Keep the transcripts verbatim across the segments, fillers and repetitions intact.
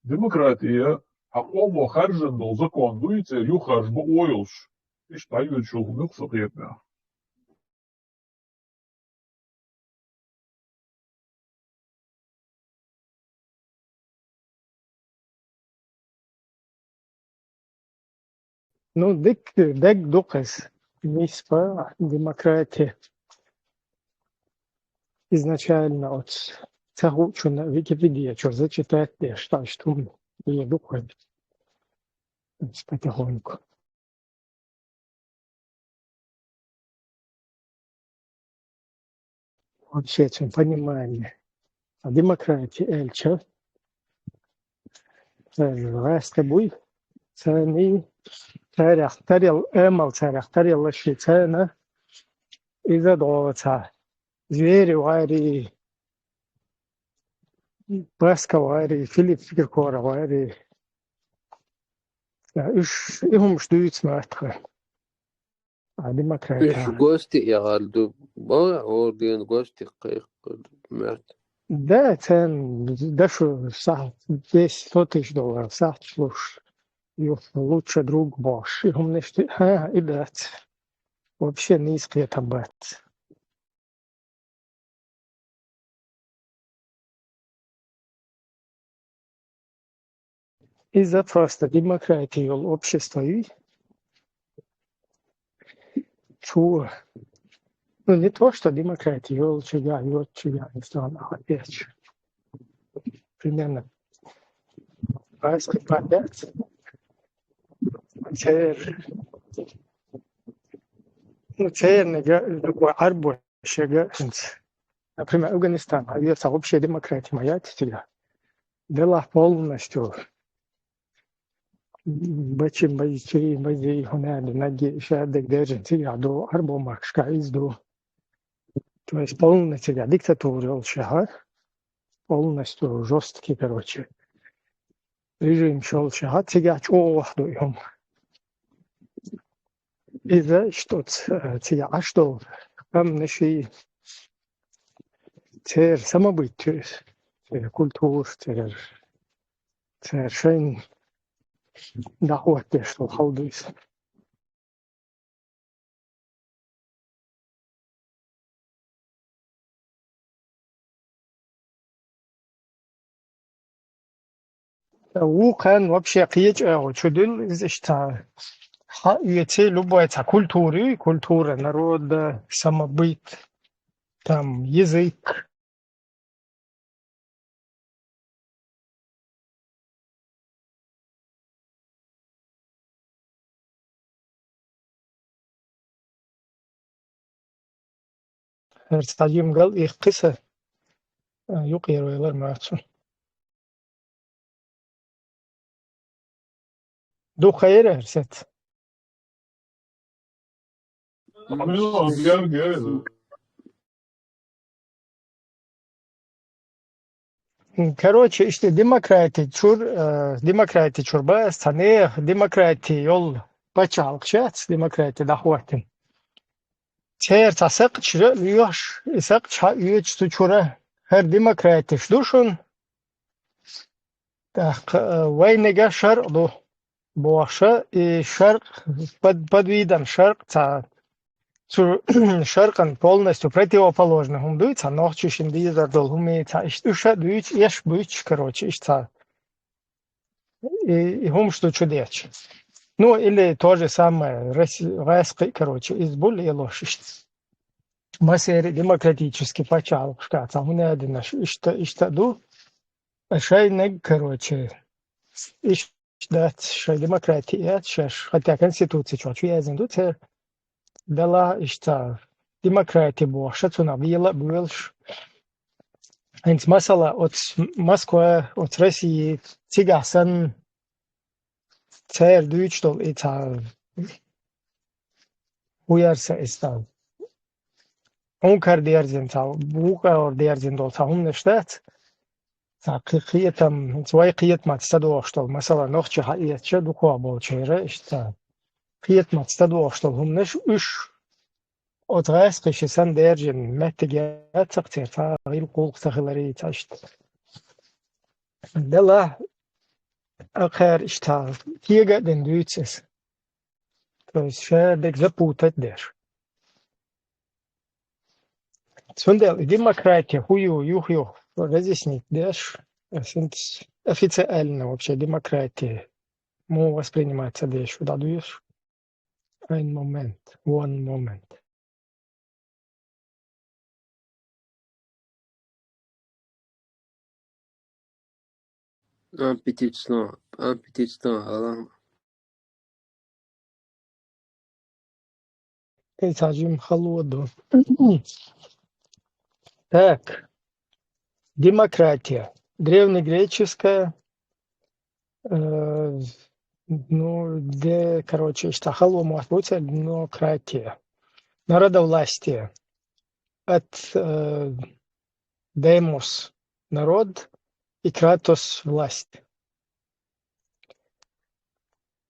Демократия, хьан къомо харжан долу закон дуй, церан юххьарш бакъо йолуш. Иштта дӀайоьдуш йолу хӀума ю-кх со кхетамехь. Ну, дик, дерг ду-кх иза. Нийса демократия. Изначально оцу ца хуучунна Википедия чуьра зачитать деш, так что ду-кх вайн. Потихоньку. Вообще, цуьнан понимание. А демократия аьлча, цара гӀаьста буй, царний, царах тарел, эмал царах тарелла ши царна, иза догӀу ца. Звери вари, Паска вари, Филипп Киркоров вари. Уьш, и хӀумаш дуьйцу ма тхан. А демократия. Уьш гости яхьар ду. Бо, орден гости кхайкхар ду, мет. Да, цен, да шу сахьт, десять, сто тысяч долларов сахьт шлуш. Юха лучше друг бош. И хӀуманаш ти-, ха, и дац. Вообще нийса кхетам бац. Иза просто демократия йолу общество юй. Чу. Ну, не то, что демократия йолу чуьга, йолу чуьга, не знаю, опять же. Примерно. Райский квадрат. Цер. Ну, цернега, любой арбо. Шега хӀинца. Например, Афганистан, а вер ца вообще демократия ма яц цигахь. Делахь полностью. Бачи, бачи, бачи, хӀунда, наги, ша дегдержан цигахь ду, арбо махкашка иза ду. То есть полностью цигахь диктатура йолуш яхьа. Полностью жёсткий, короче. Режим йолуш яхьа, цигахь чӀогӀа ду и хӀума. Иза иштта оцу, э, цигахь Ӏаш долу къамнаший церан самобытие, церан культура, церан, церан шайн дӀахӀоттадеш долу хьал ду иза. Вукхун вообще кхечу агӀо чу дуьллу иза иштта. Хьан оьций любой цхьа культура юй, культура народа, самобыт, там, язык. ХӀара цхьа жимма гал ийккхи сан, а, юкъера вайлар мацун. Дукха яра хӀара сац? Короче, иштта демократи чуьра, э, демократи чуьра бац, цхьа нехан демократи йолу пачхьалкх шац, демократи дӀахӀоттина. Церан цхьа сакхташ лоьхуш, и сакхташ хьаоьцуш цу чуьра, хӀара демократиш ду шуна. ТӀаккха, э, вайнега шаркъ ду. Бохуша, и шаркъ, под-, подвидом шаркъ, цхьа, цу шаркъан полностью противоположный хӀума дуй, цхьа нохчашна дезар долу хӀума, цхьа иштта уьш а дуьйцу, эш буьйцуш, короче, иштта цхьа. И, и хӀумаш ду чу дечу. Ну, или то же самое, Росси-, гӀаьскхи, короче, иза бу лелош иштта. Масери демократический пачхьалкхашка цхьа хӀума а динарш иштта, иштта ду. Шайниг, короче, иштта дац, шайн демократи яц шаьш, хотя Конституци чохь чу яздина ду церан. Делахь иштта демократи бохуш, цунах бела а боьлуш. ХӀинца масала оцу Москва, оцу России цигахь санна церан дуьйцуш долу и цхьа хӀун яра сан иза цхьа? Ункар дерзина цхьа, букъа дерзина долу цхьа хӀуманаш дац. Цхьа кхе-, кхетам, вай кхетамца ца догӀуш долу, масала, нохчи хьаэцча, дукхох болчеран, иштта цхьа кхетамца ца догӀуш долу хӀуманаш, уьш оцу гӀаьскхи ши санна дерзина меттиг яцахь церан, цхьа гӀиллакх-гӀуллакх ца хиларе, цхьа иштта. Делахь а кхара иштта кега а дина дуьйцу иза. То есть ша дерг запутать деш. Цундела и демократия хӀун ю, юха-юха разъяснить деш, синтез официально вообще демократия муха восприниматься деш, дӀадуьйш? Ein Moment, one moment. Ам питицно, ам питицно, алам. Эй, цхьа жим хало ду. Так, демократия. Древнегреческая, э, ну, де, короче, иштта хало может быть, демократия. Народовластие. От, э, demos — народ, и kratos — власть.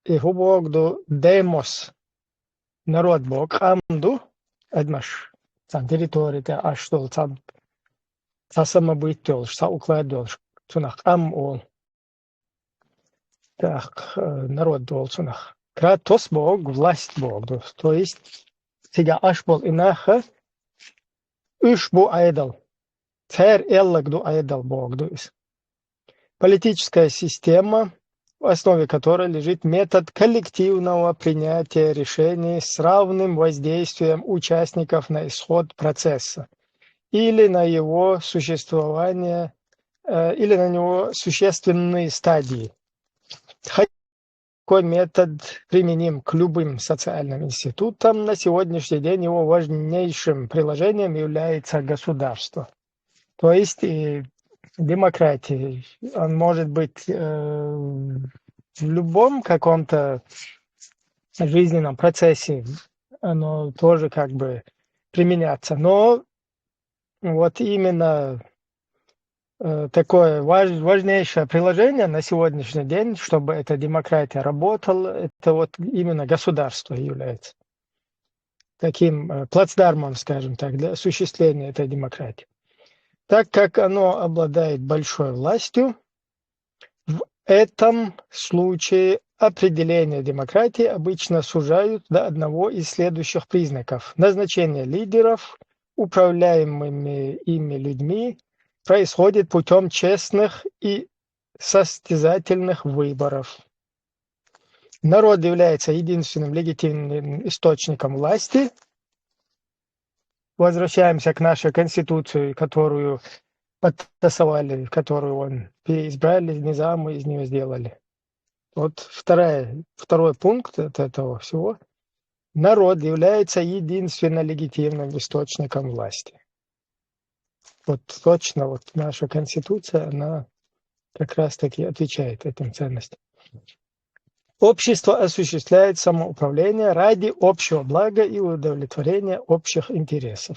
И хӀун боху ду demos — народ боху, къам ду, адамаш, цхьана территори тӀехь Ӏаш долу, цхьа, цхьа самобыт йолуш, цхьа уклад йолуш, цунах къам олу. Так, э, народ олу цунах. Kratos боху, власть боху ду. То есть, цигахь Ӏаш болу и нах, уьш бу Ӏедал. Церан аьлларг ду Ӏедал боху ду иза. Политическая система, в основе которой лежит метод коллективного принятия решений с равным воздействием участников на исход процесса или на его существование, э, или на него существенные стадии. Такой метод применим к любым социальным институтам. На сегодняшний день его важнейшим приложением является государство. То есть и демократия, он может быть, э, в любом каком-то жизненном процессе, оно тоже как бы применяться. Но вот именно, э, такое важ-, важнейшее приложение на сегодняшний день, чтобы эта демократия работала, это вот именно государство является таким, э, плацдармом, скажем так, для осуществления этой демократии. Так как оно обладает большой властью, в этом случае определение демократии обычно сужают до одного из следующих признаков. Назначение лидеров, управляемыми ими людьми, происходит путём честных и состязательных выборов. Народ является единственным легитимным источником власти. Возвращаемся к нашей Конституции, которую подтасовали, которую он переизбрали, низам из неё сделали. Вот вторая, второй пункт от этого всего. Народ является единственно легитимным источником власти. Вот точно, вот наша Конституция, она как раз-таки отвечает этим ценностям. Общество осуществляет самоуправление ради общего блага и удовлетворения общих интересов.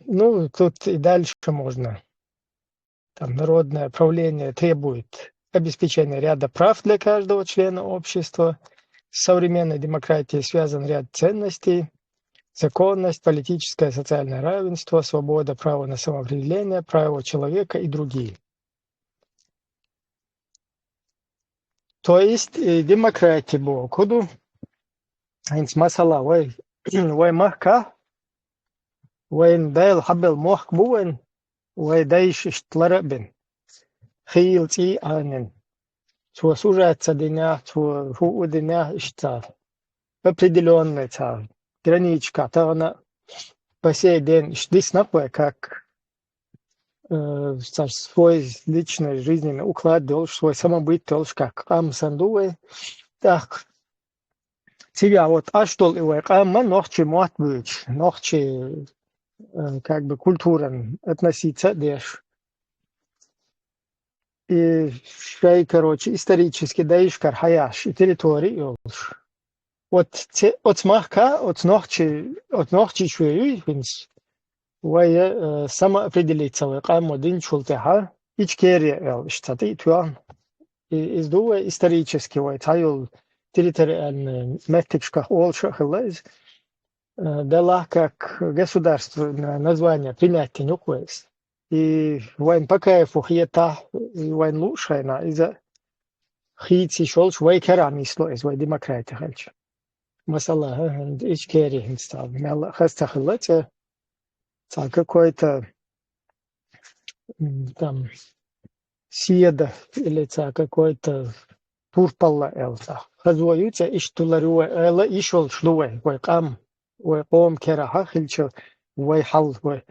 Ну, тут и дальше можно. Там народное правление требует обеспечения ряда прав для каждого члена общества. С современной демократией связан ряд ценностей: законность, политическое и социальное равенство, свобода, право на самоопределение, право человека и другие. То есть, э, демократия боху ду. ХӀинца масала вай, вай махкахь, вайн Дела хьабелла мохк бу вайн, вай дайша иштта лара а бина, хийла цӀий а Ӏанина. Цо сужат ца динехь, цо хӀуъа динехь, иштта цхьа определённый цхьа граничка тахана а, по сей день иштта дисна-кх вай, как, э, цхьа свой личный жизненный уклад долуш, свой самобыт долуш, как къам санна ду вай. ТӀаккха цигахь вот Ӏаш долу и вай къам а нохчийн мотт буьйцуш, нохчийн, э, как бы культуран относиться а деш. И шайн, короче, исторически дайшкара хьаяхьаш и территори а йолуш. Вот це-, оцу махка, оцу нохчи-, оцу нохчийчоь юй хӀинца вай, э, самоопределиться вай къамо динчул тӀаьхьа, Ичкерия аьлла, иштта цхьа тӀе а тоьхна. И иза ду вай исторически вай цхьайолу территориальный меттигашкахь олуш а хилла иза. Э, делахь как государственное название принять йина ю-кх вай иза. и вайн по кайфу хетахь, и вайн луушхайна, иза хийца йиш йолуш вай кара нисло иза, вай демократи хилча. Масала, хӀа, хӀа, ичкери хӀинца ца, мел хаза ца хилла цӀе, ца какой-то, м, там, седа или ца какой-то турпалла элца. Хазо ю цӀе, иштта лар ю вай, эла йиш йолуш ду вай, вай къам, вай къом керахьа хилча, вай хьал, вай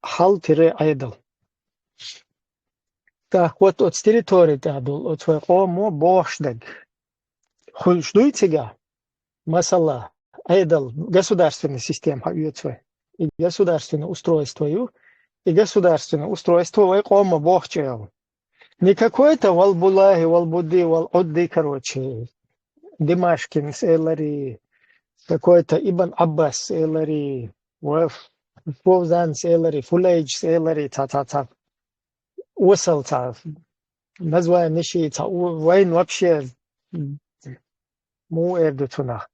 хьал тире Ӏедал. ТӀаккха вот оцу территори тӀехь долу, оцу вай къомо бохуш дерг хуьлуш дуй цигахь? Масала, Ӏедал, государственная система хьаоьцу вай. И государственное устройство ю, и государственное устройство вай къомо бохучу элу. Не какой-то вал булахи, вал будди, вал Ӏудди, короче, Димашкинс элари, какой-то Ибн Аббас элари, ва Фовзанс элари, Фулейджс элари, ца, ца, ца. Осал ца. Название ши ца. У-, вайн вообще му эр ду цунах.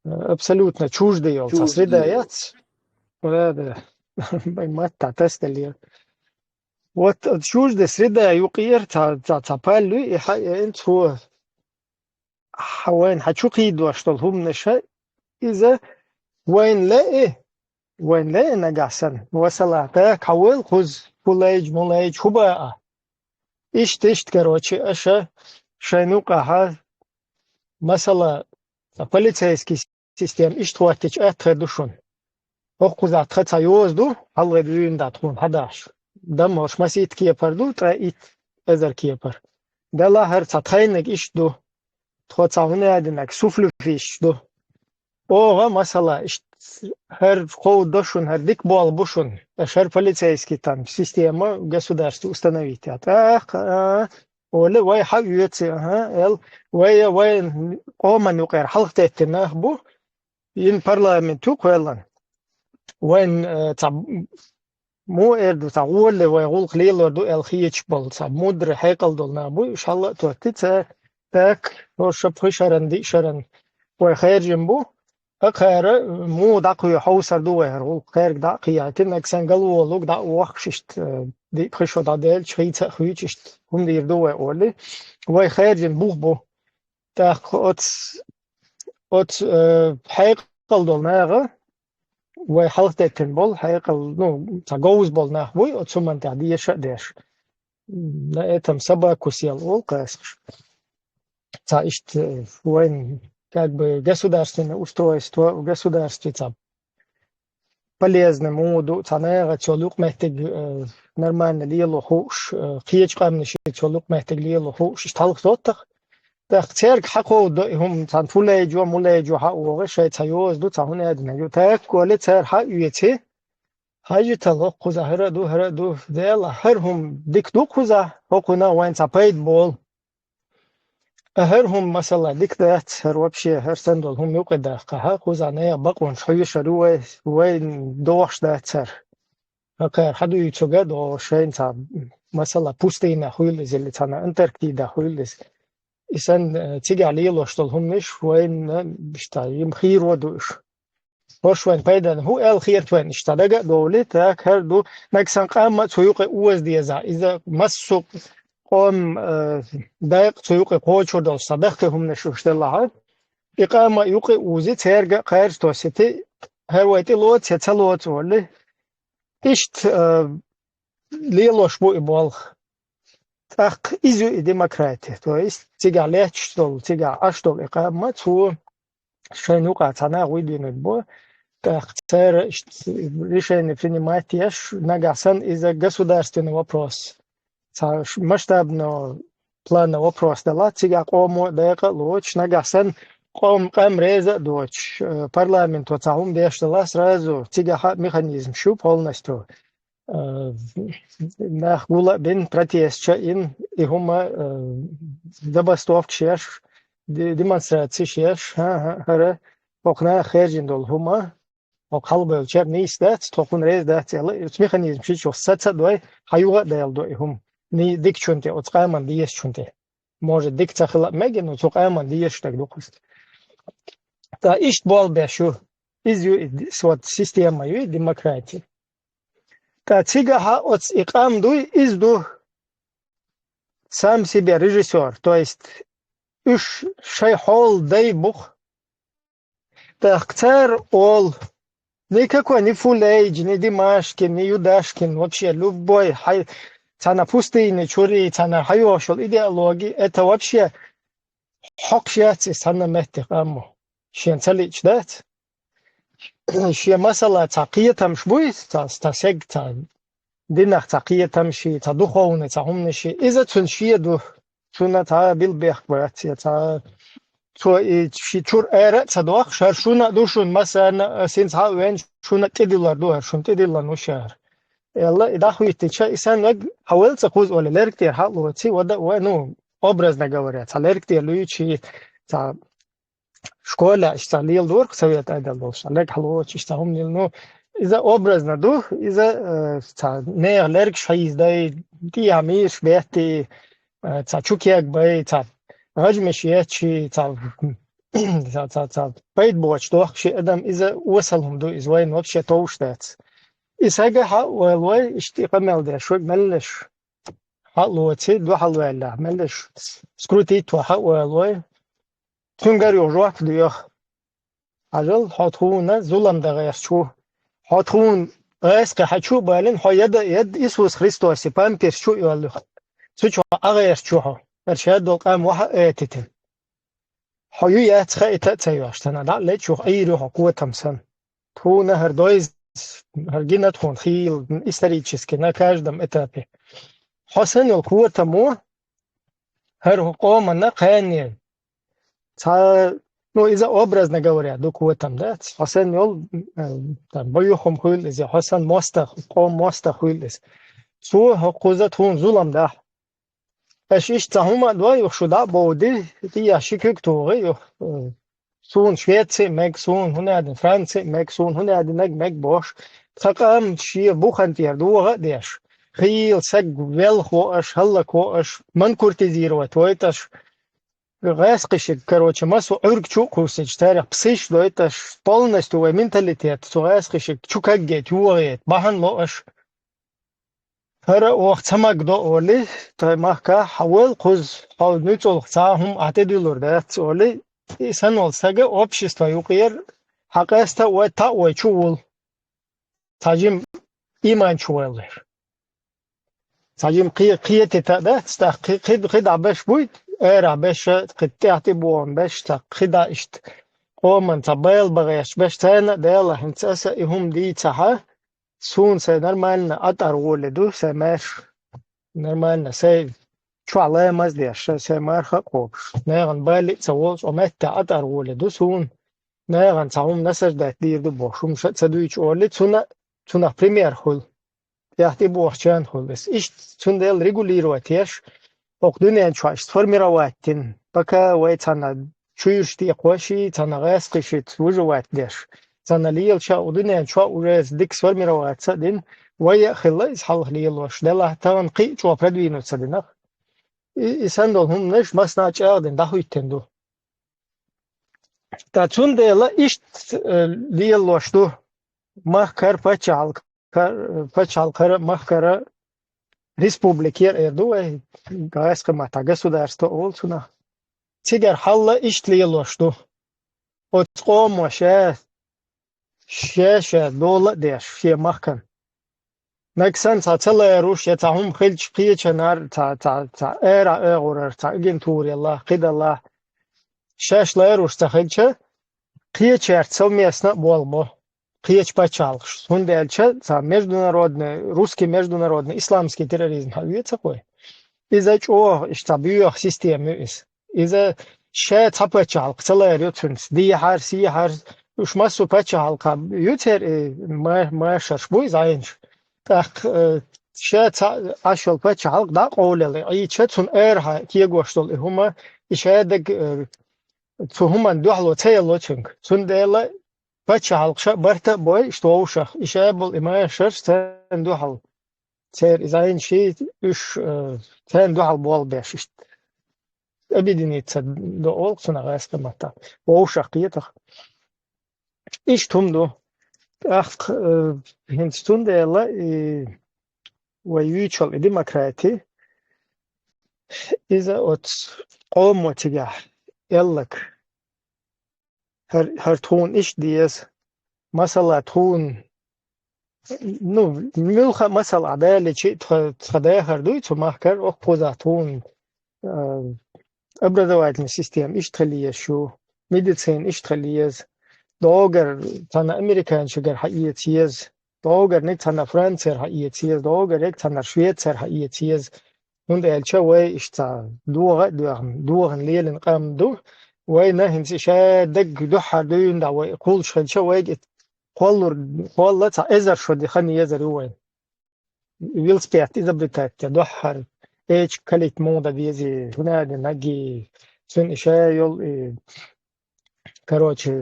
Абсолютно чуждый йол ца Чуждый. Среда яц. Да, да. Бай матта тестали. Вот, э, чуждый среда юкъера ца, ца, ца паллуй, и хьа, э, ин цо. Хьа вайн хьа чу кхийдош долу хӀуманаша, иза вайн леи, вайн леи нагахь санна, васала, тӀаккха хьан войла кхуза, хӀу лайча, му лайча, хӀу баа? Иштта, иштта, короче, аша шайн юкъахьа, масала, полицейский система иштта хӀоттича атта хир ду шуна. ХӀокхузахь тхан цхьа йоза ду, хьалхе дуьйна да тхуна хьадахьаш. Даммалш масийтта кепар ду, ткъа итт эзар кепар. Делахь хӀара цхьа тхайниг иштта ду. Тхо цхьа хӀуна аьдинарг суфлюфиш ду. Оха, масала, иштта хӀара кховдо шуна, хӀара дика болу бу шуна. Аша хӀара полицейский там система государство установить ян. ТӀаккха, а, оле, вай хьаоьци, аха, эл, вай, вай къоман юкъера хьалхтеттина нах бу, ин парламент ю кхоьллан. Вайн, э, цхьа му эр ду, цхьа гӀоле вай гӀуллакх лелор ду аьлла хеташ болу, цхьа мудрый хьекъал долу нах бу, уьш хьалла а тотти, ца, так, хӀорш пхи шаран, диъ шаран вай хаьржина бу, а кхара му дӀакхоьхьу хьовсар ду вай хӀара гӀуллакх, кхаьрга дӀа а кхиайтина, нагахь санна галволуг дӀа а вохкуш иштта, э, диъ пхи шо дӀаделча, хийца а хуьйцу иштта, хӀума дийр ду вай олий. Вай хаьржина бух бу. ТӀаккха оц, оц, э, хьекъал долу наха, вай хьалхтеттина болу хьекъал, ну, цхьа говза болу нах буй, оцу хӀуманна тӀехь деша а деш. На этом собаку съел олу кхасаш. Цхьа иштта, э, вайн, как бы, государственное устройство, в государстве цхьа полезный му ду, цхьа наха цо юкъаметтиг, э, нормально лело хууш, э, кхечу къаьмнаш цо юкъаметтиг лело хууш, иштта хьалха соттах. ТӀаккха церга хьакховдо и хӀума, цхьана фулайджо, мулайджо хьаогӀи, шайн цхьа йоза ду, цхьа хӀуна аьдина ю. ТӀаккха оле цара хьаоьци, хьажитал хӀокхуза хӀара а ду, хӀара а ду, Дела, хӀара хӀума дика ду кхуза, хӀокхуна вайн цхьа пайда болу. ХӀара хӀума, масала, дика дац, хӀара вообще, хӀара санна долу хӀума юкъа даккха, хьа, кхуза нехан бакъонаш хьоьшур ю вай, вайн дохуш дац хӀара. ХӀокхара хьадуьйцург а догӀу шайна цхьа, масала, пустыня хуьлу иза или цхьана Антарктида хуьлу иза. И санна, э, цигахь лелош долу хӀуманаш вайна, э, иштта, им хийро ду уьш. ХӀорш вайн пайдана хӀу аьлла хета вайн иштта дага а довлий, так, хӀара ду, нагахь санна къам а цу юкъа оза деза. Иза массо а къом, э, дакъа цу юкъа кхочур долуш цхьа дахка хӀуманаш уьш делахьа. И къам а юкъа узи, церга а кхаьрца тосити, хӀара вай тӀе лоцу я ца лоцу олий. Иштта, э, лелош бу и болх. ТӀаккха иза ю и демократи. То есть цигахь летташ долу, цигахь Ӏаш долу и къам а цо шайн юкъа цхьа нах вуй дуьйнарг бу. ТӀаккха цара иштта решение принимать еш, нагахь санна иза государственный вопрос. Цхьа ш-, масштабного плана вопрос дала, цигахь къомо а дакъа а лоцуш, нагахь санна къом-, къам реза а доцуш, э, парламенто цхьа хӀума деш дала, сразу цигахь а механизм шу полностью. Э, нах гула а бина, протест ча а йина, и хӀума, э, забастовкаш еш, де-, демонстрацеш еш, хӀа-, хӀа-, хӀара, хӀокху наха хаьржина долу хӀума, хӀокху хьалабевллачара нийса дац, тхо кхунна реза дац аьлла, оцу механизм шичо саца а дой, хьан юха а дайла до и хӀума. Ни-, дикачунна тӀе, оцу къаман дезачунна тӀе. Может, дика ца хила а мега, но цу къаман дезаш дерг ду кхуза. Ткъа иштта болх беш ю. Иза ю и ди-, с-, вот, система ю и демократи. ТӀа цигахьа оц и къам дуй, из ду сам себе режиссёр, то есть уж шай хьол дай бух. ТӀаккха цар ол, никакой ни Фулейдж, ни Димашкин, ни Юдашкин, вообще любой хьай, цана пустыни чури, цана хьайошул идеологи, это вообще хьокхаш яц и санна метте къаммо. Шен ца лич дац. Шен масала ца кхетамш буй, ца, ца сег, ца динах ца кхетамши, ца духовный, ца хумнаши. Иза цун шен ду, цуна ца билбех бац, я ца цо и ши чур эра ца дох, шар шуна душун масана, син ца вен шуна тидилар ду, шун тидилан ушар. Элла и дахвитти ча исан вег хавел ца куз оли лерг тер хало ци вада ва, ну, образно говоря, ца лерг тер луючи, ца школа ишта лил дурх совет айдал болша лег халоч ишта хумнил, ну, иза образно ду, иза э, ца нех лерг шайз дай, ти амиш бетти, э, ца чукег бай, ца гажмеш ечи, ца ца ца ца пайд боч дох ши адам, иза осалум ду, из вайн вообще товш дац. И сага ха вай вай ишти камел де шуг меллеш. Хьалоци, духьалваьлла, меллеш скрутить ва хьа оалой. Цунгар юх жоп дуйох. Хьажал, хьо тхуна зулам да гӀерчу. Хьо тхун гӀайскъи хьачу балин, хьо яда яд Исус Христоси памперс чу йоллих. Цу чу а гӀерчу хьо. Гар шаддол къам ваха этитин. Хьо ю яц хаита а ца йош, тана дӀа лечух Ӏийрю хьо котам сан. Тхуна хӀар дойз, хӀар гина тхун хил, исторически, на каждом этапе. Хьо сан йол котам во, хӀар хьо къомана кхаьне. Ца, ну, иза образно говоря, ду котам, да? Хьо сан йол, э, там, боюхум хуйл изе, хьо сан мостах, къом мостах хуйл из. Цо хьо кхуза тхун зулам дахь. Аш ишта хӀума дой, юх шу дӀа а бовди, ти я ши куьг тугӀи, юх, э, сун Швеци мег, сун хӀунадин Франци мег, сун хӀунадин мег, мег бош. Цхьа къам шия бухан тӀер дугӀа а деш. Хил саг велх воаш, хӀаллак воаш, манкуртизировать войташ. ГӀаскхишиг, короче, масу Ӏург чу кхусич, тарих псиш дойташ, полностью вай менталитет, цу гӀаскхишиг чу каггет, югӀет, бахьан лоаш. ХӀара ох ца маг до оли, тай махка хьавал кхуз хьав нуьцӀулх ца хӀум атӀедуьлур дац оли, и санол сага общество юкъер хьакъеста вай та вай чу вул. Цажим иман чу вайлер. Цажим кхе-, кхетита дац, та кхи-, кхид-, кхида беш буйт, эра беша, кхид тӀехти буон беш, та кхида ишт. Къоман ца байл багъеш беш, цайна дела, хинца аса и хӀум дийцаха, сун сай нормально атӀар воле ду, сай меш. Нормально, сай чуа лай маз деш, сай марха къобш. Неган бали ца волш, о метта атӀар воле ду, сун. Неган ца хӀум насаждать дир ду бо, шум ша ца дуйч оли, цуна, цунах пример хул. Яхти бохчан хул. Ис ишт цундел регулировать еш, ок дуниан чуа иш сформировать тин. Пока вай цана чуйрш ти кхоши, цана гӀаскхиши выживать деш. Цана лиел ша у дуниан чуа уже дик сформировать ца дин, вай я хилла из халх лиелош. Дела таван кхи чуа продвинуться динах. И, и сандол хум неш масна чаагдин дахуйтен ду. Та цундела ишт, э, лиелош ду. Мах кар пачалк, кар, пачалкара, мах кара республикер эр ду вай, гайскама та государство олцуна. Цигар халла ишт лиелош ду. Оц къомо ше, ше, ше дола деш, ше махкан. Наксан ца ца лайруш, я ца хӀум хилч кхечанар, ца, ца, ца эра эгӀурар, ца агентурела, кхидала. Шаш лайруш ца хилча, кхечар совместно болбо. Кхеч пачалгш. Хунделча, ца международный, русский международный исламский терроризм хаве ца кой. Иза чӀох, иш ца бьёх система ю ис. Иза ше ца пачалг, ца лайр ю цунс. Дихьар, сихьар, уж массу пачалг ха ю цер, э, ма-, машарш буй зайнш. Так, э, ше ца ашол пачалг да къолел, и че цун эрха кегош дол и хума, и ше даг, э, цу хуман духло ца ело цунг. Цун дела пачалг ша барта бой, что ушах, и ше бол и машарш цен духал. Цер изайн ши уж, э, цен духал бол беш ишт. Объединиться до олг цуна гайска мата. Ушах киетах. Ишт хум ду. ТӀаккха, э, хӀинца цундела и вай юьйцуш йолу и демократи, иза оцу къомо цигахь аьлларг, хӀара, хӀара тхуна иштта деза, масала, тхуна, ну, муьлхха а масала далийча, тха, тхан дахар дуй цу махкара, оккхузахь тхуна, а, образовательная система иштта хила еза шу, медицина иштта хила еза, догара цхьана американчуьнгара хьаэца еза, догара ниг цхьана Францера хьаэца еза, догара ниг цхьана Швецера хьаэца еза. ХӀунда аьлча вай иштта догӀа а доьгӀна, догӀана лелийна къам ду. Вайна хӀинца ша дагга дуьххьара дуьйна дӀа вай кхуллуш хилча, вайга и кхоллур-, кхолла цхьа эзар шо ди хан езар ю вайн. Велосипед изобретать де дуьххьара, эчиг калийта муха дан дезий, хӀунда аьлла наги, цуьнан и ша йолу и, короче,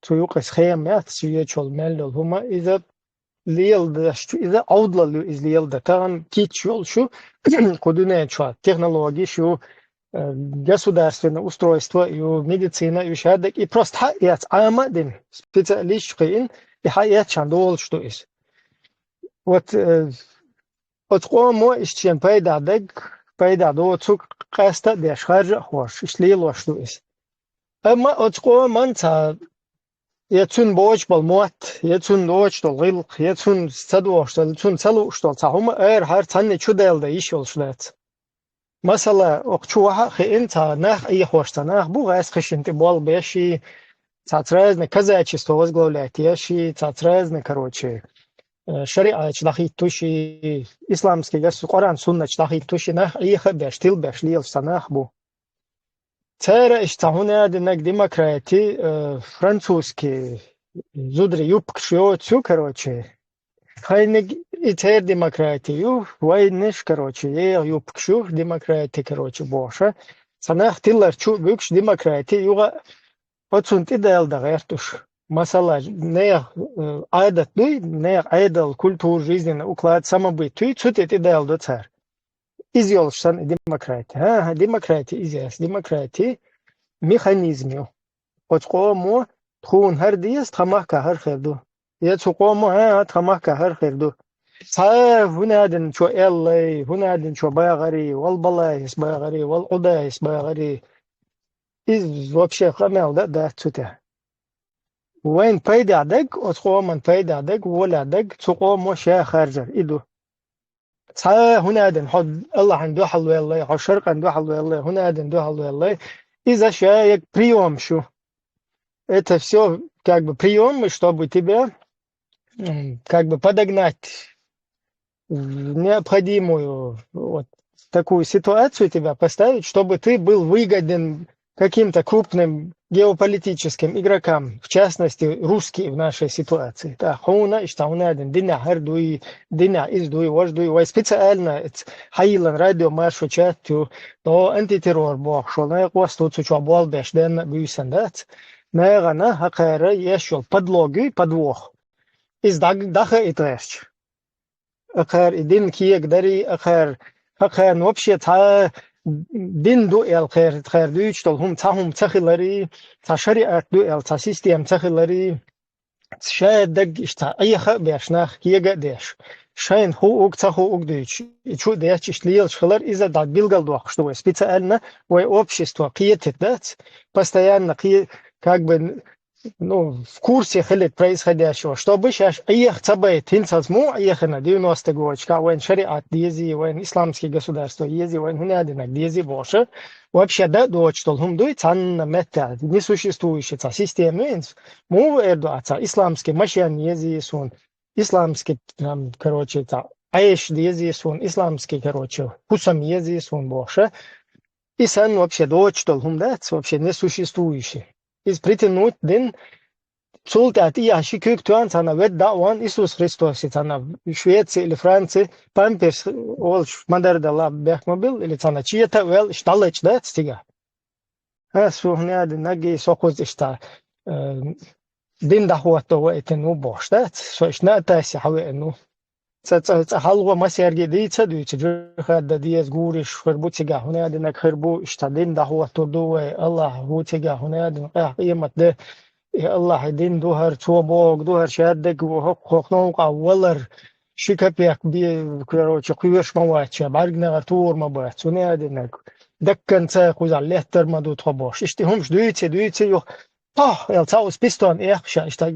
цу юкъа схема яц, цу ечул мел йолу хӀума, иза леладеш ю, иза Ӏовдалалла ю, иза леладан. Тахана кийча йолуш ю кху дуьнен чохь технологиш ю, э, государственное устройство ю, медицина ю, шадерг, и просто хьаэца Ӏама а дина, специалисташ кхиъна, и хьаэцчхьана долуш ду иза. Вот, э, оцу къомо иштта шен пайда дерг, пайда доцург къаста а деш, харжа а хьош, иштта лелош ду иза. Амма оцу къоман цхьа, я цуьнан боцуш болу мотт, я цуьнан доцуш долу гӀиллакх, я цуьнан ца догӀуш долу, цуьнан ца лууш долу цхьа хӀума арахьара цхьанна чу даьлла дан йиш йолуш дац. Масала, окху чу вахьа а хиъна цхьа нах Ӏехош цхьа нах бу, гӀаьс хишина тӀе болх беш и, цхьацца разный казачество возглавлять еш и, цхьацца разный, короче, э, шариӀаташ дӀахӀиттуш и, исламский госу-, Къуръан суннаташ дӀахӀиттуш и нах Ӏеха а беш, тилбеш лелаш цхьа нах бу. Цара иштта хӀунда аьлла динарг демократи, э, французский зударий юбкаш йоцу, короче. Хайниг и церан демократи ю, вайнаш, короче, еха юбкаш ю, демократи, короче, бохуша. Цхьа нах тиллар чу а буьгуш демократи юха оцунна тӀе даьлла дан гӀерташ. Масала, нехан, э, Ӏадат дуй, нехан Ӏедал, культура, жизненный уклад, самобытие, цу тӀе тӀе даьлла до цара. Иза йолуш санна и демократи. ХӀан-хӀа, демократи иза яц. Демократи механизм ю. Оцу къомо тхуна хӀара деза, тхан махка хӀара хир ду. Я цу къомо, хӀан-хӀа, тхан махка хӀара хир ду. Цхьа хӀунадинчо эллай, хӀунадинчо багӀарий, вал балахьис багӀарий, вал Ӏудахьис багӀарий. Иза вообще къамел дан а дац цу тӀехь. Вайн пайда дерг, оцу къоман пайда дерг, воля дерг, цу къомо ша харжар, и ду. Цхьа хӀунадин, хьо Аллахьан дуьхьал веллай, хьо шаркъан дуьхьал веллай, хӀунадин дуьхьал веллай. Иза ша як приём шу. Это всё как бы приёмы, чтобы тебя, м, как бы подогнать в необходимую, вот, такую ситуацию тебя поставить, чтобы ты был выгоден каким-то крупным геополитическим игрокам, в частности, русские в нашей ситуации. ТӀаккха хьуна, иштта хӀунадин, динехь хӀара дуй, динехь иза дуй, важа дуй, вай специально эц хьайиллан радио маршо чат ю, до антитеррор бохуш, вал най къоста цу чохь болх беш денна а буьйсан дац. Нагана хьакхара еш йолу подлог ю, подвох. Иза дӀаг-, дӀахаийта гӀерташ. Акхар и дин кега дарий, акхар, акхарна вообще цхьа дин ду аьлла кхер, кхер дуьйцуш долу хӀума, цхьа хӀума ца хиларий, цхьа шариат ду аьлла, цхьа система ца хиларий, ша дагга иштта Ӏеха а беш, нах кега а деш, шайна хууг, ца хууг дуьйцуш, и чу а детташ иштта лелаш хилар, иза дӀа билгалдоккхуш ду вай специально, вай общество кхетийта дац, постоянно кхе-, как бы, ну, в курсе хилийта происходящего, чтобы шаьш Ӏеха ца байта, хӀинцалц муха Ӏехина девяностые годашкахь, вайн шариат дезий, вайн исламский государство езий, вайн хӀунадинаг дезий бохуша, вообще дан а доцуш долу хӀума дуй, цхьанна меттехь несуществующая цхьа система ю хӀинца, муха эр ду ахь, цхьа исламский машен езий суна, исламский, там, короче, цхьа Ӏеш дезий суна, исламский, короче, хӀусам езий суна бохуша. И санна вообще доцуш долу хӀума дац, вообще несуществующий. Иза притянуть дина, цул тӀаьхьа тӀехьа ши куьг тоьхна цхьана ведда а ван Иисус Христос, и цхьана Швеция или Франция, памперс олуш ма-дарра дан лаба бехк ма билла, или цхьана чета а вел, иштта дӀалача дац цигахь. Ас шух неа динаргий со кхуза иштта, э, дин дӀахӀотто ваийтина ву бохуш дац, со иштта Натасе хьавеана ву. Цкъа, цкъа, цкъа хьалхо массаьрга дийца а дуьйцу, жихӀад дан деза гуриш хир бу цигахь, хӀунадинаг хир бу, иштта дин дӀахӀоттур ду вай, Аллахь ву цигахь, хӀунадин къаьхьа къемат де. и Аллахьа дин ду хӀара, цо бохург ду хӀара, шаддаг хӀокху новкъа валар, ши капек бе, короче, кхоьруш ма вац ша, бӀаьргнегӀар тур ма бац, цуьнан а динарг. Дакканца кхузахь леттар ма ду тхо бохуш. Иштта хӀумаш дуьйций, дуьйций юха, пах, аьлла, цхьа уьс пистон эккхаш, иштта,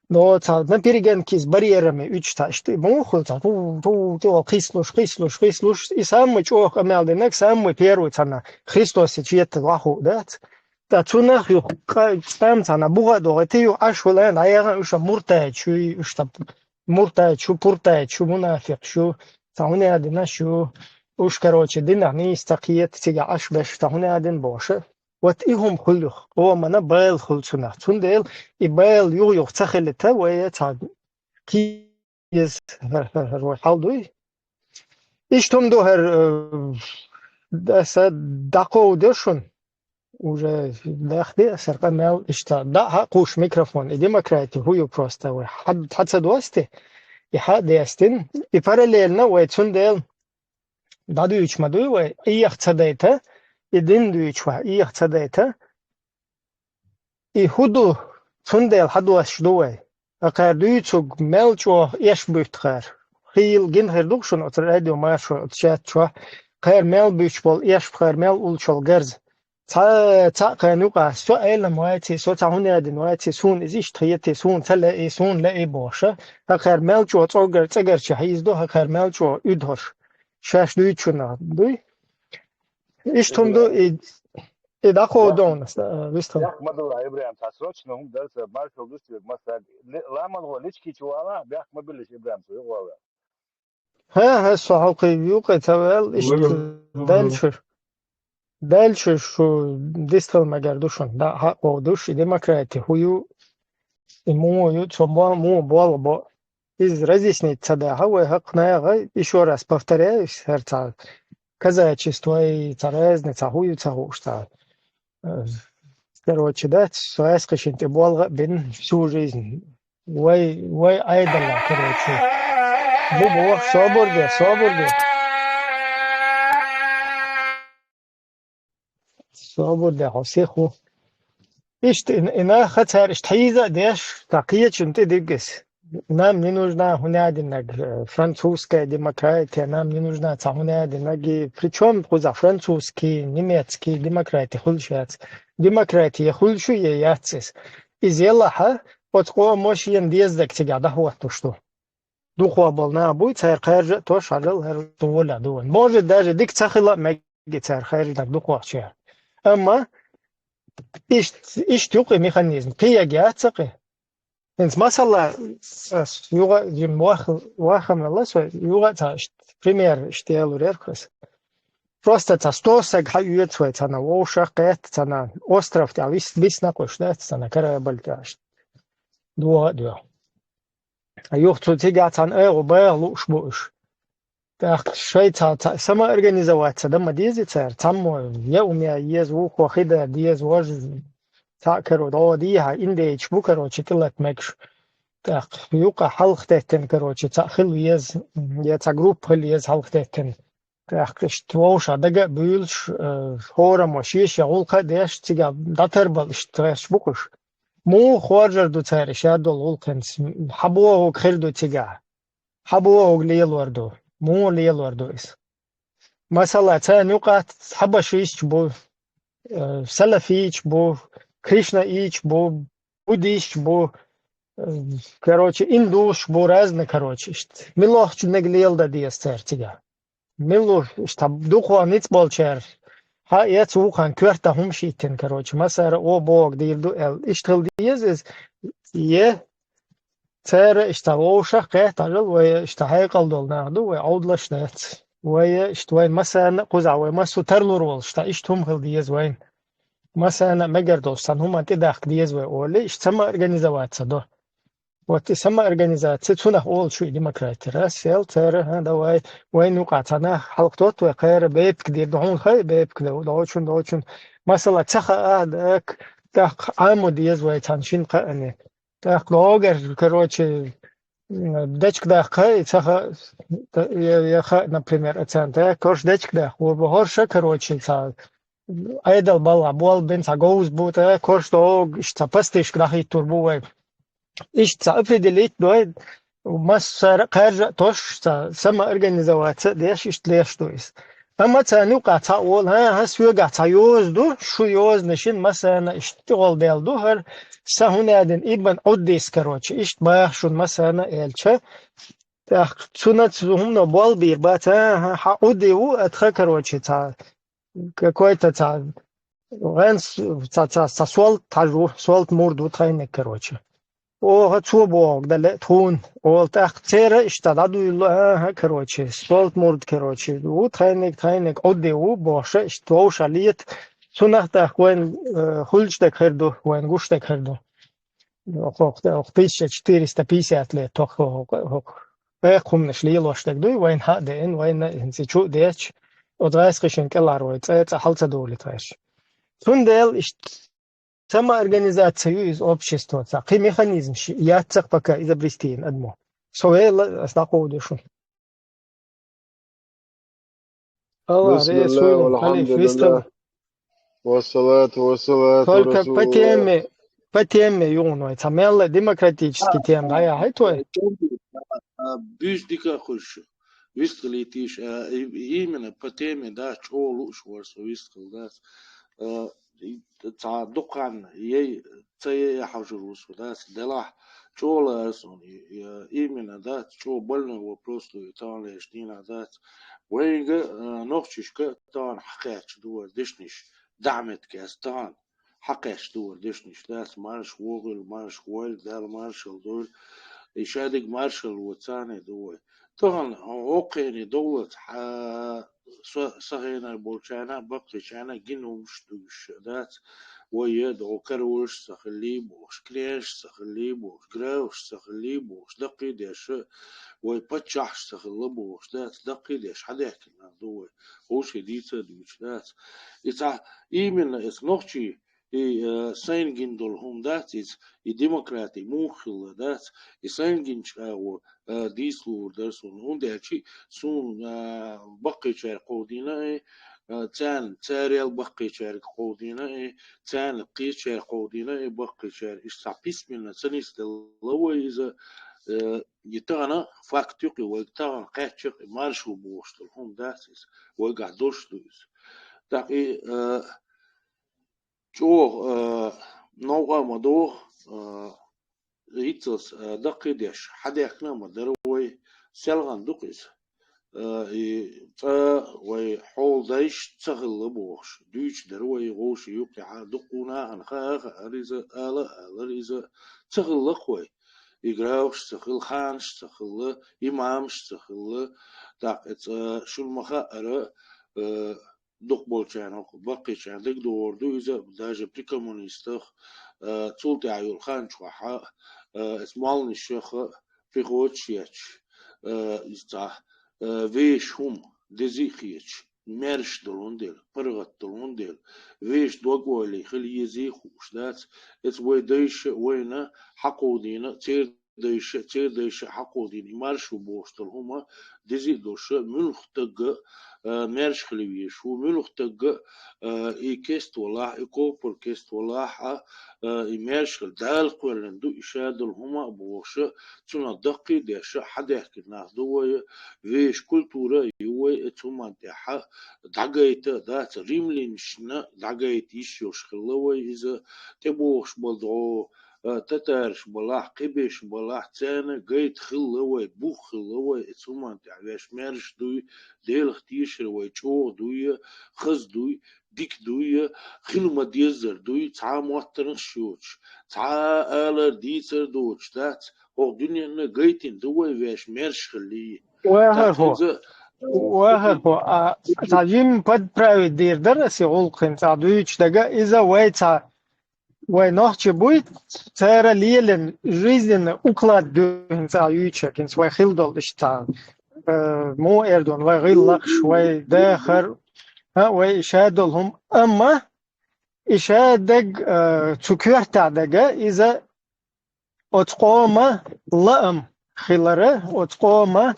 но цхьа, на перегонки с барьерами, уьдуш цхьа, иштта, муха хуьлу цхьа, ту, ту, ту, кхийсалуш, кхийсалуш, кхийсалуш, и самый чӀогӀа къамел динарг, самый первый цхьана, Христосе чета ваху, дац? Ткъа цунах юха къа-, цкъа-м цхьана буха а дохуьйтий, юха Ӏаш хуьлу, дӀаяхана уьш муртадаш ю, уьш ца муртадаш ю, пуртадаш ю, мунафикъаш ю, цхьа хӀун а дина шу, уьш, короче, динах нийса ца кхета, цигахь Ӏаш беш, цхьа хӀун а дина бохуш. Вот и хӀума хуьлу юха, къомана байла хуьлу цунах. Цундела и байла юха-юха ца хилийта, вай цхьа кхийса хӀара, хӀара, хӀара вай хьал дуй. Иштта хӀума ду хӀара, э, аса дӀакховдо шуна. Уже дахде аса хӀара къамел иштта. ДӀа хьакхуш микрофон, и демократи хӀу ю просто вай. Хьа, хьа ца дости, и хьа а дестина. И параллельно вай цундела дӀадуьйчу ма дуй вай, и яха ца дайта, и дин дуьйчу вай, и яха ца дайта. И хӀу ду, цундела хьадоссуш ду вай. Акхара дуьйцург мел чӀогӀа эшбуьтту кхара. Хийла гина хир ду шуна оцу радио маршо, оцу чат чохь, кхара мел буьттуш болу эшпа, кхара мел уллуш йолу гарза. Цхьа, цхьаъ кхарна юкъахь, со Ӏелам вайций, со цхьа хӀун а дина вайций, суна иза иштта хетий, суна ца лаьий, суна лаьий бохуша. Акхара мел чӀогӀа цӀогар-, цӀагарча хьийзадо, акхара мел чӀогӀа уьдхьуш. Шаьш дуьйцучунах дуй? Иштта хӀума ду, и, и дӀакховдо, вистхуьлда. Бехк ма билла, Ибрахим, цхьа срочно хӀума дара сан, маршалла ду шуьга, масала, ламаза гӀо лички чу вала, бехк ма биллаш, Ибрахим, со юкъавала. ХӀа, хӀа, со хьалкхуьйга юкъе ца ваьлла, иштта даьлча, даьлча шу дистхила мегар ду шуна, дӀа хьакъ вогӀу душ, и демократи хӀу ю, и муха ю, цо мо-, муха болх бо. Иза разъяснить ца дахьа вай хӀокху наха, ещё раз повторяюсь, хӀара цхьа казачество, цхьа разница хӀу ю ца хууш цхьа. Э, короче, да, со аьскхашна тӀе болх а бина всю жизнь. Вай, вай айдалла, короче. Бу боху, собар де, собар де. Собар де, хьо сиха ву. Иштта и, и нах цара иштта хьийза а деш, цхьа кхечунна тӀе диггас. Нам не нужна хӀун а динарг, э, французская демократия, нам не нужна цхьа хӀун а динарг. И причём кхуза французский, немецкий демократия хуьлуш яц. Демократия хуьлуш ю я яц иза. Иза елахьа, оцу къомо шена дездаг цигахь дӀахӀоттуш ду. Дукхох болу нах буй, цара кхаьржа а тош хьажал хӀара воля ду вайн. Может, даже дика ца хила а мега цара кхаьржинарг дукхохчара. Амма иштта, иштта юкъа механизм. Кхин яга яц ца кхин. ХӀинца масала, ас юха а, жим вах-, вахам вала со, юха а ца иштта, пример иштта ялур яра ас. Просто ца сто саг хьаоьцу вай цхьана, вовшах кхетта цхьана, остров тӀехь вис-, бисна кхуьш дац цхьана, корабль тӀехь иштта. Духа а дуьхьа. Юха цу цигахь цхьана айхьа баха лууш бу уьш. ТӀаккха шайца цхьа самоорганизоваться дан ма дезий цара, цхьаммо я ума еза, вукхо хи дан деза, важа цхьаъ каро дӀо дийхьа, индейчу бу, короче, тӀелата мегаш. ТӀаккха юкъа хьалха теттина, короче, цхьаъ хила веза, я цхьа группа хила еза хьалха теттина. ТӀаккха иштта вовшах дага а буьйлуш, э, хӀораммо шеша гӀуллакх а деш, цигахь дӀатарбала иштта гӀерташ бу кхуьш. Муха хоржар ду цара шадолу гӀуллакхинца? Хьан бохург хир ду цигахь? Хьан бохург лелор ду? Муха лелор ду иза? Масала, царна юкъахь хьабашисташ бу, э, салафиташ бу, кришнаиташ бу, буддисташ бу, э, короче, индусаш бу, разный, короче, иштта. Мила лохчунниг леладан деза цара цигахь? Мила луш, иштта дукхох ницкъ болчара хьаэца вукхарна коьрта хӀума шийтина, короче, масара о бохург дийр ду аьлла. Иштта хила деза иза, е цара иштта вовшах кхетта хьажал, вай иштта хьекъал долу нах ду, вай Ӏовдалаш дац. Вай иштта вай масарна а кхузахь, вай массо а тарлур волуш, ткъа иштта хӀума хила деза вайна. Масарна а мегар долуш, цхьана хӀуманна тӀедахка деза вай олий, иштта самоорганизоваться до. Вот и самоорганизация, цунах олуш ю и демократи. Раз сел цара, ха, давай, вайна юкъахь цхьа нах хьалха тотта вай, кхара бепиг дийр ду, хьуна хаьа бепиг ду, долчун, долчун. Масала, ца хаьа, дак, тӀаккха Ӏамо деза вай цхьана шина кхаъне. ТӀаккха догар, короче, м, дечка даккха хаьа, ца хаьа, я, я хаьа, например, оцарна, так, короче, дечка даккха, ву, ву, хӀорша, короче, цхьа, Ӏедал балгӀа болх бен цхьа говза бу, тӀаккха кораш догӀу, иштта цхьа пастишка дӀахӀиттур бу вай. Иштта цхьа определить дой, массара а кхержа а тосуш, цхьа самоорганизоваться а деш, иштта леш ду иза. Амма царна юкъахь цхьа олу: «ХӀан-хӀа, соьгахь цхьа йоза ду, шу йозанашна массарна иштта тӀехула даьлла ду хӀара, сан хӀун аьлла, ибн Ӏуддис, короче, иштта баха шуна массарна», — аьлча, тӀаккха цуьнан цу хӀумано болх бийр бац, а, хьан Ӏуди ву, а тхан, короче, цхьа какой-то цхьа гӀенс, цхьа, цхьа, цхьа солт хьажа ву, солт мурд ву тхайниг, короче. Оха цо бохург дан лаьа тхуна, олу тӀаккха церан иштта дӀадуьйлу, а, хӀа, короче, солт мурд, короче, ву тхайниг, тхайниг Ӏуди ву, бохуша, иштта вовшахлета, цунах тӀаккха вайн, э, хуьлуш дерг хир ду, вайн гуш дерг хир ду. ХӀокху, хӀокху тысяча четыреста пятьдесят лет, хӀокху, хӀокху, хӀокху хӀуманаш лелош дерг дуй, вайна хьа а деана, вайна хӀинца чу а детташ, оцу гӀаскхишна кӀелхьара вай цӀа, цӀа хьала ца довлийта гӀерташ. Цундела иштта самоорганизация ю иза обществоца. Кхин механизмаш яццахь пока изобрести йина адамо. Со вела, ас дӀакховду шуна. Аллах, بسم الله Расул, والحمد Халиф, لله вистхила. والصلاة والصلاة Только по على رسول الله. Теме, по теме юхуна вай. Цхьа мелла демократический тема дӀаяхьа хӀай твой? А, буьйса дика а хуьлуш. Вистхилийтийша, а, и-, именно по теме, да, чӀогӀа лууш вара со, вистхила дац. А, и, цхьа дукха хан яй, ца яй хьожур ву со, дац, делахь, чӀогӀа лаьара суна, и, и, именно, дац, чӀогӀа больной вопрос ду и таханлерчу дийнахь, дац. Вайга, а, нохчашка тахана хьакхаьчна ду вара дешнаш, дӀа а меттиг ас тахана хьакхаьчна ду вара дешнаш, дац, марша вогӀийла, марша войла, Дала маршалла дойла, и шадерг маршалла ву царна ду вай. Тахана хӀокхуьнан довлат хьа-, со-, сан хенара болчарна а, баккхийчарна а гина хӀумнаш ду уьш, дац. Вай е догӀу каролаш ца хиллий бохуш, князаш ца хиллий бохуш, графаш ца хиллий бохуш, даккхий а деш, вай паччахьаш ца хилла бохуш, дац, даккхий а деш, хьадаьхкина нах ду вай, вовшийн дийца а дуьйцуш, дац. И цхьа именно эцу нохчий и, э, сайна гина долу хӀума дац иза, и демократи муха хилла дац, и сайна гинчу агӀо, э, дийца луур дара суна. ХӀунда аьлча суна, э, баккхийчара кховдийна и, э, царна, царел баккхийчаьрга кховдийна и, царна кхечара кховдийна и баккхийчара. Иштта цхьа письменно ца нисделла вай иза, э, и тахана факт юкъа вайга тахана кхаьчча а, и маршо бохуш долу хӀума дац иза, вайгахь долуш ду иза. ТӀаккха и, э, чӀогӀа, а, новкъа а ма догӀу, а, хӀинццалц, а, даккхий а деш, хьадаьхкина а ма дара вай, селхана ду-кх иза. А, и цкъа вай хьолдайша ца хилла бохуш, дуьйцуш дара вай вовшийн юккъехь, дуккха нахана хаа а хаьара иза, ала а алара иза, ца хилла-кх вай. И графаш ца хилла, ханаш ца хилла, имамаш ца хилла, тӀаккха цкъа шуна ма хаьара, а, дукха болчарна, хӀокху баккхийчарна дагадогӀур ду иза, даже при коммунистах, а, цул тӀаьхьа йолу хан чохь а, а, эс молланашах а, приход шечаш, а, иза цхьа, а, вешан хӀума деза а хеташ, маьрша долун дела, паргӀат долун дела, вешан дог-ойла хила езий хууш дац, эца вай дайша а вайна хьакховдийна, церан дайша, церан дайша хьакховдийна и маршо бохуш долу хӀума дезий а долуш, муьлхха тагга, а, маьрша хила везаш ву, муьлхха тагга, а, и кест валахь, и копар кест валахь, а, а, и маьрша хила, Дала кхоьллина ду и ша долу хӀума а бохуш, цунах даккхий а деш, хьадаьхкина нах ду вай, вешан культура а ю вай, эцу хӀуманна тӀехь дӀагайта а дац, римлянашна дӀагайта йиш йолуш хилла вай иза, тӀебогӀуш болу догӀу, а, татараш балахь, кхиберш балахь, царна гайта хилла вай, бух хилла вай, эцу хӀуманна тӀехь ваьш маьрша дуй, Делах тешар вай чӀогӀа дуй, хаза дуй, дика дуй, хила ма-деззара дуй, цхьа а моттаргӀанаш йоцуш, цхьа а алар дийцар доцуш дац, хӀокху дуьненна гайтина ду вай ваьш маьрша хиллий. Вахар хӀо. ТӀаккха иза, вахар хӀо, а, цхьа жимма подправить дийр дара аса и гӀуллакх хӀинца дуьйцуш дага, иза вай цхьа Вай нохчий буй, цара лелийна жизненный уклад дуьйна цхьа юьйцург, хӀинца вай хила долу иштта цхьа, э, муха эр ду, вай гӀиллакхаш, вай дахар, а, вай и ша долу хӀума. Амма и ша даг, э, цу коьртехь дага, иза оцу къоман лаам хилара, оцу къоман,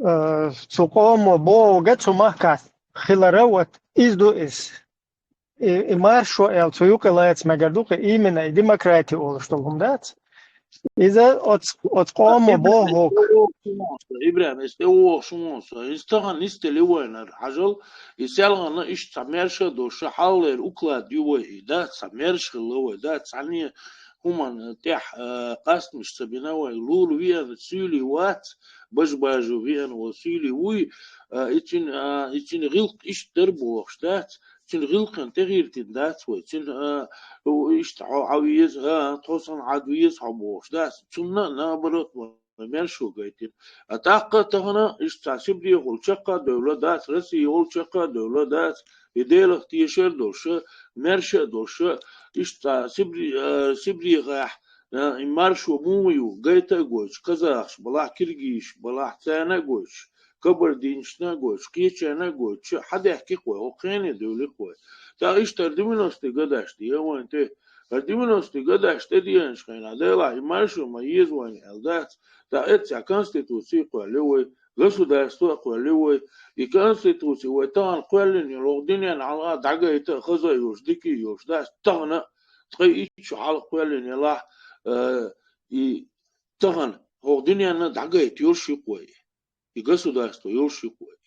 э, цу къомо бохург цу махкахь хилара, вот иза ду иза. и, и маршо аьлла, цу юкъе лаца мегар ду-кх, именно и демократи олуш долу хӀума дац. Иза оц-, оцу къомо боху. ИбрахӀим, эс тӀе вогӀуш ву со. Иза тахана нисделла вайнара хьажал, и селхана иштта цхьа маьрша а долуш, хьалхалера уклад ю вай, и дац, цхьа маьрша хилла вай, дац, цхьанне хӀуманна тӀехь, а, къастамаш ца бина вай, лула веана суьйлий вац, бажа-бажа веана волу суьйлий вуй, а, и цуьнан, а, и цуьнан гӀиллакх иштта дара бохуш дац, цуьнан гӀиллакхана тӀегӀиртина дац вай, цуьнан, а, у, иштта хьо, хьо веза, а, тхо санна хьан веза хьо бохуш дац, цунна а наоборот вай маьршо гайтина. А тӀаккха а тахана иштта цхьа Сибрехула чекх а девлла дац, Россия волу чекх а девлла дац, и Делах тешар а долуш, маьрша а долуш, иштта цхьа Сибре-, а, Сибрехахь, а, и маршо муха ю, гайта а гойтуш, казахаш балахь, киргизаш балахь, царна а гойтуш, кабардинцашна а гойтуш, кхечарна а гойтуш, хьан даьхки-кх вай, хӀокху хене девли-кх вай. ТӀаккха иштта хӀара девяностые годаш тӀе вайн тӀе, хӀара девяностые годаш тӀедеанчу хенахь, делахь, и маршо ма еза вайна аьлла дац, ТӀаккха эццехь конституци а кхоьллина вай, государство а кхоьллина вай. И конституци вай тахана кхоьллина йолу, хӀокху дуьненна хьалха дӀагайта а, хаза а йолуш, дика а йолуш дац, тахана а, ткъе итт шо хьалха кхоьллина елахь, э, и тахана хӀокху дуьненна дӀагайта йолуш ю-кх вай. И государство йолуш ю-кх вай.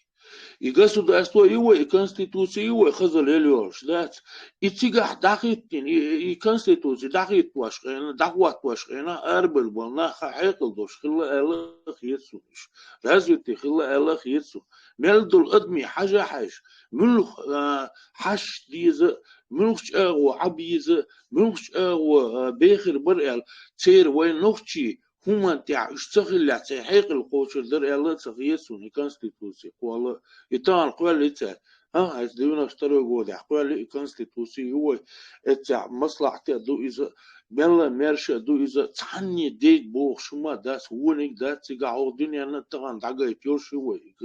И государство ю вай, и конституци ю вай, хазалла йолуш дац. И цигахь дӀахӀиттина, и, и конституци дӀахӀиттош хенахь, дӀахӀоттош хенахь, арабевлла болу нах хьекъал долуш хилла аьлла хета суна уьш. Развитый хилла аьлла хета суна. Мел долу адамийн хьажа а хьаьжа, муьлха, а, хьашт деза, муьлхачу агӀо Ӏа беза, муьлхачу агӀо, а, бехар бара аьлла, церан вайн нохчий хӀуманна тӀехь уьш ца хиллехь, церан хьекъал кхочур дара аьлла а ца хета суна и конституци кхолла. И тахана кхоьллина цара. ХӀан, аса девяносто второй годехь кхоьллина и конституци ю вай. Эццехь маслахьте а ду иза, мелла а маьрша а ду иза, цхьанне дайта бохуш хӀума а дац, вониг дац, цигахь хӀокху дуьненна а тахана дӀагайта йолуш ю вай.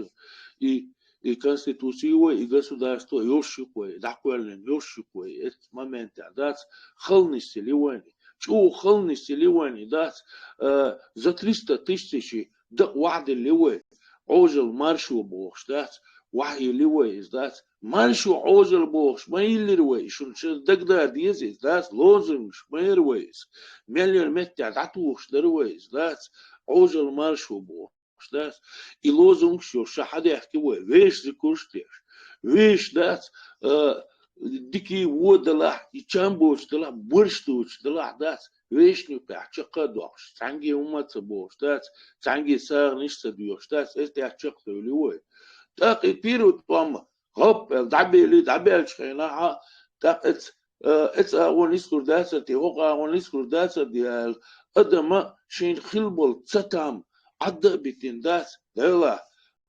И, и конституци ю вай, и государство йолуш ю-кх вай, дӀакхоьллина йолуш ю-кх вай. Эццу моментехь дац, хала нисделла ю вайна. ЧӀогӀа хала нисделла ю вайна и дац, а, за триста тысячи дакъа вахьделла ю вай, Ӏожалла маршо бохуш дац, вахьйилла ю вай иза дац. Маршо, Ӏожалла бохуш ма йиллира вай, шуна шуна дагадара деза иза дац, лозунгаш ма яра вай иза. Мел йолу меттехь дӀатухуш дара вай иза дац, Ӏожалла маршо бохуш дац. И лозунгаш йолуш ша хьан даьхки вай, вешан зуькуш а деш, вешан дац, а, дикий вон далахь, и чам боцуш далахь, борш доцуш далахь дац, вешан юкъехь чекх а доккхуш, цхьаьнгге хӀумма а ца бохуш дац, цхьаьнгге сагӀанаш а ца доьхуш дац, эццехь чекхдевлла ю вай. ТӀаккха и первый тӀом гӀап аьлла дӀабели, дӀабаьллачу хенахь, тӀаккха эц-, э, эцу агӀо нислур дацар те, хӀокху агӀо нислур дацар де аьлла, адама шайна хилла болу цатам Ӏадда а битина дац, Делахь,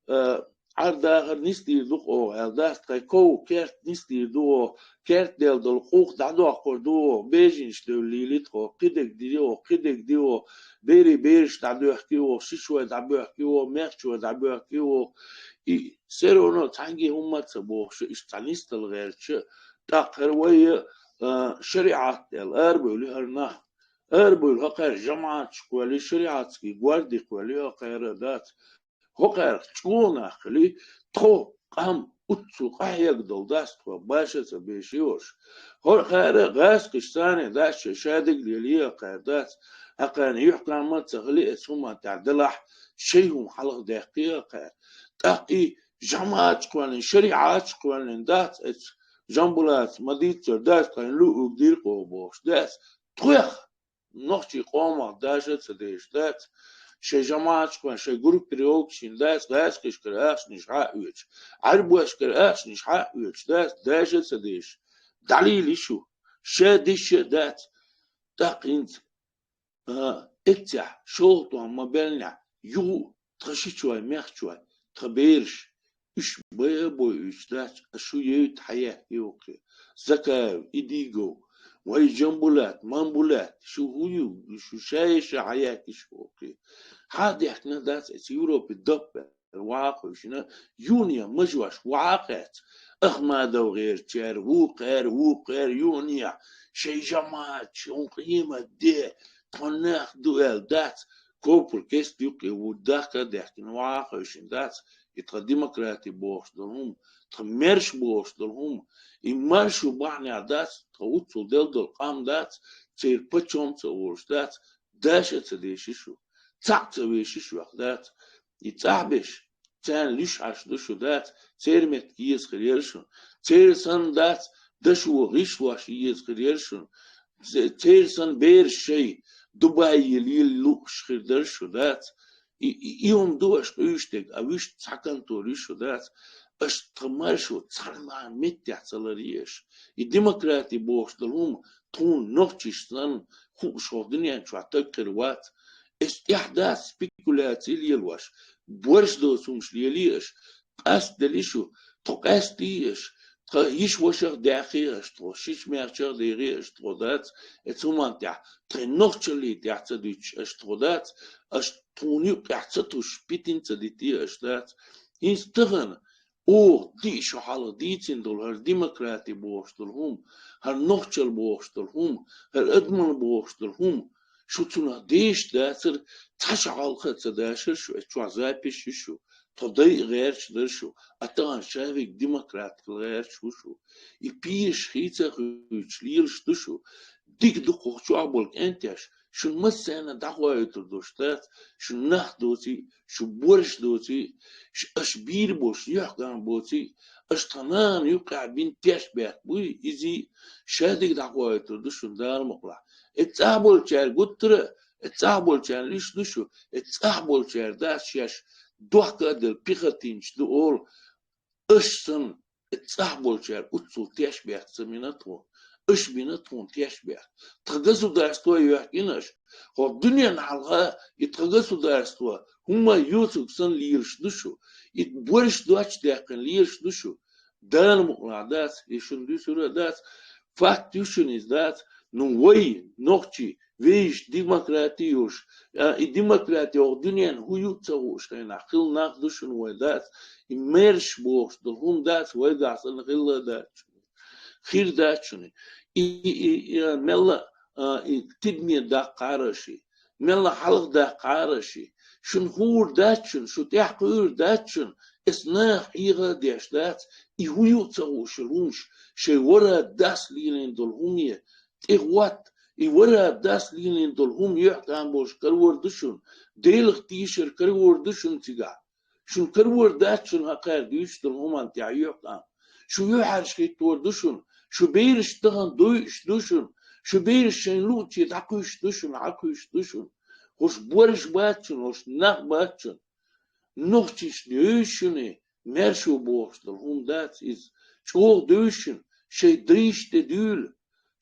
э, Ӏар-дахар нисдийр ду-кх оха аьлла дац, тхайн ков, керт нисдийр ду оха, керт делла долу къух дӀадоккхур ду оха, бежанаш девлла лийли тхо, кхидерг ди оха, кхидерг ди оха, берийн бераш дӀадоьхки оха, шичой дӀабоьхки оха, мехчой дӀабоьхки оха. И всё равно цхьаьнгге хӀумма а ца бохуш, иштта цхьа нисдала гӀерташ, тӀаккха хӀара вай, а, шариӀат аьлла, арабевлла хӀара нах. Арабевлла хӀокхара жамаӀаташ кхоьллина, шариӀатский гварди кхоьллина хӀокхара дац. ХӀокхарах чӀогӀа нах хили, тхо, къам, уццул къахьега долу дац тхо, баша а ца беш йолуш. ХӀокхара гӀазкхаш царна дац, шайн шадерг лелийна хӀокхара дац, хӀокхарна юьхькӀам а ца хили, эцу хӀуманна тӀехь делахь, шайн хӀума хьалха даьккхина хӀокхара. ТӀаккха и жамаӀаташ кхоьллина, шариӀаташ кхоьллина дац эцу Жамбулата ма-дийццара дац, тхайна луъург дира-кх оха бохуш дац. Тхох, нохчийн къомах даша а ца деш дац. Шайн жамаӀаташ кхоьллина, шайн группировкаш йина дац, гӀазкхашкара ахчанаш хьа а оьцуш, Ӏарбошкара ахчанаш хьа а оьцуш дац, даша а ца деш. ДӀалийла шу, ша деш а дац. ТӀаккха хӀинца А, эццехь, шолгӀа тӀом ма-беллинехь, юха тхан шичой, мехчой, тхан бераш, уьш бай а бойуьйтуш дац, а шу евта хьаяьккхи оха. Закаев, Идигов, вай Жамбулат, Мамбулат, шу хӀун ю, шу ша-ша хьаяьккхи шу оха. Хьан а даьхкина дац эца Европе даппа. ВахӀа кхуьйшина, юханехьа мажош вахӀа кхаьчна. Ахмадов гӀерачара, вукхара, вукхара, юханехьа, шайн жамаӀаташ, хӀун къемат де, тхо нах ду аьлла дац, копал кеста юккъе ву дахка а даьхкина, вахӀа кхуьйшина дац, И тха демократи бохуш долу хӀума, тха маьрша бохуш долу хӀума, и маршо бахьанехь дац, тха уццул делла долу къам дац, церан паччахьалкхе а волуш дац, даш а ца деши шу, цхьаъ а ца веши шу ваха дац. И цӀахь беш, царна луьш Ӏаш ду шу дац, церан меттиг еза хир яра шуна. Церан санна дац, дашо гӀишлош еза хир яра шуна. Ц-, церан санна бераш шайн Дубайе лела лууш хир дара шу дац. И, и, и хӀума ду аша къуьйсург, а вуьшта цхьа контора ю шу дац. Аша тхан маршо цхьана а меттехь ца ларъе аша. И демократи бохуш долу хӀума тхуна нохчашна санна хууш хӀокху дуьнен чохь таг хир вац. Эс тӀехь дац спекуляци лелош, борш доцу хӀумаш лелий аша, къастадели шу, тхо къаьстий аша, тхан йиш-вашах даьхий аша тхо, шича-маьхчах дехий аша тхо дац, эцу хӀуманна тӀехь, тхайн нохчаллин тӀехь ца дуьтуш аша тхо дац, аша тхуна юккъехь ца тусуш, питина ца дитий аша дац. ХӀинца тахана оха диъ шо хьалха дийцина долу хӀара демократи бохуш долу хӀума, хӀара нохчалла бохуш долу хӀума, хӀара адамалла бохуш долу хӀума, шу цунах дешаш дацара, цхьа шо хьалха а ца дашара шу, эцу чохь запись ю шу, тхо дайа гӀерташ дара шу, а тахана шаверг демократикал гӀерташ ву шу. И пешаш хийца а хуьйцуш лелаш ду шу. Дика ду кху чохь болу кӀентеш, шуна массарна дӀахоуьйтур долуш дац, шуна нах доций, шу борш доций, ш-, аша бийр болуш юьхькӀант боций, аша тхан нана юккъехь бина тешнабехк буй, изий, шадерг дӀахоуьйтур ду шуна Дала мукъалахь. Эцу цӀахь болчаьрга гуттара, эцу цӀахь болчарна луьш ду шу, эцу цӀахь болчара дац шаьш дохка а делла, пехотинцаш ду олу, аша санна, эцу цӀахь болчара уццул тешнабехк ца бина тхуна. Аша бина тхуна тешнабехк. Тхан государство а йоьхкина аша. ХӀокху дуьненна хьалха и тхан государство хӀумма а йоцург санна лелаш ду шу. И борш доцчу даьккхина лелаш ду шу. Дала мукъалахь дац, и шуна дуьсур а дац. Факт ю шуна иза дац. Ну, вай, нохчий, вешан демократи йолуш, а, и демократи хӀокху дуьненна хӀун ю а ца хууш хенахь, хилла нах ду шуна вай дац, и маьрша бохуш долу хӀума дац, вайгахь санна хилла а дац шуна. Хир дац шуна. И, и, и, и, а, мелла, а, и тидаме даккхара аша, мелла хьалха даккхара аша. Шуна хуур дац шуна, шу тӀаьхьакхуьур дац шуна, эс наха хьеха а деш дац, и хӀун ю а ца хууш хӀумаш, шайн вара дас лелийна долу хӀуме, тӀехӀотта, и вара дас лелийна долу хӀума юьхькӀант болуш карор ду шуна, Делах тешар карор ду шуна цигахь. Шуна карор дац шуна хӀокхара дуьйцуш долу хӀуманна тӀехь юьхькӀант. Шу юьхьӀаьржа хӀиттор ду шуна, шу бераш тахана дойуш ду шуна, шу бераш шайн луъуче дӀакхуьйсуш ду шуна, хьакхуьйсуш ду шуна. ХӀорш борш бац шуна, хӀорш нах бац шуна. Нохчашна девзаш шуна, маьршо бохуш долу хӀума дац иза. ЧӀогӀа девзаш шуна, шайн дайшна тӀе дуьйла,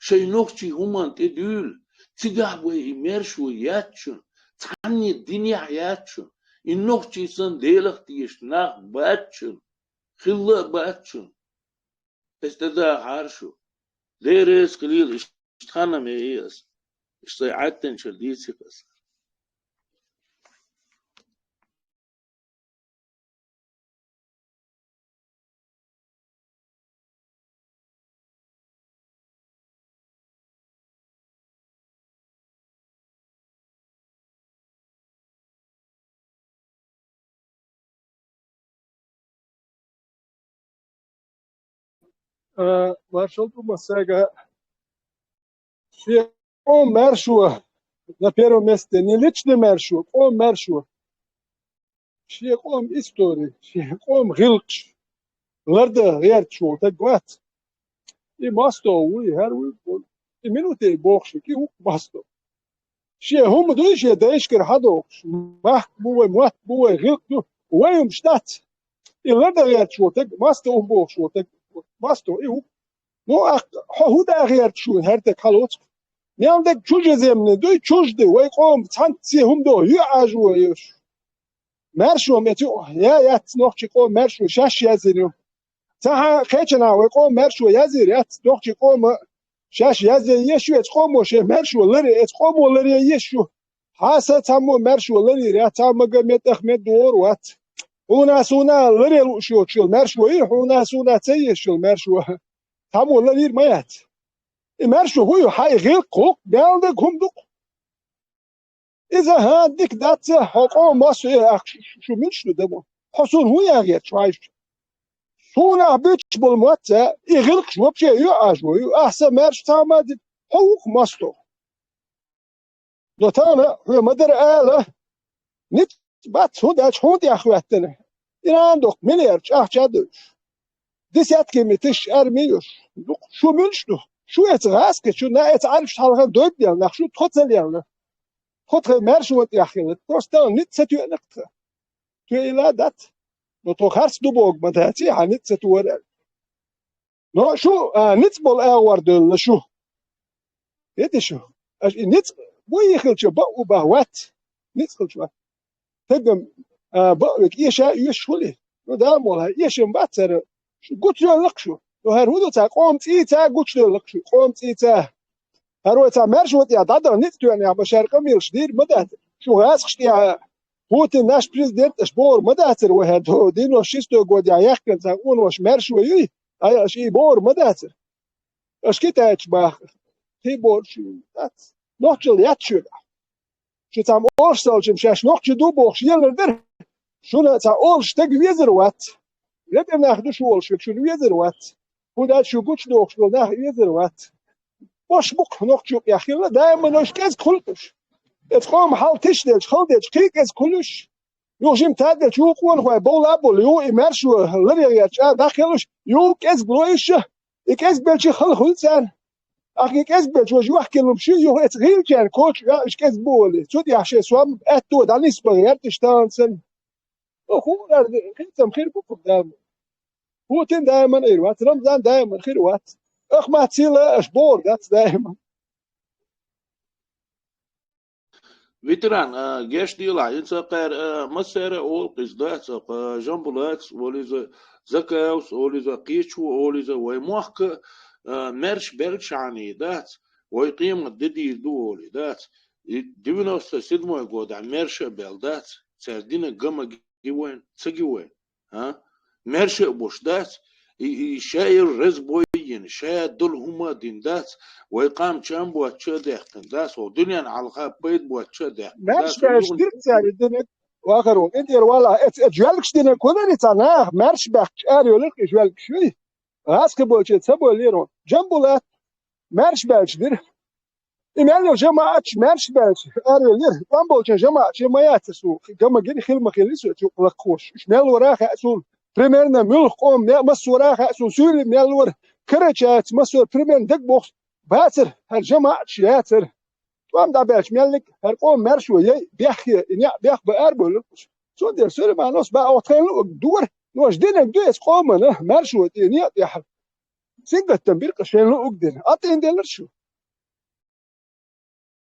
шайн нохчийн хӀуманна тӀе дуьйла. Цигахь вай и маьршо яц шуна, цхьанне динехь яц шуна. И нохчий санна Делах тешаш нах бац шуна, хилла а бац шуна. Эс тӀедахьара шу. Дерриг а хилийла, иштта ханна ма яй ас. Иштта сайн Ӏаьттинчуьра дийцира ас. Э, маршалла ду массаьрга. Шен къоман маьршо на первом месте, не личный маьршо, къоман маьршо. Шен къоман истори, шен къоман гӀиллакхаш лардан гӀерташ волу стаг вац. И мостагӀ вуй, хӀара вуй, и минуте бохуш, и ву мостагӀ. Шен хӀума дуй, шен дайшкара хьадохуш, махка бу вай, мотт бу вай, гӀиллакх ду, вай хӀумаш дац. И лардан гӀерташ волу стаг, мостагӀ ву бохуш волу стаг, мостагӀ и ву. Ну, ахь, хьо хӀун да гӀерташ ву, хӀара стаг хьалоцу? Мел дерг чужеземный дуй, чужда, вай къоман цхьаьнца хӀума доху, юьхьӀаьржа ву еш. Маьршо меца ю, я яц нохчийн къоман маьршо шаьш язйина ю. Ца хьан кхечанхьа вай къоман маьршо язйийр яц, нохчийн къоман шаьш язйина еш ю, эцу къомо шен маьршо ларъе, эцу къомо ларъе еш ю. Хьан сан цхьаммо маьршо ларйийр яц, цхьа Магомед Ахмед догӀур вац. Хьуна суна ларъе лууш йоцуш йолу маьршо ю, хьуна суна ца еш йолу маьршо. Цхьаммо ларйийр ма яц. И маьршо хӀун ю, хьан и гӀиллакх хӀу, мел дерг хӀума ду-кх. Иза, хӀан, дика дац, хьо къоман мостагӀ, ах, шу, шу муьлш ду, дамо? хьо суна хӀун яхьа гӀерташ ву хьайша? Суна ахь буьтуш болу мотт цӀа, и гӀиллакхаш вообще ю, Ӏаш ву ю, ахь сан маьрша цхьа а ма дина, хьо ву-кх мостагӀа. Но тахана хьоьга ма-дарра ала, ницкъ бац, хӀунда аьлча хьуна тӀехь хӀоьттина. Иран доккха миллиард чӀахча а дуьллуш. Десятками тысяч арми йолуш. Дукха шу муьлш ду? Шу эца гӀазкхи, шу на эца Ӏарбаш хьалха дойб делла нах, шу тхо ца лелла. Тхо тхан маьршонан тӀехь хилла. Просто тахана ницкъ ца тоьъна-кх тхан. Тоьийла дац. Но тхо харц ду бохург ма дац, хьан ницкъ ца тора аьлла. Но шу, а, ницкъ болу агӀор девлла шу. Хетий шу? Аша и ницкъ вуй хилча бакъ ву баха вац. Ницкъ хилча вац. Стеган, а, бакъ верг эша а оьшуш хуьлий? Ну, Дала мукъ лахь, эшам бац цара. Шу гучудевлла-кх шу. Ну, хӀара хӀун ду цхьа къоман цӀийца гучудевлла-кх шу? Къоман цӀийца. ХӀара вай цхьа маьршо тӀехь дӀадаха ницкъ тоьънехь бан шаьра къамелаш дийр ма дац. Шу гӀазкхаш тӀехь Путин наш президент аша бохур ма дацара вай хӀара девяносто шестой годехь яьккхина цхьа къонош маьршо юй? Ай, аша и бохур ма дацара. Аша китайцаш баха. Кхин бохург шу дац. Нохчалла яц шуьга. Шу цхьамма олуш ца хилча-м шаьш нохчий ду бохуш елар дара. Шуна цхьа олуш стаг везар вац. Лебен нах ду шу олуш верг, шуна везар вац. ХӀунда аьлча шу гучудохуш долу нах везар вац. Бош бу-кх нохчо юкъехь хилла, даиман уьш кӀезиг хуьлу уьш. Эцу къоман хьал тиша делча, хала делча, кхин а кӀезиг хуьлу уьш. Юха жимма тадделча, юха къонахой бовла а болу, юха и маьршо ларъян гӀерташ а дӀакхеллуш, юха кӀезиг ло уьш. И кӀезиг белча хала хуьлу царна. Ахьа и кӀезиг белча важа юьхкина луш ю, юха эцу гӀийлачарна коча веа, уьш кӀезиг бу олий. Цу тӀехь шайн сом аьтто дӀанисбан гӀерта уьш тахана санна. Оха хӀун ара хи-, хи-, хи-, хир бу-кх Дала. Путин даиман Ӏийр вац, Рамзан даиман хир вац. Ахмат сила аша бохур дац даиман. Ветеран, а, геш делахь, и ца кхаьра, а, массара а олу-кх иза дац, а, Жамбулатс олу иза, Закаевс олу иза, кхечо олу иза, вай мохк а, а, маьрша баьлчхьана дац, вай къемат де дийр ду олий дац. И девяносто седьмой годехь маьрша а баьлла дац, цара дина гама ги вайн, ца ги вайн. А? Маьрша а буш дац, и, и ша а разбой йина, ша а долу хӀума а дина дац, вай къам чам боцчу а даьккхина дац, хӀокху дуьненна хьалха пайда боцчу а даьккхина дац. Маьрша баьлча дира цара и динарг, вахаро, и тӀера вала, эц-, эц жоьлгаш динарг хӀун дара и цхьа наха, маьрша баьхкича арайолура-кх и жоьлгаш, юй? ГӀазкхи болче ца бовлийра хьуна. Жамбулат маьрша баьлча дира. И мел йолу жамаӀаташ маьрша баьлча арайолура. ТӀом болчун жамаӀаташ ма яцара суна. Гама гира, хила ма хилли со цу лакхош. Уьш мел вара а хаьа суна. Примерно муьлха къоман ме-, массо вара а хаьа суна. Суьйли мел вара. Карачаевс массо примерно дага боху. Бацара, хӀара жамаӀаташ яцара. ТӀом дӀабаьлча меллиг хӀара къоман маьршо яй, бехке, и неӀ бех бан арабевлла уьш. Цундела Сулаймановс бан оха тхайна луург дора. Ну, аша динарг ду эцу къомана, маьршо тӀе, некъа тӀехь. Сингаттам бира-кх шайна луург дина. АтӀийна делира шу.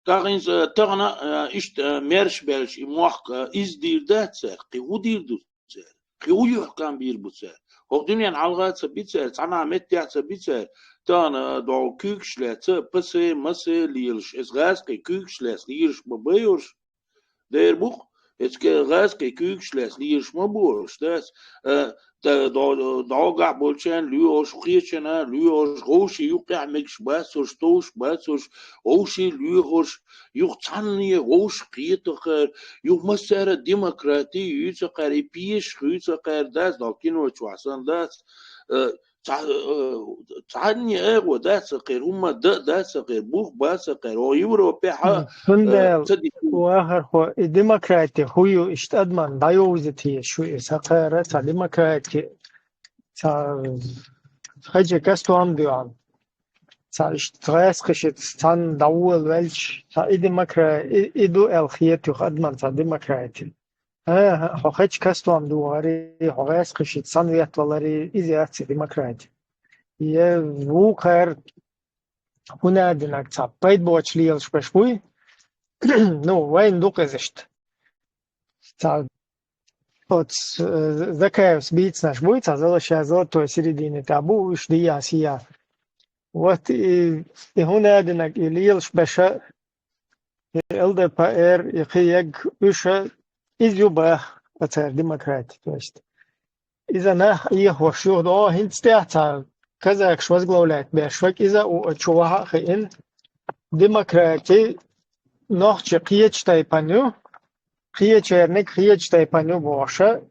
ТӀаккха иза, э, тахана, э, иштта, э, маьрша баьлча и мохк, э, иза дийр дац цара, кхин хӀун дийр ду цара? Кхин хӀун юьхькӀам бийр бу цара? ХӀокху дуьненна хьалха а ца би цара, цхьана а меттехь а ца би цара, тахана, э, догӀу куьйгаш лаьцна, пасе, масе лелаш, эцу гӀазкхийн куьйгаш лаьцна лелаш ма байораш. Дера бу-кх, эцу гӀазкхийн куьйгаш лаьцна лелаш ма бу уьш, дац, э, д-, д-, догӀу гахь болчарна лоьхуш, кхечанна лоьхуш, вовшийн юккъехь мегаш бац уьш, товш бац уьш, вовшийн лоьхуш, юха цхьанне вовшах кхетахара, юха массара а демократи юьйцахара, и пешах юьйцахара дац, догӀу кино чохь санна дац, э, цхьа-, э, цхьанне агӀо дац ца кхера, хӀумма дан а дац ца кхера, бух бац ца кхера, оха Европехь а, э, ца дитина. Вахархо, и демократи хӀун ю, иштта адамна дӀайовзийта езаш ю и, ца кхера, цхьа демократи, цхьа хазачу кастом дуьхьал. Цхьа иштта гӀаскхашца цхьаьна дӀаволавелча, цхьа и демокра-, и, и ду аьлла хета юха адамна цхьа демократи. ХӀан-хӀа, хьо хазачу кастом духарий, хьо гӀаскхашца цхьаьна ветталарий, иза яц и демократи. Я вукхара хӀун а динарг цхьа пайда боцуш лелаш берш буй? Ну, вайна ду-кх иза иштта. Цхьа оцу, э, Закаевс бийцинарш буй, цхьа зала-, ша золотой середине тӀехь бу, уьш дийя, сийя. Вот и, и хӀун а динарг, и лелаш берш а, и ЛДПР, и кхин ерг, уьш а иза ю баха, оцара демократи, то есть. Иза нах Ӏехош ю, о, хӀинца тӀехь цхьа казакаш возглавлять беш верг, иза а ву, чу ваха а хиъна. Демократи нохчийн кхечу тайпана ю, кхечерниг кхечу тайпана ю бохуш а,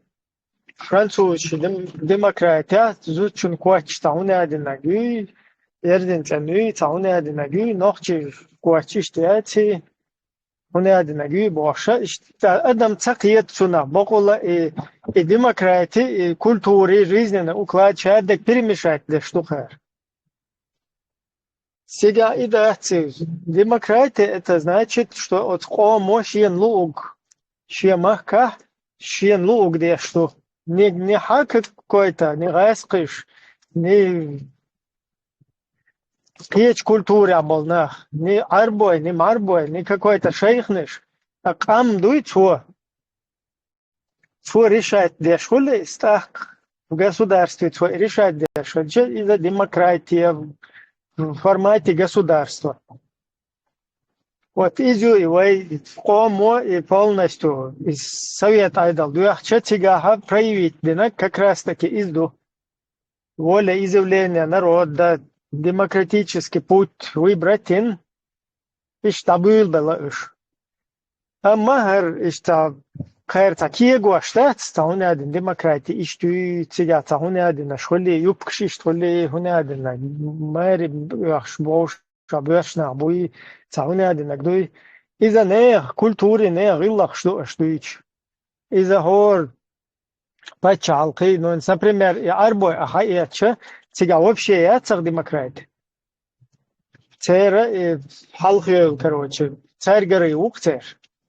французаш дем-, демократия, зудчун коч цхьа хӀуна а динаг юй, эрзин цӀен юй, цхьа хӀуна а динаг юй, нохчий коч иштта яций, хӀуна а динаг юй бохуш, иштта адам ца кхета цунах, бакъула и, и демократи, и культури, жизненный уклад шадерг перемешать деш ду кхара. Цига и дац иза. Демократия, это значит, что оцу къомо шена луъург, шен махкахь шена луъург деш ду. Не, не хьа какой-то, не гӀаьскхиш, не кхечу культурехь болу нах, не Ӏарбой, не марбой, не какой-то шайхнаш, а къам дуй цо. Цо решать деш хуьлу иза тӀаккха, в государстве цо решать деш хилча, иза демократия, в формате государства. Вот иза ю и вай къомо и полностью и совет Ӏедал доьхча, цигахьа проявить динарг как раз таки иза ду. Волеизъявление народа, демократический путь выбрать йина, иштта дӀабуьйлабелла уьш. Амма хӀара иштта кхера цхьа кегош дац, цхьа хӀуна а дина демократи иштта юй, цигахь цхьа хӀуна а дина аш хуьлий, юбкаш иштта хуьлий, хӀуна а дина маьри оьхуш бовш, ша боьрша нах буй, цхьа хӀуна а динарг дуй. Иза нехан культури, нехан гӀиллакхаш ду аш дуьйцуш. Иза хӀора паччахьалкхий, ну, например, и Ӏарбой а хьаэцча, цигахь вообще яцахь демократи. Церан и хьалхайолу, короче, цаьргара и ву-кх церан.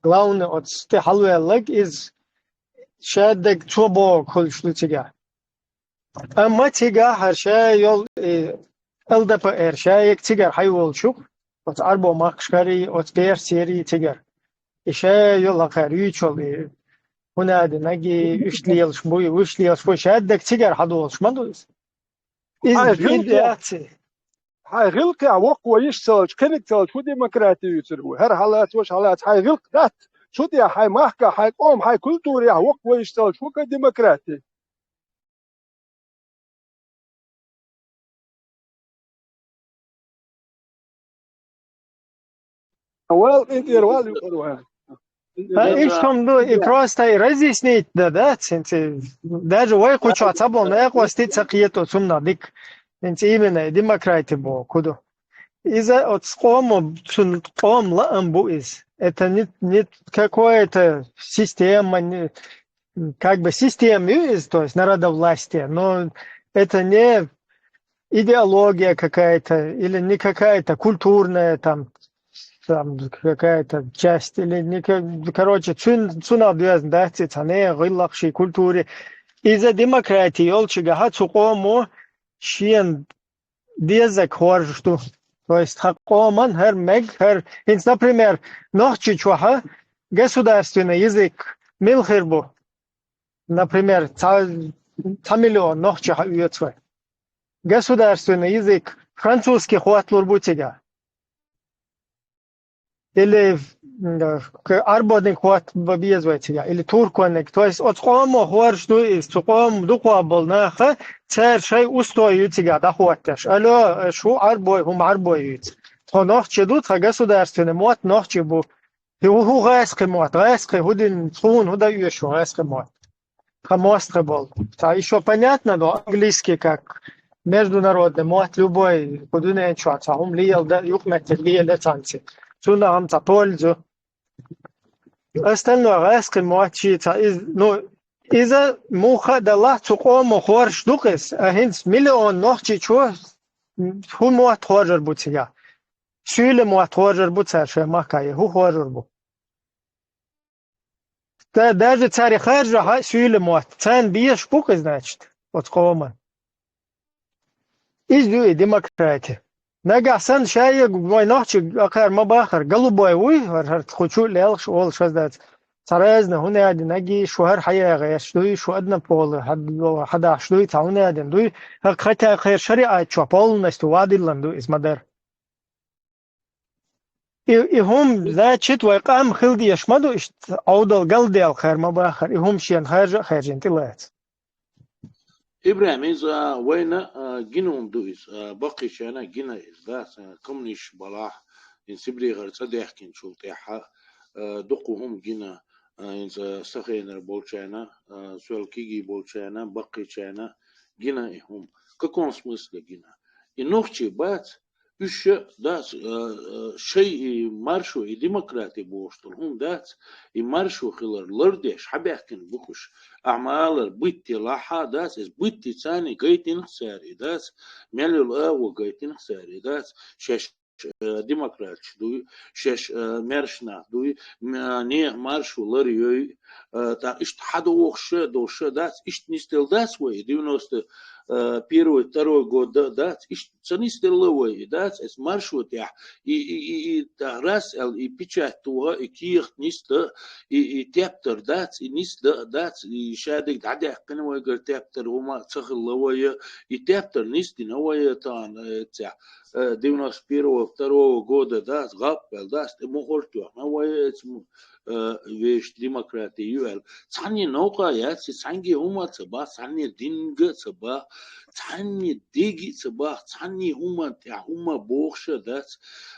Главный оцу тӀе хьалаваьлларг иза шадерг цо бохург хуьлуш ду цигахь. Амма цигахь хӀара ша йолу и Л Д П Р, ша ерг цигара хьайволуш ю-кх, оцу Ӏарбо махкашкарий, оцу Персерий цигара. И ша йолу хӀара юьйцуш йолу и хӀуна а динарг, и иштта лелаш буй, уьш лелаш буй, шадерг цигара хьадолуш ма ду иза. Иза, хьайн иза гӀиллакхе, яц и. Хьайн гӀиллакхехь воккхаван йиш ца луш, кхиниг ца луш, хӀун демократи юьйцур ву? ХӀара хьалаца, ваша хьалаца, хьайн гӀиллакх дац. Цу тӀехь хьайн махкахь, хьайн къоман, хьайн культурехь воккхаван йиш ца луш, хӀун ка демократи? Вал, къинтӀера вал, юкъара вал. А, иштта хӀума ду, и просто и разъяснить дан, да, хӀинца даже вай кху чохь ца болу некъостий ца кхето цунна дика. ХӀинца именно и демократи боху, кху ду. Иза оцу къомо, цунна къоман лаам бу иза. Это не, не какое-то система, не, как бы система ю иза, то есть народовластие, но это не идеология какая-то или не какая-то культурная там, там какая-то часть, или не, ка-, короче, цун-, цунах доьзна дац и цхьа нехан гӀиллакх шен культуре. Иза демократи йолчигахьа цу къомо шен дезаг хоржуш ду. То есть хьан къоман хӀара мега, хӀара, хӀинца, например, Нохчийчохьа государственный язык мила хир бу? Например, цхьа, цхьа миллион нохчи хьан оьцу вай. Государственный язык французский хӀотталур бу цигахь. Или, м, к-, арбониг хӀотта б-, беза вай цигахь, или туркониг. То есть оцу къомо хоржуш ду иза, цу къомо дукха болу наха, цара шайн устой ю цигахь дӀахӀотташ. Алло, аш хӀу арбой, хӀума арбой юьйцу. Тхо нохчи ду, тхан государственный мотт нохчи бу. И хӀу, хӀу гӀаьскхи мотт, гӀаьскхи, хӀу дин, тхуна хӀу дан оьшу гӀаьскхи мотт? Тхан мостагӀа болу. Цхьа ещё понятно, но английский как международный мотт, любой, кху дуьнен чохь цхьа хӀума лела дан, юкъаметтиг лела цхьаьнца. Цунах хӀума цхьа пользу. Остальное гӀаьскхи мотт ши цхьа из-, ну, иза муха а далахь, цу къомо хоржуш ду-кх иза, а хӀинца миллион нохчичо хӀун мотт хоржур бу цигахь? Суьйле мотт хоржур бу цара шайн махкахь, хӀун хоржур бу? Да-, даже цара харжахьа суьйле мотт, царна безаш бу-кх иза, значит, оцу къоман. Иза ю и демократи. Нагахь санна шайега вай нохчи акхар ма бахар, голубой вуй, хӀара, хӀара кху чу лелхаш олуш хаза дац. Цхьа разна хӀун а динарг, шу хӀара хьаяха гӀерташ дуй, шу однополый хьад-, хьадахьаш дуй, цхьа хӀун а дина дуй, хӀа-, хотя кхеран шариӀат чохь полностью вадиллан ду иза ма-дарра. И, и хӀума, значит, вай къам хила дезаш ма ду, иштта Ӏовдал галдаьлла хар ма бахар, и хӀума шена харжа а хаьржина тӀелаца. ИбрахӀим, иза вайна, а, гина хӀума ду иза, а, баккхийчарна гина иза, да, сан коммунисташ балахь, ин СибрегӀара цӀа даьхкинчул тӀаьхьа, а, дукха хӀума гина, а, хӀинца сахийнар болчарна, а, соьл кегий болчарна, баккхийчарна гина и хӀума. В каком смысле гина? И нохчий бац, уьш дац, а, а, шай и маршо, и демократи бохуш долу хӀума дац, и маршо хилар лардеш, хьабаьхкина бу уьш. Ахьа ма аллара, битти лахьа дац, иза битти царна гайтинах цара и дац, мел йолу агӀо гайтинах цара и дац, шаьш, а, демократаш дуй, шаьш, а, маьрша нах дуй, м-, а, нехан маршо лар йой, а, тӀаккха иштта хьадохуш долуш дац, иштта нисделла дац вай, девяносто первый, второй год да-, дац, иштта ца нисделла вай, и дац, эс маршо тӀехь, и, и, и, и, тӀаккха раз аьлла, и печать тоха, и кехат нисда, и, и тептар дац, и нисда дац, и шадерг дӀадаьккхина вайгара тептар, хӀума ца хилла вай, и тептар нисдина вай тахана, э, цехь, э, девяносто первого, второго года дац, гӀап аьлла дац, тӀе мухӀар тоьхна вай, эца му-, э, вешан демократи ю аьлла. Цхьанне новкъа яц, цхьаьнгге хӀума ца бах, цхьанне динга ца бах, цхьанне деги ца бах, цхьанне хӀума тӀехь хӀума бохуш а дац.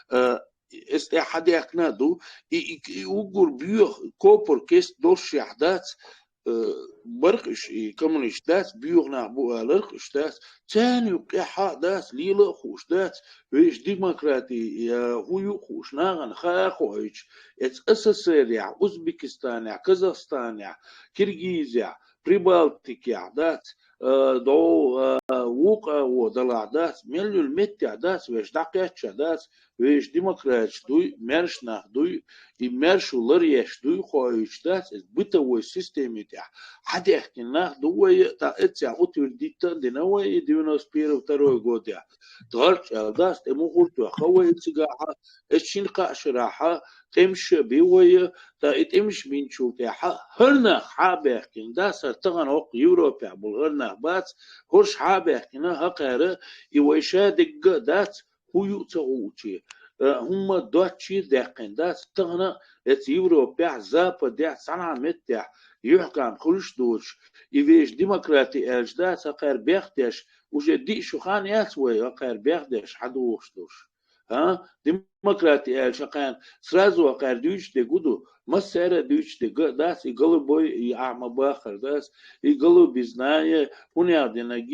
Э, эс тӀехь хьадаьккхина а ду, и, и, и уггар боьха копар кест долушехь дац, э, баркъ уьш, и коммунист дац, боьха нах бу аларх уьш дац, царна юккъехь а дац, лела а хууш дац, вешан демократи, я, хӀун ю а хууш, нахана хаа а хоуьйтуш, эца СССР-ехь, Узбекистанехь, Казахстанехь, Киргизехь, Прибалтикехь дац, а, дов, а, вукху агӀо далахь дац, мел йолу меттехь дац, вешан дӀакхаьчча дац, вешан демократаш дуй, маьрша нах дуй, и маьршо лар еш дуй, хоуьйтуш дац, иза бытовой системи тӀехь хьадаьккхина нах ду вай, тӀаккха эццехь утвердить а дина вай и девяносто первый, второй годехь. ДӀарч аьлла дац, тӀе мухӀар тоьхна вай цигахь, эс шина кхаа шарахь тӀемаш а би вай, тӀаккха и тӀемаш бинчул тӀаьхьа хӀара нах хьа а баьхкина дац, хӀара тахана хӀокху Европехь болу хӀара нах бац, хӀорш хьа а баьхкина, хӀокхара и вай шадерг а дац, хӀун ю а ца хуучий, э, хӀумма доцчий а даьккхина дац, тахана эца Европехь, Западехь, цхьана а меттехь, юьхькӀам хуьлуш а доцуш, и вешан демократи аьлча дац, хӀокхара бехдеш, уже диъ шо хан яц вай, хӀокхара бехдеш хьадохуш долуш. А? Демократи аьлча хӀокхарна, сразу хӀокхара дуьйцуш дерг хӀун ду, массара а дуьйцуш дерг а дац, и голубой, и ахьа ма баххара дац, и голубизна а, хӀунех динарг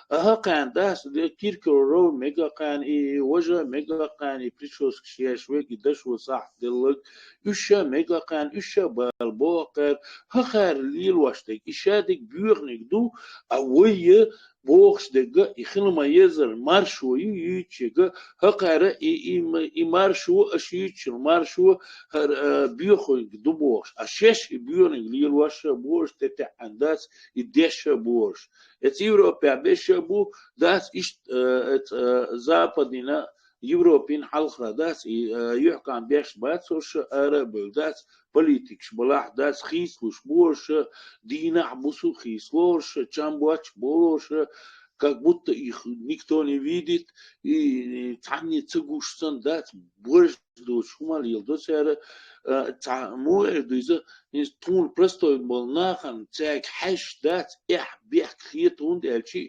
а, а хӀокхарна дац, Киркоров мега хӀокхарна, и, и важа мега хӀокхарна, и прическаш еш верг, и дашо сахьт делларг, уьш а мега хӀокхарна, уьш а бала боху хӀокхара, хӀокхара лелош дерг, и шадерг боьханиг ду, а вай бохуш дерг а, и хила ма-еззара маршо ю юьйцуш ерг а, хӀокхара и, и, и маршо, аша юьйцуш йолу маршо, хӀара, а, боьханиг ду бохуш, а шаьш и боьханиг лелош а бохуш, тӀетаьӀӀина дац, и деш а бохуш. Эца Европехь беш а бу, дац иштта, а, эца, а, Западина, Европин хьалхара дац, и, а, юьхькӀам беш бац хӀорш а, ара а бевлла дац, политикаш балахь дац, хийцалуш бу хӀорш а, дийнахь, бусу хийцало хӀорш а, чам боцуш болу хӀорш а, как будто их никто не видит, и цхьанне ца гуш санна дац, борш доцуш хӀума леладо цара, а, цхьа муха эр ду иза, иза тхуна простой болу нахана цаьрга хьаьжча дац, эхь, бехк хета, хӀунда аьлча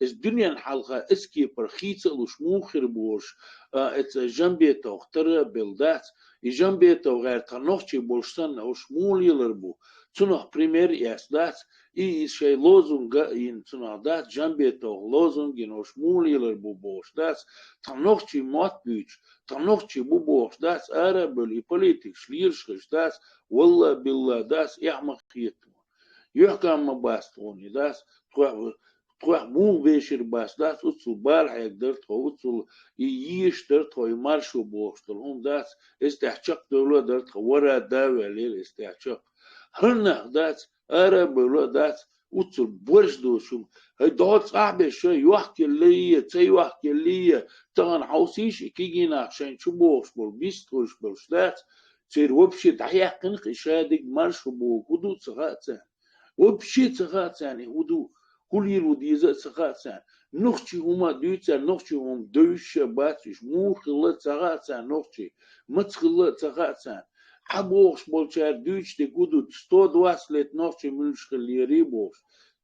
иза дуьненна хьалха эца кепара хийца а луш муха хир бохуш, а, эца Жамбетовх тара а белла дац, и Жамбетов гӀерта тхан нохчий болуш санна, уьш муха лелар бу? Цунах пример эцна дац, и, и шайн лозунга а йина цунах дац, Жамбетовх лозунг йина, уьш муха лелар бу бохуш дац, тхан нохчий мотт буьйцуш, тхан нохчий бу бохуш дац, ара а бевлла, и политикаш лелаш хилча дац, валла а, билла а дац, эхь ма хета. Юьхькам ма бац тхуна и дац, тхо Тхох муха бешира бац дац, уццул бала хьегдар тхо, уццул и йийш дар тхо, и маршо бохуш долу хӀума дац, эс тӀехь чекхдевлла а дар тхо, вара а да а ваьллера эс тӀехь чекх. ХӀара нах дац, ара а бевлла а дац, уццул борш доцу хӀума. ХӀай догӀа цӀахь беш, шайн йохкеллий, ца йохкеллий, тахана хьовсийша и кегий нах шайн чу бохуш болу, бистхуьлуш болуш дац, церан вообще дӀаяьккхина-кх и шадерг маршо боху, хӀун ду ца хаьа царна. Вообще ца хаьа царна и хӀун ду, хӀун лело деза а ца хаьа царна. Нохчий хӀума а дуьйцу цара, нохчий хӀума девзаш а бац уьш, муха хилла а ца хаьа царна нохчий, маца хилла а ца хаьа царна. Хьан бохуш болчара дуьйцуш дерг хӀун ду, сто двадцать лет нохчий муьлш хиллера бохуш.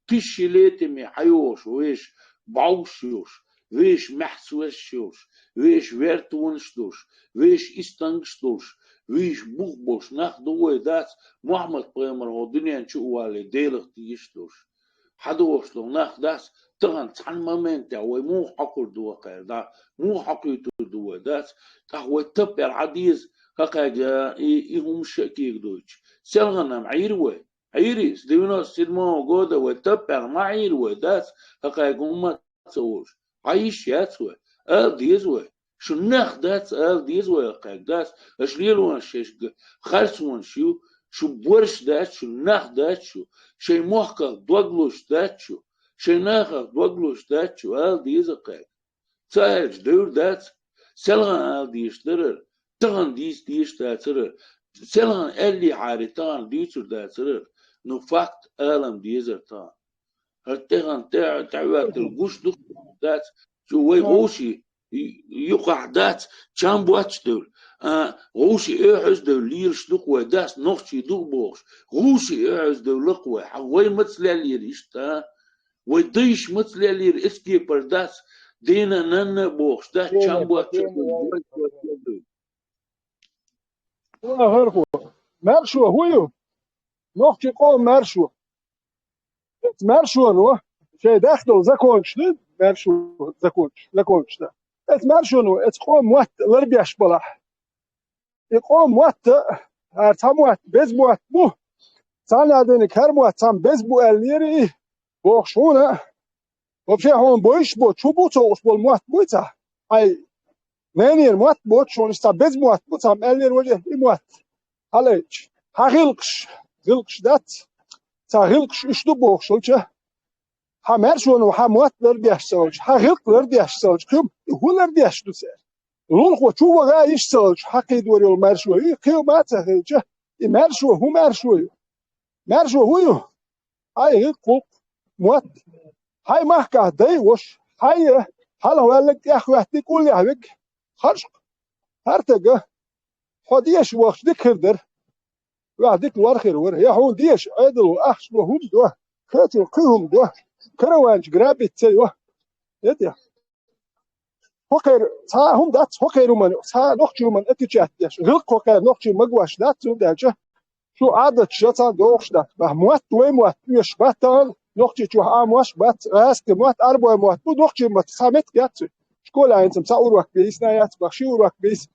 Тысячелетиями хьайогӀуш вешан, бӀовш йолуш. вешан маьхьсоьрзаш йолуш, вешан вертонаш долуш, вешан истангаш долуш, вешан бух болуш нах ду вай, дац, Мухьаммад-пайхамар хӀокху дуьнен чу а валале Делах дезаш долуш. ХьадогӀуш долу нах дац, тахана цхьана моментехь вай муха хьокхур ду вай кхара, да, муха хьокхуьйтур ду вай, дац, тӀаккха вай таппар хьан деза, хӀокхаьрга и, и хӀумаш а кегадойтуш. Селхана-м Ӏийра вай, Ӏийра иза, девяносто седьмого года вай таппар ма Ӏийра вай, дац, хӀокхаьрга хӀумма а ца олуш. Хьан йиш яц вай, ала деза вай. Шун нах дац, ала деза вай хӀокхаьрга, дац, аша лелонаш шайшка харцонаш ю, шу борш дац, шу нах дац шу, шайн мохках дог луш дац шу, шайн нахах дог луш дац шу, ала деза хӀокхаьрга. Ца аьлча девр дац, селхана ала дезаш дарара, тахана дийца дезаш дацара, селхана аьллехьара тахана дуьйцур дацара, ну факт алам дезара тахана. ХӀара тӀехана тӀе-, тӀехӀоьттина гуш ду, дац, цу вай вовши юкъахь дац, чам боццуш девлла. А, вовши оьхьуз девлла, лелаш ду-кх вай, дац, нохчий ду бохуш, вовши оьхьуз девлла кху вай. Хьан вай маца леллера иштта? Вай дайша маца леллера эцкепар дац, дена а, нанна а бохуш, дац, чам боццуш девлла. Маьршо хӀун ю? Нохчийн къоман маьршо. Оцу маьршоно шайн дахдолу законаш ду, маьршо законаш, законаш да. Оцу маьршоно оцу къоман мотт ларбеш балахь. И къоман мотт, хӀара цхьа мотт, беза мотт бу. Цхьана а диниг хӀара мотт цхьамма беза бу аьллера и, бохуш хьуна. Вообще хьуна бойуш боцуш, хӀун бу ца хууш болу мотт буй цхьа? Хьайн ненера мотт боцуш, хьуна иштта беза мотт бу, цхьамма аьллера важе и мотт. Хьалайча, хьан гӀиллакхаш, гӀиллакхаш дац, цхьа гӀиллакхаш уьш ду бохуш хилча, хьан маьршоно хьан мотт лардеш ца хилча, хьан гӀиллакх лардеш ца хилча, кхин хӀун лардеш ду цара? Лулахо чу ваха а йиш ца хилча, хьан кхийдор йолу маьршо ю, кхин ма а ца хилча, и маьршо хӀун маьршо ю? Маьршо хӀун ю? Хьайн гӀиллакх-гӀуллакх, мотт. Хьайн махкахь дай а, ваша, хьайн а, хьалха ваьлларг, тӀехьа хӀоьттинарг, уллехь верг, харжа-кх, хӀара стага, хьо деша вахча дика хир дара. Ваьхьа дика лор хир вара. Я хьуна деша, Ӏедало ахча до, хӀума до, кхечунна кхин хӀума до, караванча грабить ца йо. Эте. ХӀокхеран цхьа а хӀума дац, хӀокхеран хӀуманна, цхьа а нохчийн хӀуманна отвечать деш. ГӀиллакх хӀокхеран нохчийн магош дац, цундела шу Ӏадаташ цхьаьна дохуш дац. Бах, мотт, вай мотт оьшуш бац тахана, Нохчийчохь а мотт бац, гӀазкхийн мотт, Ӏарбойн мотт бу, нохчийн мотт цхьа меттиг яц. Школе хӀинца цхьа урок бен йисна яц, бах, ши урок бен йис.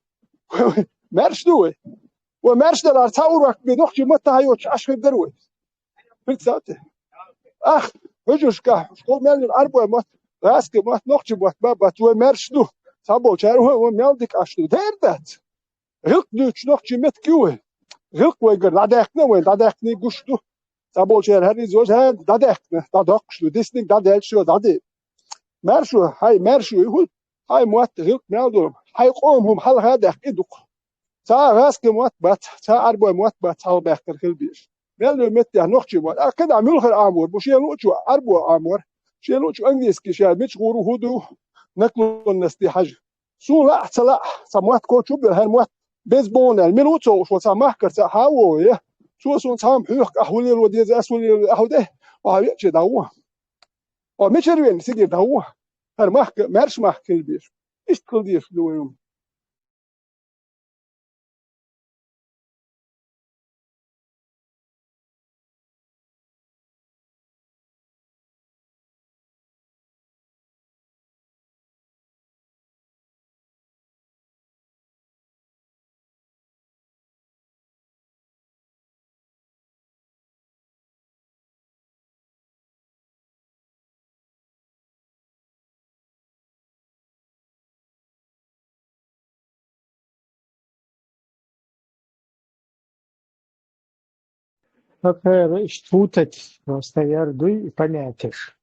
Маьрша ду вай? Вай маьрша далахь, цхьа урок бен нохчийн маттахь йоцуш Ӏаш хир дара вай. Представьте. Ах, хьуьжаршкахь, школа мел йина, Ӏарбойн мотт, гӀазкхийн мотт, нохчийн мотт ма бац, вай маьрша ду. Цхьаболчара вай, вай мел дика Ӏаш ду. Дера дац. ГӀиллакх дуьйцуш нохчийн меттиг ю вай. ГӀиллакх вайгара дӀадаьккхина, вай дӀадаьккхинарг гуш ду. Цхьаболчара хӀара иза вожа дӀадаьккхина, дӀадоккхуш ду. Диснарг дӀадаьлча, шу дӀаде. Маьршо, хьайн маьршо ю хӀума, хьайн мотт, гӀиллакх мел долу, хьайн къоман хӀума хьалха а даьккхи дукха. Цхьа а гӀазкхийн мотт бац, цхьа а Ӏарбойн мотт бац хьалхабаьккхина хила безаш. Мел йолу меттехь нохчийн мотт. А кхидӀа муьлхха Ӏамор бу, шен луъчо Ӏарбо Ӏамор, шен луъчо английский ша мича гӀур ву, хӀун ду, наклонности хьажа. Суна лаахь а, ца лаахь а, цхьа мотт кочу а бевлла, хӀара мотт беза бу аьлла, мила ву ца хууш, ван цхьа махкара цхьаъ хьан а вогӀий? Цо суна цхьамма хьоьху, ахь хӀун лело деза, ас хӀун лело, ахь хӀун де? Ахь веача дӀагӀо. Ахь мичара веана, цигара дӀагӀо. ХӀара махка, маьрша махка хила безаш. Иштта хила дезаш ду вай хӀума. Хьо кхера иштта хӀуттать, просто яр дуй и понятеш.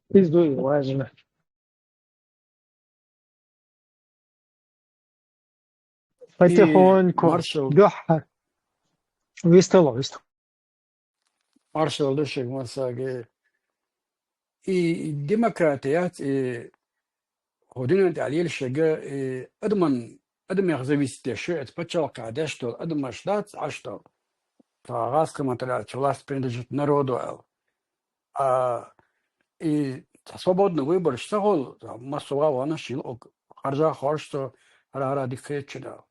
Иза дуй важно. Потихоньку. И маршал. Дуьххьара. Вистало, вистало. Маршал ду шуьга, массаьрга. И демократи яц, и хӀокху дуьнен тӀехь лелаш ерг, и адаман, адамех зависит деш ю, эца пачхьалкхехь деш долу адамаш дац Ӏаш долу. Тхан гӀазкхийн маттахь аьлча, власть принадлежит народу аьлла. А, и цхьа свободный выбораш ца хул, массо а ванаш йил ок, харжа хорш цо, хара-хара дика хетчина.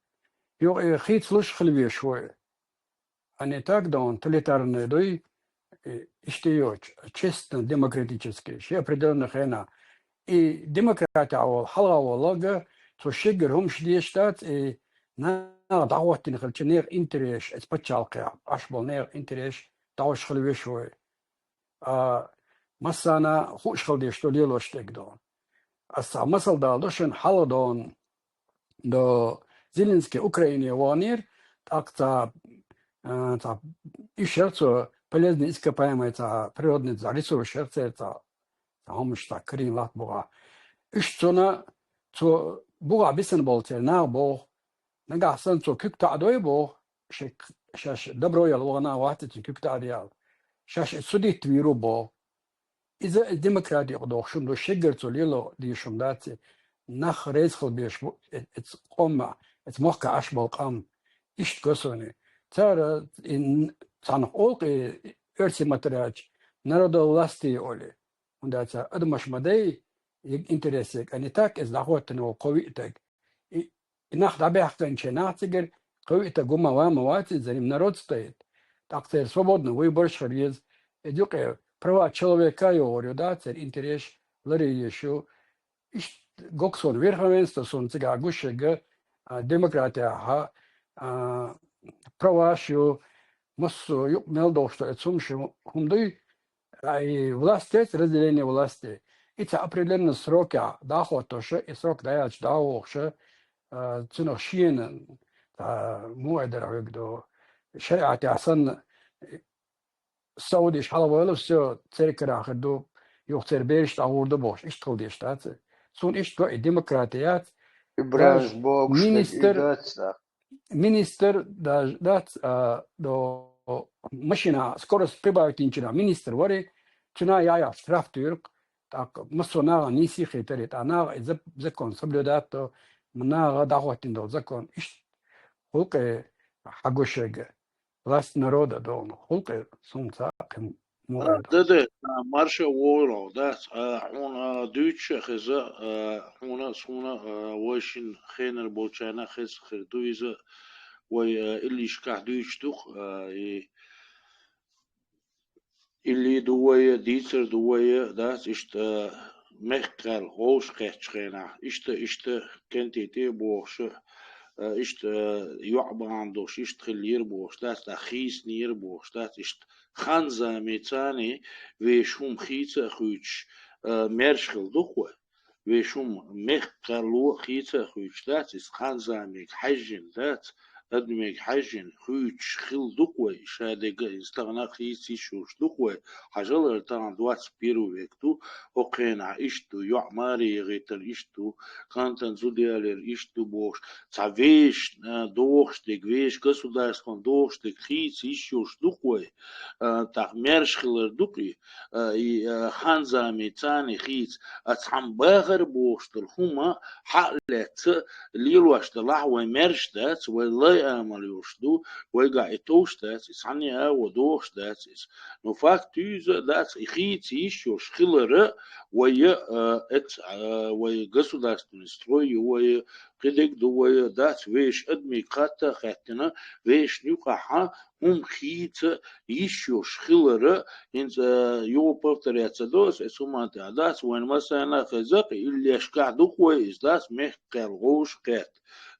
Юкъе хийцалуш хила веш вай. А не так, да он тоталитарный дуй, э, иштта йоч, честно, демократически, ши определённый хена. И демократия вол, хьалха волга, цо шиггар хӀумаш деш дац, и нах дӀахӀоттина хилча, нех интерес, эц паччалкхе, аш бол нех интерес, дӀахӀош хила веш вай. А, массана хуш хила деш до лелош дег до. Аса масал дал до шин хьалха дон, до Зеленский Украине ванир, так ца, а, ца, ишер цо полезный ископаемый ца природный ца ресурс шер ца, ца хомш ца крин лат буга. Иш цона цо буга бисан бол цер нах бо. Нагахсан цо кук та дой бо. Шек, шаш добро ял вана ватит кук та диял. Шаш судит виру бо. Иза демократия дохшум до шеггар цо лило дишум даци. Нах рейс хил беш бу, эц, эц къомма, эц мохка аш бол къам. Ишт госуни. Цара ин цанх олк и эрси материалч народа власти оли. Унда ца адамаш мадай, иг интересик, а не так, эц дахваттан ол ковитаг. И, и нах дабяхкан че нах цигер, ковита гума вама ваци, за ним народ стоит. Так цер свободный выбор шхар ез, эдюкъе права человека йогор ю, да, цер интерес лари ешу. Иш гоксон верховенство сон цига гушега, а, демократия ха, а, права шу, массо юк мел дохшто эцум шу хумдуй, а, и власть эц, разделение власти. И ца определённый срок я, да, хотоша, и срок даялч да вохша, а, цунах шиена, а, муайдар вегдо, шариат ясан, Саудиш хьалавойлу всё, церкара хирду, юх цер бериш тагурду бош, ишт хилдеш тац. Сун ишт го и демократия яц. Ибраж Даже бокс, министр, дац, да. Министр даже дац, а, до машина скорость прибавить инчина министр вари, цуна я, я штраф тюрк, так, массо нага ниси хитари, та нага и зак-, закон соблюдать то, нага дахватин дол закон, ишт хулке хагушега. Власть народа дон хулке сунца кем А, муэд. Да, да, а, марша вора, да, а, хун, а, дюча хеза, а, хуна, суна, а, вайшин хенер болчана хез хер дуиза, вай, а, илишка дюч дух, а, и Илли дувайя, дийцар дувайя, дац ишта мехкал гӀовш кхетчхена. Ишта, ишта кентите бохша, а, ишта, а, йоӀбан дош, ишта хиллир бохш, дац, да хийснир бохш, дац, ишта ханзами цани веш хум хийца хуьч, а, мерш хил духва. Вешум мехкало хийца хуьч дац, из ханзамиг хьежжин дац, адмиг хьежжин хуьч хил дуквай, шадега из тагна хийц ишуш дуквай, хьажалар таган двадцать первый век ду, окхена ишт ду, йоӀ мари ягъитар ишт ду, кантан зудиалер ишт ду бохш, ца веш, а, дохш дег, веш государствон дохш дег хийц ишуш дуквай, а, тах мерш хилар дукъи, а, и, а, ханзами цани хийц, а цхьан бахар бохштал хӀума хьаълаьца лелош далахь вай мерш дац, вай лай амал йолш ду, вай га и товш дац, и цхьанне а ва дохш дац из. Но факт юйза дац, и хийц йиш йолш хилара, вай, а, эц, а, вай государственный строй, вай кхидег ду, вай дац, веш адмиг хатта хаттина, веш нюкъахьа, хӀум хийца йиш йолш хилара, хӀинца, а, югъу повторяться доз, эс хӀуманта а дац, вайн масана хезакъ, иллешкахь дукъ вай, из дац, мехкхел гӀовш кхет.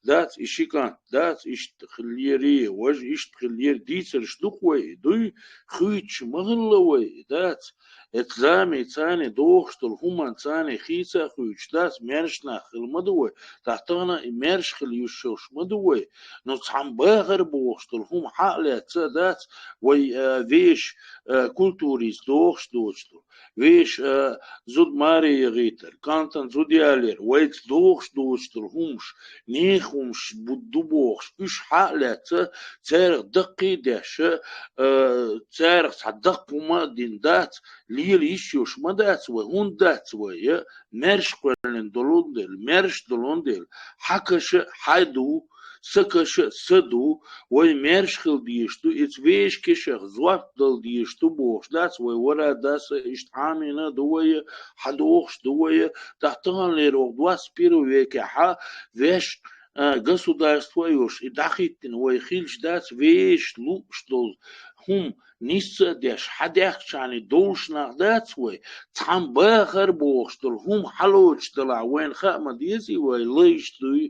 Дац, и шикант, дац, ишт хиллери, важ ишт хиллер дийцарш дукъ вай, дуй, хуьйч ма хилла вай, дац. Эт зами цани дохштал хӀуман цани хийца хуьйч, дац, мершнах хил ма ду вай, тахтана и мерш хил юшшовш ма ду вай, Ну, цхьан бахар бохштал хӀума хьаълаьца дац, вай, а, веш, а, культурис дохш дочтал, веш, а, зуд маре ягъитар, кантан зуд ялер, вайц дохш дочтал хӀумш, нех хӀумш буд ду бохш, уьш хьаълаьца, царах даккхий деш, а, царах цхьа даккха хӀума дин дац, лела йиш йош ма дац вай, хӀунда дац вай, я, мерш кхоьллин долун дел, мерш долун дел, хьакаша хьай ду, са каша а са ду, вай маьрша хила дезаш ду, иза вешан кашах жоп дала дезаш ду бохуш дац вай, вара даса иштта Ӏамийна а ду вай, хьадохуш а ду вай, тӀаккха таханлера ваха доссийна первом векехьа вешан, а, государство а йолуш, и дӀахӀиттина вай хилча дац, вешан лууш долу хӀума нисса а деш, хьадаьхкичхьана довлуш нах дац вай, цхьана бахар бохуш долу хӀума хьалоцуш делахь, вайна хаа ма дезий вай, лайш дуй,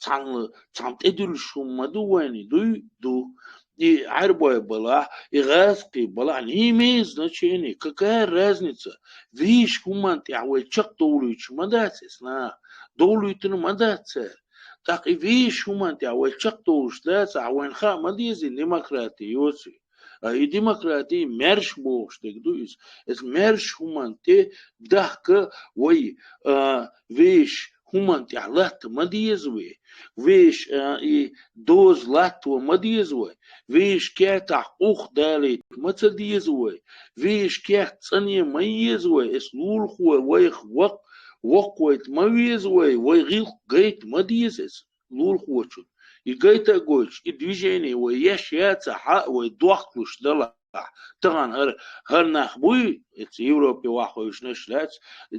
цхьана, цхьана тӀедуьллуш хӀума ма ду вайна, дуй, ду. И Ӏаьрбой балахь, и гӀазкхий балахь, не имеет значения, какая разница? Вешан хӀуманна тӀехь вай чекхдовлуьйтуш ма дац иза наха, довлуьйтур ма дац цара. ТӀаккха и вешан хӀуманна тӀехь вай чекхдовлуш дац, ахьа вайна хаа ма дезий, демократи йоций. А и демократи маьрша бохуш дерг ду иза. Иза маьрша хӀуманна тӀе дахка вай, а, вешан хӀуманна тӀехь латта ма деза вай. Вешан, а, и доза латто ма деза вай. Вешан кертахь къух далийта ма ца деза вай. Вешан керта цӀане ма еза вай. Иза лулахо вайх вакх-, воккхавайта ма веза вай. Вай гӀиллакх гайта ма деза иза лулахочун. И гайта а гойтуш, и движение вай еш яцахь а, вай дохкалуш далахь, тахана хӀара, хӀара нах буй, эца Европе ваххуьйшнаш дац,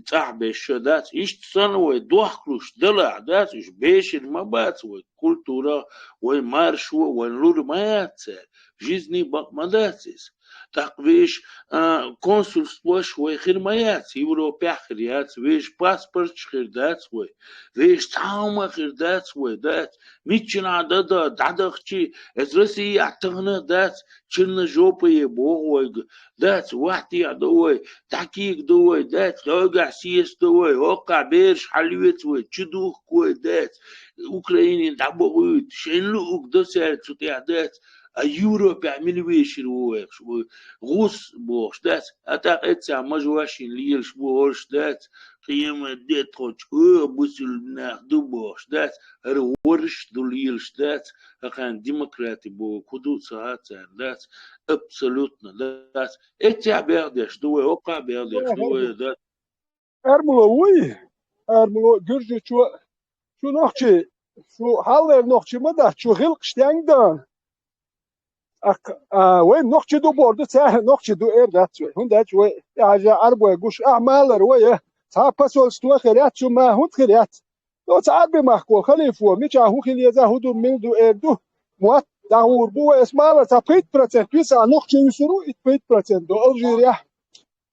цӀахь беш ша дац, иштта санна вай дохкалуш далахь дац, уьш бешина ма бац вай, культура, вай маршо, вайн лур ма яц цара, жизни бакъ ма дац иза. ТӀаккха вешан, а, консульствош вай хир ма яц, Европехь хир яц, вешан паспорташ хир дац вай, вешан цхьа хӀума хир дац вай, дац. Миччанхьа дан дан дӀадахчий, эца Россияхь тахана дац, черножопые боху вайга, дац, вахтехь до вай, дӀакийга до вай, дац, хьоьгахь сеца до вай, хӀокхахь бераш хьалоьцу вай, чудухку вай, дац, Украине дӀабохуьйту, шайн луъург до цаьрга цу тӀехь, дац, а Европехь мила вешар ву вайх, вай гӀус бохуш, дац, а тӀаккха эццехь мажошин лелаш бу хӀорш, дац, къемат де тхо чӀогӀа бусулба нах ду бохуш, дац, хӀара ворш ду лелаш, дац, хӀокхарна демократи боху хӀу ду ца хаьа царна, дац, абсолютно, дац. Эццехь бехдеш ду вай, хӀокхахь бехдеш ду вай, дац. Эрмало вуй? Эрмало, гуьржичо, шу нохчий, шу хьаллера нохчий ма дац, шу гӀиллакхаш стенга дан? ТӀаккха, а, вай нохчий ду бохур ду, цара нохчий ду эр дац вай. ХӀунда аьлча вай тӀехьажа Ӏарбой гуш, ахьа малар вай, цхьа посольство хир яц, цу ма хӀунда хир яц? Оцу Ӏарби махко халифо, мичахь хӀун хила еза, хӀун ду, мила ду эр ду, мотт дӀагӀур бу вай, ас малар цхьа пхийтта процент виса, а нохчий вуьсур ву, итт пхийтта процент ду Алжирехь,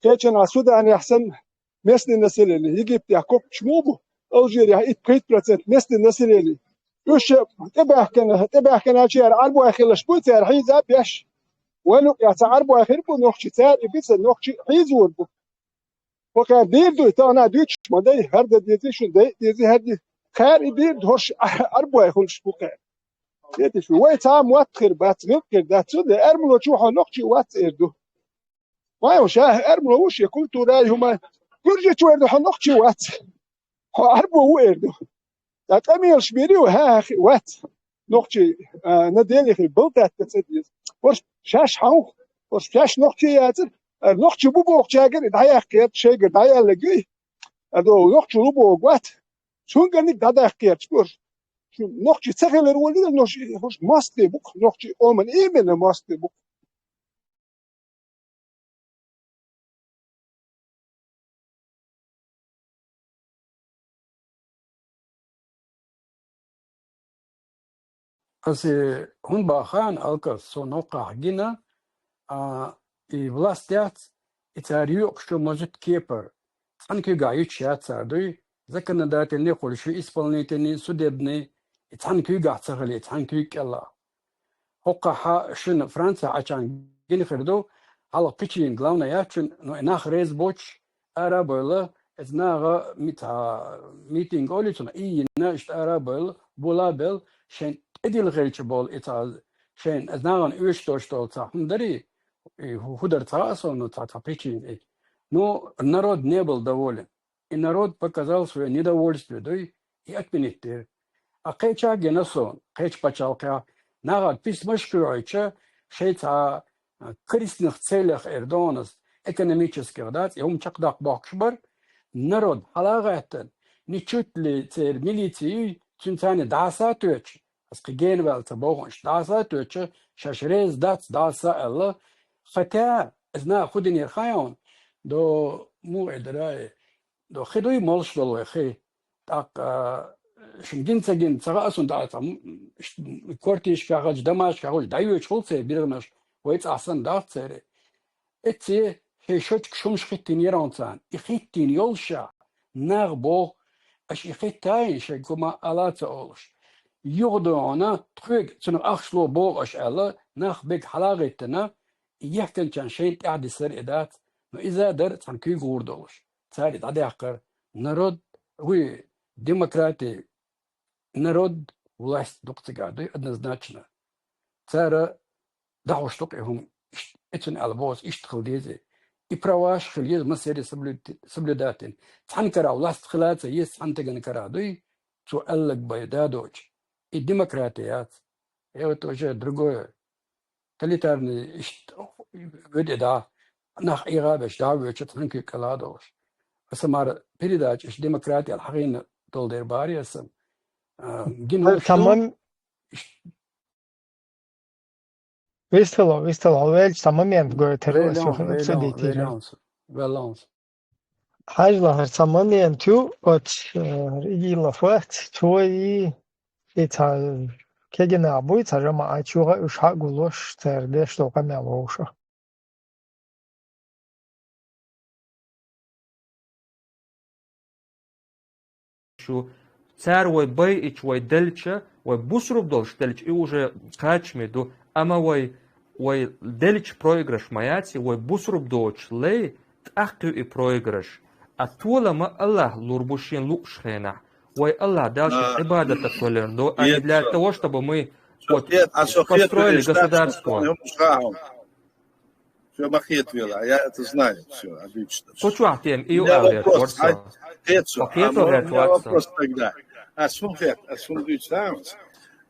кхечанхьа Суданехь санна. Местное население, Египтехь копчаш муха бу, Алжирехь итт-пхийтта процент местное население. Уьш тӀебаьхкина, тӀебаьхкиначара Ӏарбой хилаш бу, цара хьийза беш. Вайн юкъахь цхьа Ӏарбой хир бу нохчий, цара и биса нохчий хьийзор бу. ХӀокхара дийр дуй, тахана дуьйцуш ма дай, хӀара дан дезий шуна, дай дезий хӀара ди. Кхара и дийр ду, хӀорш Ӏарбой хуьлуш бу кхара. Вай цхьа мотт хир бац, гӀиллакх хир дац, цундела эрмалочо хьо нохчий вац эр ду. Ма ю ша, эрмало ву шен культурай хӀума. Гуьржичо эр ду, хьо нохчи вац. Хьо Ӏарбо ву эр ду. Ткъа къамелаш бийр ю, хӀа, хӀа, хи-, вац. Нохчи, а, на деле хир, балтатта ца деза. ХӀорш шаьш хьан ву? ХӀорш шаьш нохчи яцар. А, нохчи бу бохучагара и дӀаяккха гӀерта, шайгара дӀаяьлларг юй. А, до нохчи лу боху вац. Цуьнга ниг дӀадаккха гӀерташ бу хӀорш. Шу нохчи ца хилар волий, нохчи, хӀорш мостагӀий бу-кх, нохчи къоман именно мостагӀий бу-кх. Аса хӀунда бахана, Алкас, со новкъахь гина, а, и власть яц, и цара юкъаш шу мозут кепар. Цхьана куьйгахь юьтуш яц цара дуй, законодательный хуьлуш ю, исполнительный, судебный, и цхьана куьйгахь ца хилий, цхьана куьйга кӀелахь. ХӀокхахьа шуна Францехь Ӏачхьана гина хир ду, хьалха Пекин главный яц шуна, но и нах реза боцуш, ара а бевлла, иза наха ми-, цхьа митинг олий цунах, и йина, иштта ара а бевлла, була а бевлла, шайн тӀедилла хилча болу и цхьа, шайн иза нахана оьшуш долуш долу цхьа хӀума дарий, и хӀу-, хӀу дара цхьа а со, ну, цхьа, цхьа причина и. Ну, народ не был доволен. И народ показал своё недовольствие, дуй, и отменить дира. А кхеча гина суна, кхечу пачхьалкхехь, нахана письмаш кхоьхьуьйтуш, шайн цхьа, а, корыстных целях эр донас, экономических дац, и хӀума чекхдаккха бохкуш бара, народ хьала а гӀаьттина, ничуть ли церан милици юй, цуьнан царна дӀаса а тоьттуш, Ас кхы гена ваьлла ца боху, иштта дӀаса а тоьча, шаьш реза дац дӀаса аьлла. Хотя, из наха хӀу динера хаьий хьуна, до, муха эр дара, до хи дуй молуш долу вай хи. ТӀаккха, а, шуна гина ца гина, ца хаьа суна дӀа, цхьа, м, м, ш-, м, квартирашкахь хилча, домашкахь хилча, дӀайоьдуш хуьлу церан биргӀанаш, вай цӀахь санна дац церан. Эцце хьайн шочуш хӀумаш хӀиттийна яра хьуна царна. И хӀиттийна йолуш ша, наха боху, аша и хӀиттайина шайн гума ала ца олуш. Юха ду хьуна, тхоьга цунах ахча ло боху аша аьлла, нах бега хьала а гӀиттина, и ехканчарна шайна тӀаьхьа дисар и дац, но иза дара цхьана куьйга гӀур долуш. Цара и дӀадаьккхар. Народ, вуй, демократи, народ, власть дукха цигахь дуй, однозначно. Цара дӀахьош ду-кх и хӀума, иш-, и цунна аьлла боху ас, иштта хила деза. И праваш хила еза массеран соблюд-, соблюдать дина. Цхьана карахь власть хила ца еза, цхьана стеган карахь дуй, цо аьлларг бен да доцуш. И демократи яц. Это уже другое. Тоталитарный иштта веде да, нах Ӏеха а беш, да а воьдуш, цхьана куьйга кӀала а долуш. Аса мара передача, иштта демократи аьлла хьахийна долу дера бахара аса. А, гина Ай, вовшах тамам. Иштта Вистхила, вистхила, хьо велча, цхьа момент гойтур ву ас, велланс, юха велланс, обсудить йира. Велланс, велланс. Хьажал, хӀара цхьа момент ю, оцу, э, Игилов вац, цо и, и цхьа кегина буй, цхьа жамаӀат чу юха уьш хьа а гуллуш, цара деш долу къамел вовшах. Шу цара вай байича, вай делча, вай бусурба долуш делча, и уже кхачаме ду, амма вай, вай делча проигрыш ма яц и, вай бусурба доцуш лай, тӀаккха ю и проигрыш. А толама Аллах лур бу шен лууш хенахь. Вай Аллах Дала шен А, Ӏибадат а толлур ду, а и нет, для всё. Того, чтобы мы Всё, вот нет, а всё построили хетвелла, государство. Всё, ма хетвелла, я это знаю, всё, отлично. Кху чохь тема и ю аьлла, вопрос, а, кхетсо, а, кхетсо, у меня вопрос тогда. А сум хет, а сум дуьйцу, а?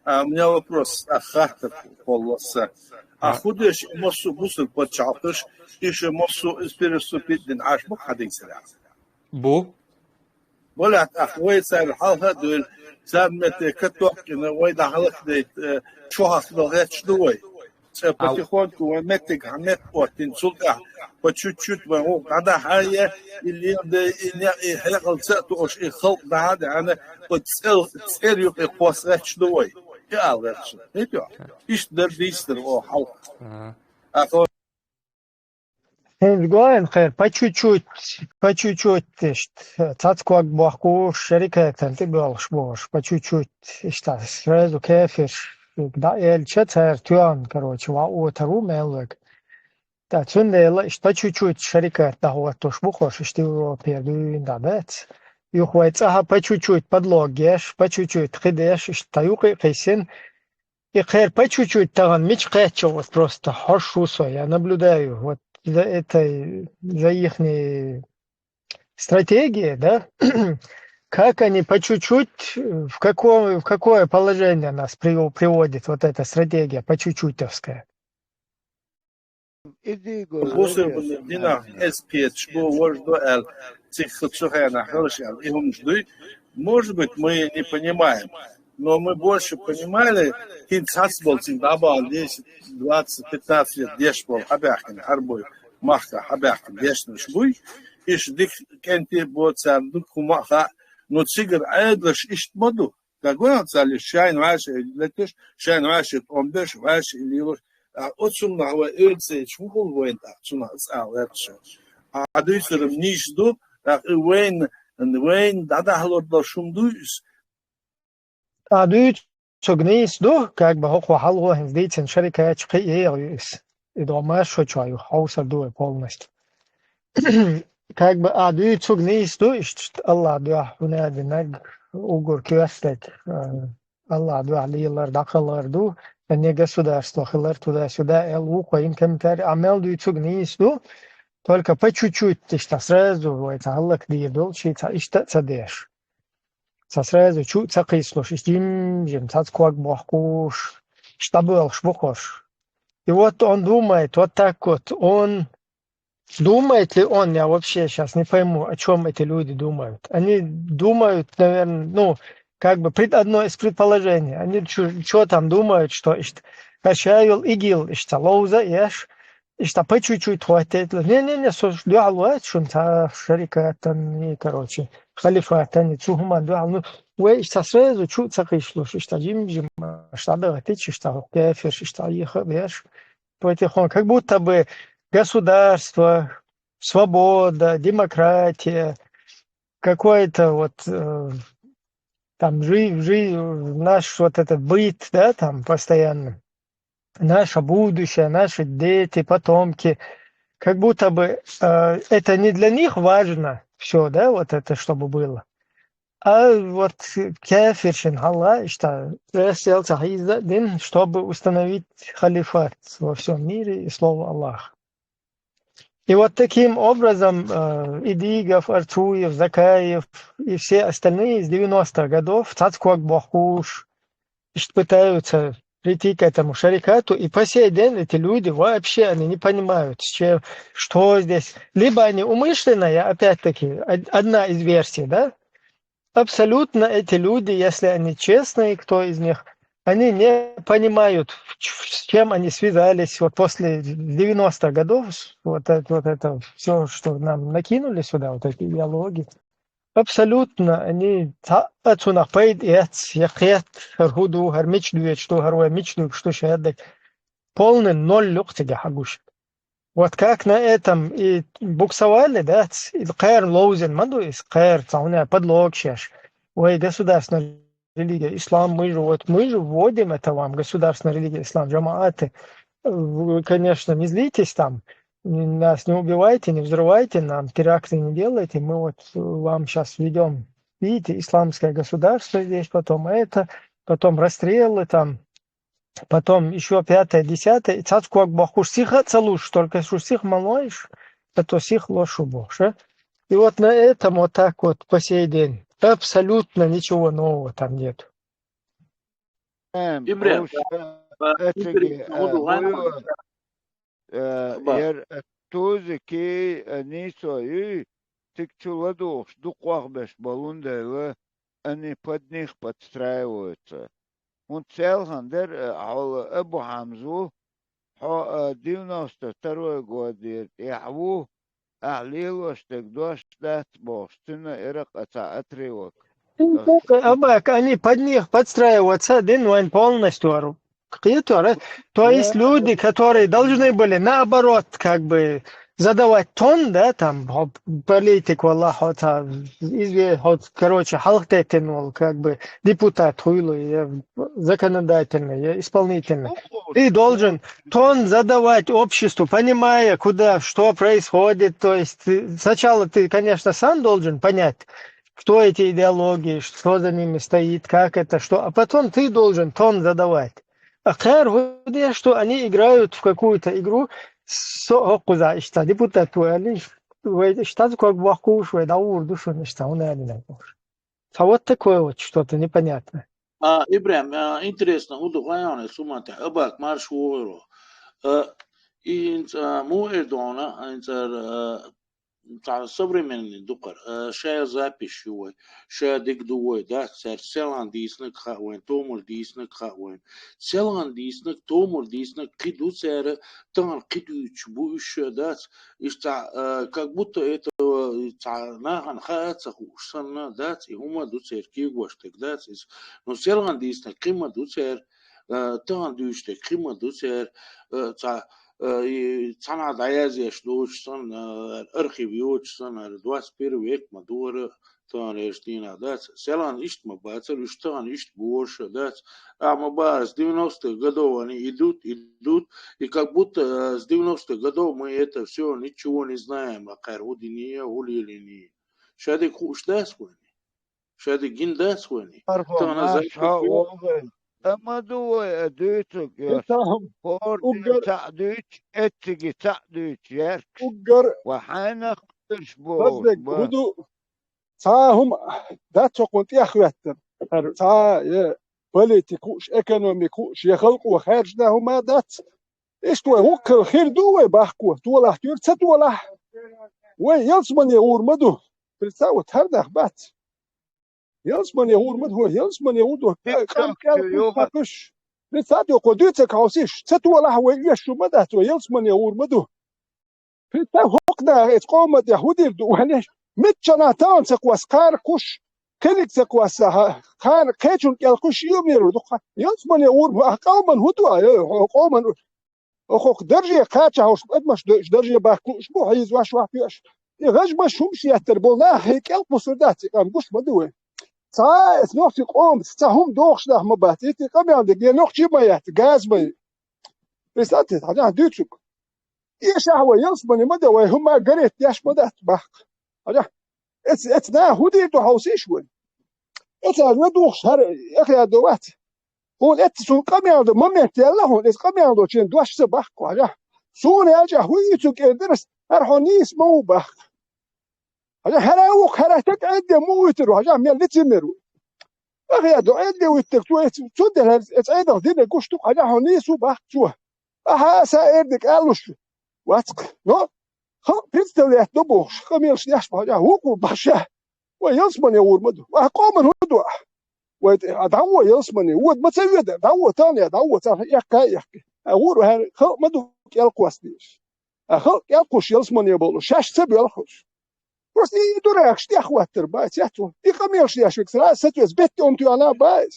А у меня вопрос, а хаттар кхолласа. А хӀун деш и массо а бусурба пачхьалкхаш, и шу массо а из переступить дина Ӏаш бу хьадийцарехь? Бу. Валлахь, ах, вай царна хьалха а дуьйла, царна метте катоккхина, вай дӀахьалхадайта, э, чохь хьалха гӀерташ ду вай. Цкъа потихоньку вай меттиг хьан метта оттина, цул тӀаьхьа по чуть-чуть вай гӀуллакх дӀадахьа а, и леладе, и не, и хьекъал ца а тоош, и халкъ дӀа а даьхьна, оцу цӀел-, цӀера юкъе кхосса гӀерташ ду вай. И ала гӀерташ ду. Иштта дара дийцар оха хьалха. Ага. Ах, ХӀинца гойту кхера, по чуть-чуть, по чуть-чуть иштта, цхьацца ког бохкуш, шарикатан тӀебоьлхуш бохуш, по чуть-чуть иштта, сразу кафирш дӀаэлча, цара тоьхна, короче, ван отар ву мел верг. ТӀаккха цундела иштта по чуть-чуть шарикат дӀахӀоттуш бу хӀорш, иштта Европера дуьйна дӀадац. Юха вай цӀахь по чуть-чуть подлог еш, по чуть-чуть кхидеш, иштта юкъе а кхиссина, И кхера по чуть-чуть тахана мича кхаьчча, вот просто хьожуш ву со, я наблюдаю, вот за этой, за ихней стратегией, да, как они по чуть-чуть, э, в какое, в какое положение нас при-, приводит вот эта стратегия по чуть-чутьевская? Бусурба динах эскеташ бу, важа ду аьлла, цига цу хенахь хилаш аьлла, и хӀумаш дуй. Может быть, мы не понимаем, но мы больше понимали, хӀинца цхьацца болу цуьнга дӀабахана десять, двадцать, пятнадцать лет деш болу хьабаьхкина, хьарбой махкахь хьабаьхкина дешнаш буй. Иштта дика кӀентий а бо царна, дукха хӀума а хаьа, но цигара Ӏедалш иштта ма ду. Ка гой хьо царна, шайна ваьшша леташ, шайна ваьшша тӀом беш, ваьшша лелаш. А оцунах вай оьцу цӀечу хӀун хуьлу вайна тӀаккха, цунах аса ала гӀерташ? А дуьйцуран нийса ду, тӀаккха и вайна, вайна дӀадахьалур долуш хӀума дуй иза? А дуьйцург нийса ду, как бы хӀокхо хьалхо хӀинца дийцина шарикатчу кхиъ егӀа ю иза. И догӀма шо чохь ю, хьовсар ду вай полностью. Как бы а дуьйцург нийса ду, иштта Аллах дуьхьа хӀунда динарг уггар коьртаниг, э, Аллах дуьхьа лелар дӀакхалхар ду, а не государство хилар туда-сюда, аьлла вукхо йина комментарий, а мел дуьйцург нийса ду, только по чуть-чуть, иштта сразу вай цхьа хӀаллакдийр долу, ши цхьа иштта а ца деш. Цхьа сразу чу а ца кхийсалуш, иштта жим-жим, цхьацца ког бохкуш, иштта дӀабоьлхуш бу хӀорш. И вот он думает, вот так вот, он Думает ли он, я вообще щас не пойму, о чём эти люди думают. Они думают, наверное, ну, как бы пред-, одно из предположений. Они что там думают, что иштта, кхы ша йола ИГИЛ, иштта ловза а еш, иштта по чуть-чуть хӀоттийта. Не-не-не, со дуьхьал вац шуна цхьа шарикатан, и, короче, халифатан, и цу хӀуманна дуьхьал. Ну, вай иштта сразу чу ца кхийсалуш, иштта жим-жим, иштта дагӀа тича, иштта кафирш, иштта йиха а беш. Потихоньку, как будто бы государство, свобода, демократия, какой-то вот, э, там жи-, жи-, наш вот этот быт, да, там постоянно. Наше будущее, наши дети, потомки. Как будто бы, э, это не для них важно все, да, вот это, чтобы было. А вот кафиршин хьалха, иштта, рассел ца хьийза дин, чтобы установить халифат во всем мире и слово Аллах. И вот таким образом, э, Идигов, Арцуев, Закаев и все остальные с девяностых годов, цхьацца ког бохкуш, иштта пытаются прийти к этому шарикату, и по сей день эти люди вообще, они не понимают, с чем, что здесь. Либо они умышленные, опять-таки, од-, одна из версий, да? Абсолютно эти люди, если они честные, кто из них, они не понимают, в ч-, с чем они связались вот после девяностых годов, с-, вот это, вот это все, что нам накинули сюда, вот эти идеологии. Абсолютно они цхьа а цунах пайда эц, я кхет, хӀара хӀу ду, хӀара мича доьдуш ду, хӀара вай мича дугуш ду шаьддаг. Полный ноль ю-кх цига хьагуш. Вот как на этом и буксовали, да, ц-, и кхеран ловзина ма ду иза, кхеран цхьа хӀуна подлог шеш. Вай государственная религия ислам, мы же, вот мы же вводим это вам, государственная религия ислам, джамааты. Вы, конечно, не злитесь там, не, нас не убивайте, не взрывайте, нам теракты не делайте, мы вот вам сейчас введем, видите, исламское государство здесь, потом это, потом расстрелы там, потом ещё пятое, десятое, и цхьацца ког бохкуш, сиха а ца луш, только шу сиха ма лойш, а то сиха ло шу бохуш, а? И вот на этом вот так вот по сей день. Абсолютно ничего нового там нету. Эм, Ибрем, уж, э, а, эциги, Ибрем, ну, э, ну, ладно. Вуйла, э, Ба. Ер, э, тузики, э, нийсо юй, цига чу ладугӀуш дукха вахбеш болун дела, они под них подстраиваются. ХӀунда селхан дер, э, хьола Абу Хьамзу, хьо, э, девяносто второй годера тӀехь ву, ахь лелош дерг дош дац бохуш, цуьнан иракъа цхьа отрывок. Амма они под них подстраиваться дин вайн полностью ару. Кхетора? То есть люди, которые должны были наоборот, как бы, задавать тон, да, там, хо-, политик, валла, хо-, та, изве-, хо-, короче, хьалхтетин вал, как бы, депутат хуйлу, я законодательный, я исполнительный. Ты должен тон задавать обществу, понимая, куда, что происходит. То есть ты, сначала ты, конечно, сам должен понять, кто эти идеологии, что за ними стоит, как это, что, а потом ты должен тон задавать. А кхер хӀу де, что они играют в какую-то игру, со хӀокхуза иштта депутат ву аьлла, вай иштта ког бохкуш, вай дӀагӀур ду шуна иштта, хӀунда аьлла бохуш. А вот такое вот что-то непонятное. А, Ибрем, а, интересно, хӀун ду хьайна, суматехь, Абак марш вогӀуро. А, и хӀинца, а, муха эр дона, хӀинца, а, цхьа современный дукхар, а, ша запись ю вай, ша диг ду вай, да, цаьрца селхан дийснаг хаьа вайн, томар дийснаг хаьа вайн. Селхан дийснаг, томар дийснаг кхин ду цара, тахана кхин дуьйцуш бу уьш, дац, иштта, а, как будто это, а, цхьа нахана хаа ца хууш санна, дац, и хӀума ду церан кегош дерг, дац, иза. Ну, селхан дийснаг кхин ма ду цара, а, тахана дуьйцуш дерг кхин ма ду цара, а, цхьа, а, и цхьанхьа дӀаязъеш доцуш санна, а, архив йоцуш санна, двадцать первый век ма ду хӀара, тахана эрчу дийнахь дац, селхан иштта ма бацара, уьш тахана иштта бохуш а дац. Ахьа ма бахара, с девяностых годов они идут, идут, и как будто, э, с девяностых годов мы это всё ничего не знаем, а кхер хӀу диний, хӀу лелийний. Ша дерг хууш дац вайна? Ша дерг гина дац вайна? Марфа, тахана марша запись хьо ю вогӀу. Амма ду вай а дуьйцург йош. ХӀора ден уггар цхьаъ дуьйцу, эцциге цхьаъ дуьйцу, яркаш. Уггар ва хьайнах кхуьш бохуш базбек ба. ХӀу ду, цхьа хӀума дац хӀокхунна тӀеххӀоьттина. Цхьа, я политика хууш, экономика хууш, я халкъо хаьржина хӀума дац. Иштта вай хӀокхул хир ду вай бахко, толахь туьйра ца толахь. Вай ялсамане гӀур ма ду. Представь, вот хӀара нах бац. Ялсмане гӀур ма ду, ялсмане гӀур ду. Кхы къам кӀел кхуьш хьакхуьш. Представьте, кхо дуьйцург хьовсийша, ца толахь вай оьшуш ма дац, вай ялсмане гӀур ма ду. Представь, хӀокху наха эцу къоман тӀехь хӀун дийр ду, ваьннаш? Миччанхьа тахана ца кхосса, кхара кхуьш, кхиниг ца кхосса, хьа-, кхара кхечун кӀел кхуьш йоьмер ву дукха. Ялсмане гӀур ма, ахь къоман хӀун ду, а, хьо къоман ХӀокху дарже кхача хьовш, адамаш дойуш, дарже баккха лууш бу, хьийзош, вахь тоьаш. И гӀажмаш хӀумаш еттар болу нах, хӀей кӀел кхуссур дац, и къам гуш ма ду вай. Цхьа а эцу нохчийн къомаца цхьа хӀума дохуш нах ма бац, и къамел дерг, я нохчий ма яц, газ ма ю. Представьте, хьажахь дуьйцург. Эшахь вай ялсмане ма дан, вай хӀума гарет деш ма дац, баккха. Хьажахь, эц-, эцу наха хӀун дийр ду хьовсийша вай. Эцара ладугӀуш хӀара эхь яр ду вац. Хьуна эццахь цунна къамел дан момент яьлла хьуна, иза къамел долчийн дош ца баккха, хьажахь. Суна аьлча, хӀун ю цу кӀел дерас, хӀара хьо нийса ма ву баккха. Хьажахь, хӀара а ву, хӀара стаг Ӏедде ма вуьйтур ву, хьажахь, мел лицемер ву. Ахьа ду Ӏедде вуьттург цо, эц-, цундела хӀара эцу Ӏедал динарг гуш ду, хьажахь, хьо нийса ву баккха цо. Ахьа а са эрдиг алуш вац-кх. Но халкъ представлять до бохуш, къамелаш деш бу, хьажахь, вукху баша. Вай ялсмане гӀур ма ду. Вай къоман хӀун ду ахь? Вай тӀе, а, дӀагӀо ялсмане. Вода ма ца воьду, дӀагӀо, тахана дӀагӀо, царна эккха а эккхи. А гӀур ваьхьара, халкъ ма ду кӀел кхосса дезаш. А халкъ кӀел кхуссуш ялсмане болуш, шаьш ца боьлхуш. Просто и дуракаш тӀеххьаттар бац, яц ву. И къамелаш деш векс раз сацоьцу, беттан тоьхна бац.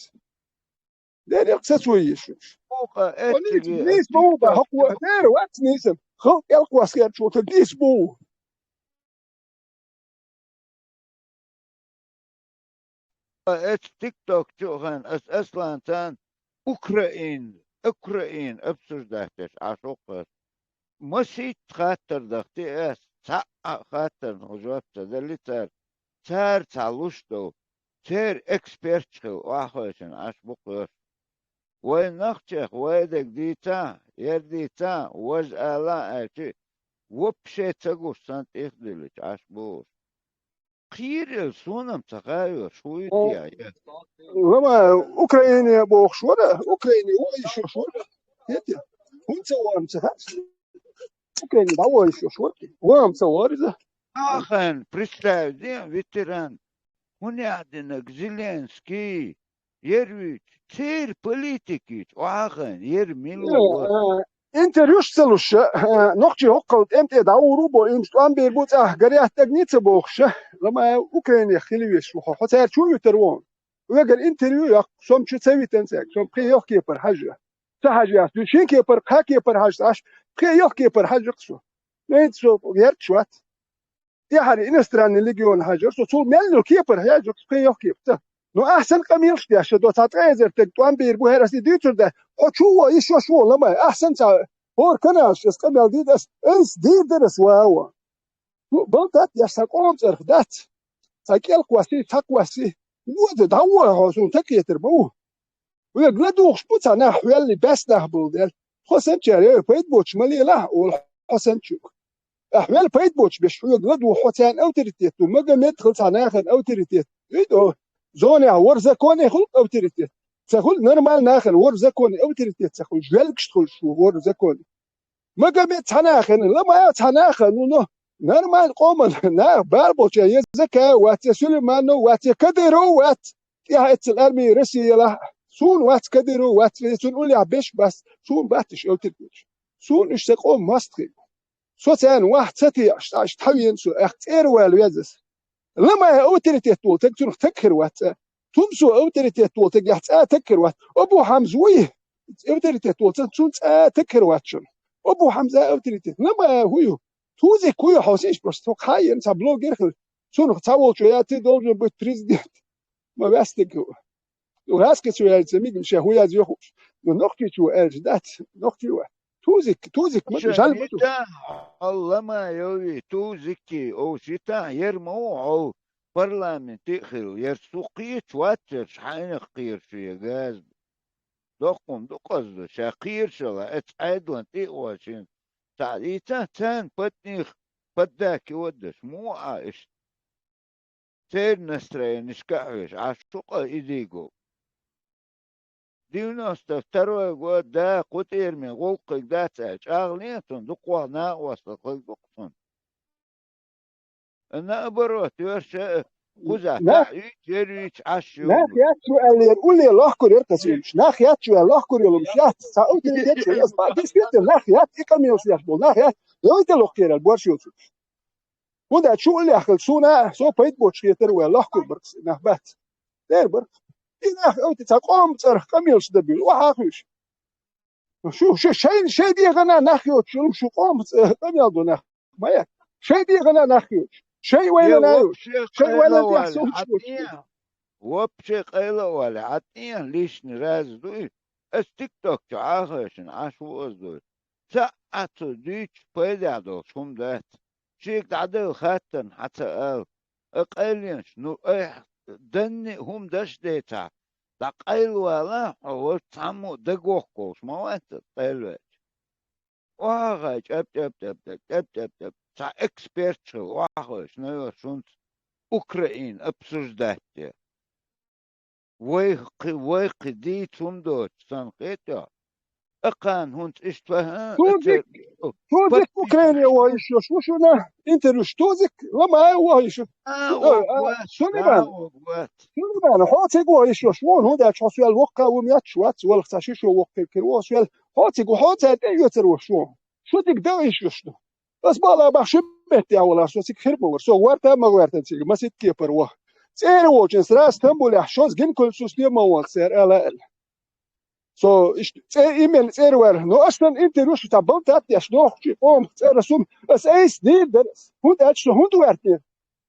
Дерриг сацо йиш вуш. Оха, хьо нийса, эцциге, нийса ма ву бан, хӀокхо, дера вац нийса. Халкъ кӀел кхосса герчу ву, нийса ма ву. Эцу тикток чу а хьан ас Аслан царна Украин, Украин обсуждать деш Ӏаш ву-кх ас. Масийтта хаттар дахти ас, цхьа а хаттарна хьо жоп ца делли цара, цара цхьа луш долу, церан эксперташ хила охьахевшина Ӏаш бу-кх ас. Вайн нахчех вай дерг дийцахь, яр дийцахь, важа ала аьлча, вообще ца гуш санна тӀехдиллича Ӏаш бу уьш. Кхийрал суна-м ца хаьа уьш, хӀун ю те я? Лама, Украине бохуш вара, Украине ву йиш йолуш вара. ХӀунда ца вахана ца хаьа? Украине дӀавахана йиш йолуш вара. Вахана ца вахара иза. Ахьа, представь, де, ветеран. ХӀун яхь динарг Зеленский, Ервич, церан политикича охьахайна, ер мила вара. Э, интервьюш ца луш, э, нохчий хӀокхул тӀем тӀе дӀагӀур ву бо, уьш тӀом бийр бу цӀахь, гарехь тӀаг ница бохуш, э, лама Украинех хила веш ву хьо. Хьо цара чу вуьтур ву. Вегара интервью йоккху, сом чу ца витан цаьрга, сом пхе йохкепара хьажа. Ца хьажа яц, шин кепара, кхаа кепара хьажа, аш пхе йохкепара хьажа-кх со. Нейца со герчаш вац. ТӀаьхьара иностранный легион хьажар со, цул мел йолу кепара хьежа, кхин йоху кепа ца. Ну, ахь санна къамелаш деш ша до, цхьа ткъе эзар стаг тӀом бийр бу, хӀара ас и дуьйцур дац. Хьо чу вон, йиш йолуш вон, ламай, ахь санна цхьа хӀора каналаш ас къамел дийр ас, ас дийр дара ас ван. Ну, балтат деш цхьа къоман цӀарах дац. Цхьа кӀел кхосси, цхьа кхосси. Вода, дӀавоха хьо, суна тахетар ма ву. Вега ладугӀуш бу цхьа нах, хьоьллий баьс нах болу дела. Хьо санчара, э, пайда боцуш ма лелахь, олу хьо санчуьнга. Ахь вел пайда боцуш беш, хьоьга ладугӀу хьо царна авторитет ду. Магомед хила цхьа нахана авторитет. Вид о, зонехь вор законе хуьлу авторитет. Ца хуьлу нормал нахана вор законе авторитет ца хуьлу. Жоьлгашна хуьлуш ву вор законе. Магомед цхьа нахана, ламай цхьа нахана, ну, ну, нормал къоман нах, бала болча, я Закаев вац, я Сулейманов вац, я Кадыров вац. ТӀаьхьа эццал армия Россия елахь, суна вац Кадыров вац, я цунна уллехь беш бац, суна бац уьш авторитеташ. Суна уьш сан къоман мостагӀий бу. Со царна ваьхьа ца теӀаш, цхьа иштта хьан вена со, аьхка цӀера вала веза ас. Ламай авторитет волу таг, цунах таг хир вац цӀа. Тумсо авторитет волу таг, яхь цӀа таг хир вац. Абу Хьамза вуй? Авторитет волу таг, цунна цӀа таг хир вац шуна. Абу Хьамза авторитет. Ламай хӀу ю? Тузик хӀу ю хьо сиш просто? Со кхайен цхьа блогер хила. Цунах цхьа волчо я ты должен быть президент. Ма ваьстаг ю. Раскачу аьлча, мигна ша хӀу яз йохуш. Ну, нохчичо аьлча дац, нохчо. Тузик, тузик, ма ду, Ша жаль, ма ду. Дита, хьо ламай йови, тузики, овсита, ер ма ву хьо парламенте а хила, ер су кхечу вац, ер шхьайнах кхера шу я газ. Доккхун ду къазда, ша кхерашала, эц Ӏедалан тӀе а вошина. Цхьа дийца, царна патних, поддакивать даш, муха а иштта. Церан настроенишка а хьоьжуш, Ӏаш шу къа изиго. Девяносто второй год, да, кху тӀераме гӀуллакхиг дац аьлла, чӀагӀле а цунна, дукхох накъосталла хилла ду-кх цунна. Наоборот, йоьрша, Кхуза нах, таӀуьйту, еруьйту, Ӏаш нах йолу. Яц шу аьллера, улле лохкур яра тасиймаш. Нах яц шу аьлла, лохкур йолуш яц. Ца утилитет шу, ас бан дисфитер нах яц, и къамелаш яц болу. Нах яц, дойта лохкера борш йоцуш. ХӀунда аьлча шу уллехь хила суна, со пайда боцуш хетара вай лохкур баркъ нах бац. Дер баркъ. И нах оьти ца къоман цӀарах къамелаш дабийла, охьа а хуьйш. Шу, шу шайн, шайн дегӀана нах йоцуш, шу къоман цӀа-, къамел до нах. Ма яц. Шайн дегӀана нах йоцуш. Шайн вайна йоцуш. Шайн вайна нах йоцуш. Вообще къайла а вале, хьан тӀе лишний раз дуй? Ас тикток чу Ӏахайшина, Ӏаш ву ас дуй. Цхьа а цо дуьйцуш пайда долуш хӀума дац. Шега дӀаделла хаттарна хьан ца ала. А къайленаш, ну, айхьа данне а хӀума даш децахь, дӀа къайлавала хьо вара цхьаммо а дагавоккхуш ма вац аса къайлаваьлча. Охьа гӀай, чӀап-чӀап-чӀап-чӀап, чӀап-чӀап-чӀап, цхьа эксперт хила, охьа гӀайш, найо шунца Украина обсуждать де. Вай кхи-, вай кхи дийца хӀума доцуш санна хетахь, акхарна хӀунца иштта ваха а, Цо ацер дика, цо дика Украине вохуьйтуш йолуш ву шуна, интервьюш цо дика, ламай а вохуьйтуш. А, Э, воху а, вац, Сулейман, а, воху вац. Сулейман, хьо цига вохуьйтуш йолуш ву, хӀунда аьлча хьо соьл воккха а ву метташ вац, валха цхьа шишо воккха кхир ву соьл, хьо цига, хьо цаьрга тӀе а оьцур ву шу. Шу цига дан йиш йолуш ду. Ас бала бах шу меттехь валахь, со цига хир ма вара, со гӀорта а ма гӀоьртан цига, масийтта кепара ваха. ЦӀера волчун сразу Стамбулехь шозза гинкуьллуш сустема ван церан ала аьлла. Со иштта цӀе-, именно цӀера вара. Но ас сан интервьюш цхьа балтат деш, нохчий къомах цӀера сум, ас айса дийр дара ас. ХӀунда аьлча со хӀунда ваьртира?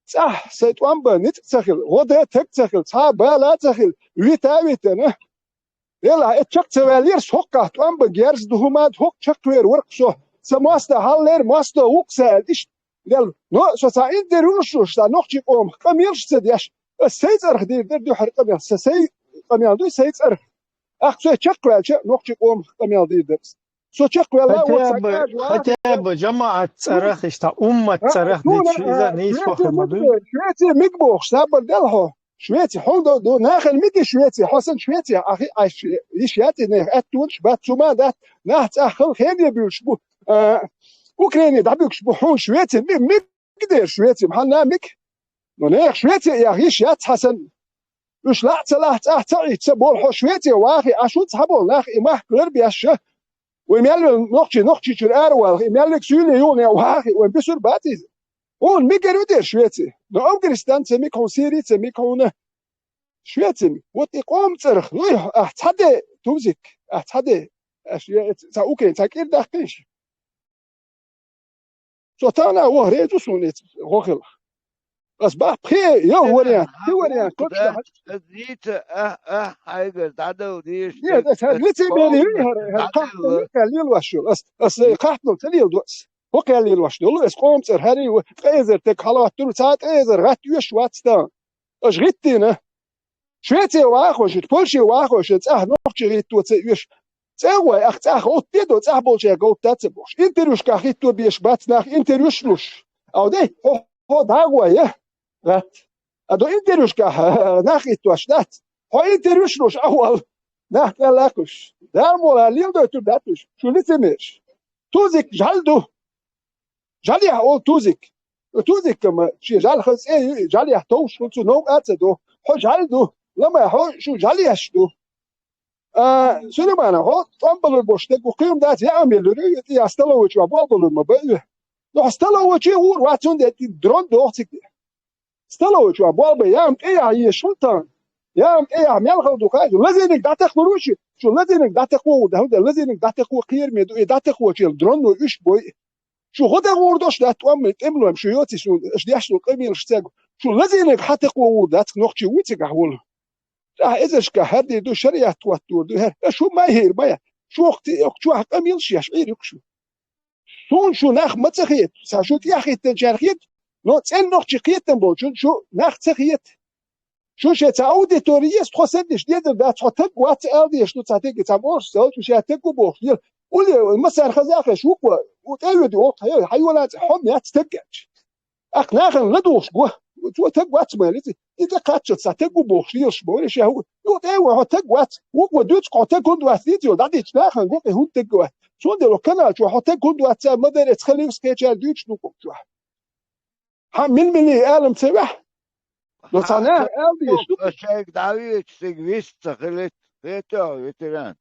ЦӀахь сайн тӀом бан ницкъ ца хила, гӀо дан таг ца хила, цхьа а бала а ца хила, вита а витана. Делахь, эцу чекх ца ваьллера, со хӀоккхахь тӀом бан герз ду хӀума, хӀокху чекхвер вара-кх со. Сан мостагӀа хьаллера, мостагӀа ву-кх сан аьлла иштта. Дела, но со цхьа интервьюш а, сан нохчий къомах къамелаш а ца деш, ас сайн цӀарах дийр дара дуьххьара къамел. Сан сайн къамел дуй, сайн цӀарах. Ахь со чекхваьлча, нохчий къомах къамел дийр дара ас. Со чекхвелла, вот сан Хотя бы, кӀажа ваха. Хотя бы жамаӀат цӀарах, иштта уммат А, цӀарах суна, дийцича, иза а, нийса Швеци вахар ма миг дуй? Бе-, Швеци миг бохуш, сабар дела хьо. Швеци, хьо до, до, нахана миг и Швеци, хьо сан Швеци, ахи, аш, йиш яц и нехан аьттонаш бац, цу ма дац, нах цӀахь хала хене буьйлуш бу, а, Украине дӀабуьгуш бу, хьуна Швеци, ми-, миг дера Швеци, хьан на миг? Но нехан Швеци яха йиш яц хьан сан. Уьш лаьа ца лаьа, цӀахь ца Ӏийча ца болу хьо Швеце вахи, Ӏаш ву цхьаболу нах и махка ларбеш ша. Вай мел вел нохчий, нохчий чуьра ара валахь, и мел век суьйле юхане вахи, вайн бисур бац иза. Хьуна мигар ю дера Швеце? Но Афганистан ца миг хьуна, Сири ца миг хьуна. Швеце, вот и къоман цӀарах, ну, ахь цхьа де, тузик, ахь цхьа де, аш, я, ца Украин, ца кӀир даккхийша. Со тахана а ваха реза ву суна иза гӀо хилла. Ас бах пхи йо вариант, пхи вариант, коча дахьа. Ас дийца, а, а, хьайгара дӀадала дийш. Нет, ас хӀара лицемерие ю, хӀара, хӀара кхахьпал ю, хӀара лелош ю. Ас, ас кхахьпал ца леладо ас. ХӀокхел лелош долу, ас къоман цӀарах хӀара ю, ткъе эзар таг хьалахӀоттур, цхьа ткъе эзар гӀатта оьшуш вац тахана. Аш гӀиттийна. Швеце вахош, Польше вахош, цӀахь нохчий гӀитто ца оьшу. ЦӀа а гӀой, ах цӀахь гӀовттаде до, цӀахь болчаьрга гӀовттац а бохуш. Интервьюшкахь хӀитто беш бац нах интервьюш луш. Ау де, хьо, хьо дӀа а гӀой, я? ГӀатта. А до интервьюшкахь нах хӀиттош дац. Хьо интервьюш луш, ахвал. Нах кӀел лакхуш. Дала мола леладойтур дац уьш. Шу лицемераш. Тузик жӀаьла ду. ЖӀаьлех олу Тузик. Тузик-м шен жӀаьла хаза цӀе ю, жӀаьлех товш хуьлу, цу новкъа а ца до. Хьо жӀаьла ду. Ламай, хьо шу жӀаьлеш ду. А, Сулеймана, хьо тӀом балур бош дерг ву, кхин дац, яа меллур ю, я столовый чохь болх балур ма бан ю. Ну, хьо столовый чохь вур вац, цундела дрон доху цига. Столовый чохь болх бан, яа-м тӀе яхьа езаш хуьлу тахана. Яа-м тӀе яхьа мел хала ду хаьа, лазийниг дӀатакхалур ву шу, шу лазийниг дӀатакхо ву, хӀунда лазийниг дӀатакхо кхераме ду, и дӀатакхочул дронно уьш бой. Шу гӀо дан гӀур долуш дац, тӀом тӀемалойн шу йоций суна, аша деш долу къамелаш ца го. Шу лазийниг хьан тӀе кхо гӀур дац, нохчий вуй цигахь волу. ТӀаккха эзаршкахь хӀара дийр ду, шариат хӀоттор ду, хӀара, аша хӀума ма хӀийр ма яц. Шу вахти, чохь къамелаш еш Ӏийр ю шу. Суна шу нах ма ца хета, сан шу тӀехӀиттинчара хета, но цӀена нохчий кхетам болчун шу нах ца хета. Шу шен цхьа аудитори еза, тхо санна иштта дезар дац, хьо таг вац ала дезаш ду цхьа тиге, цхьа мо шу ца олчу ша таг ву бохуш дела. Улле, массара хаза а хезаш ву-кх, у тӀе а воьду, хьо, хьан йолаца, хьо мец таг аьлча. Ахь нахана ладугӀуш го, цо таг вац ма элира, и тӀе кхаччалц цхьа таг ву бохуш лелаш ма вара, ша хӀу, ю тӀе а ван, хьо таг вац, ву-кх дуьйцу, хьо таг хӀунда вац дийца йолу, дӀадийцча нахана го-кх и хӀунда таг вац. Цундела канал чохь хьо таг хӀунда вац, ца ма дара, эцу хилийвс кхечаьрга дуьйцуш ду-кх чохь. Хьан мила-мила алам ца ваьхь? Ну, цхьа наха аьлла дийш ду. Шайга дӀавеча, цига вист ца хилита, хетоьгӀа, ветеран.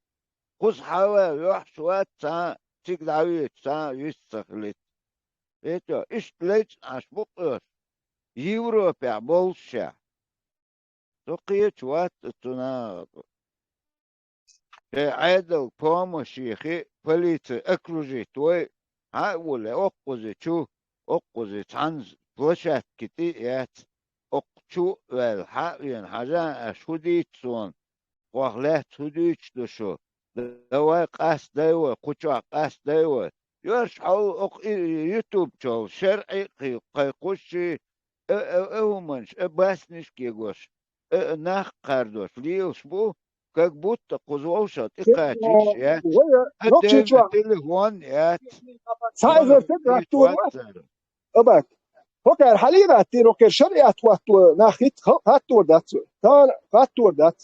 Кхуза хьавар йохьуш вац цхьа, цига дӀавеча, цхьа вист ца хилита. ХетоьгӀа, иштта лечкъаш бу-кх уьш. Европехь боллушехь. Со кхечу вац цу наха. Шайн Ӏедал помощь йихи, полици окружить вой, хьа а воле, оккхузи чу, оккхузи цхьана площадки тӀе а яц, оккху чу а ваьлла, хьа а вена, хьажа аш, хӀун дийца суна, хӀокху лаьцна хӀун дуьйцуш ду шу? Давай къастадай вай, кху чохь къастадай вай. Йоьрш хьол окху и, и ютуб чохь шарӀе а кхайкхуш, и, и, и, и хӀуманаш, и басниш кегош, и, и нах кхардош лелаш бу, как будто кхуза вовшах тӀекхачийш яц, вай, и нохчий дерна чохь телефон яц. Цхьа эзар стаг гӀаттор вац. Абак. ХӀокхара хьалий гӀаттийра, хӀокхара шариат хӀотто нах хӀитта халкъ гӀаттор дац вай. Тахана гӀаттор дац.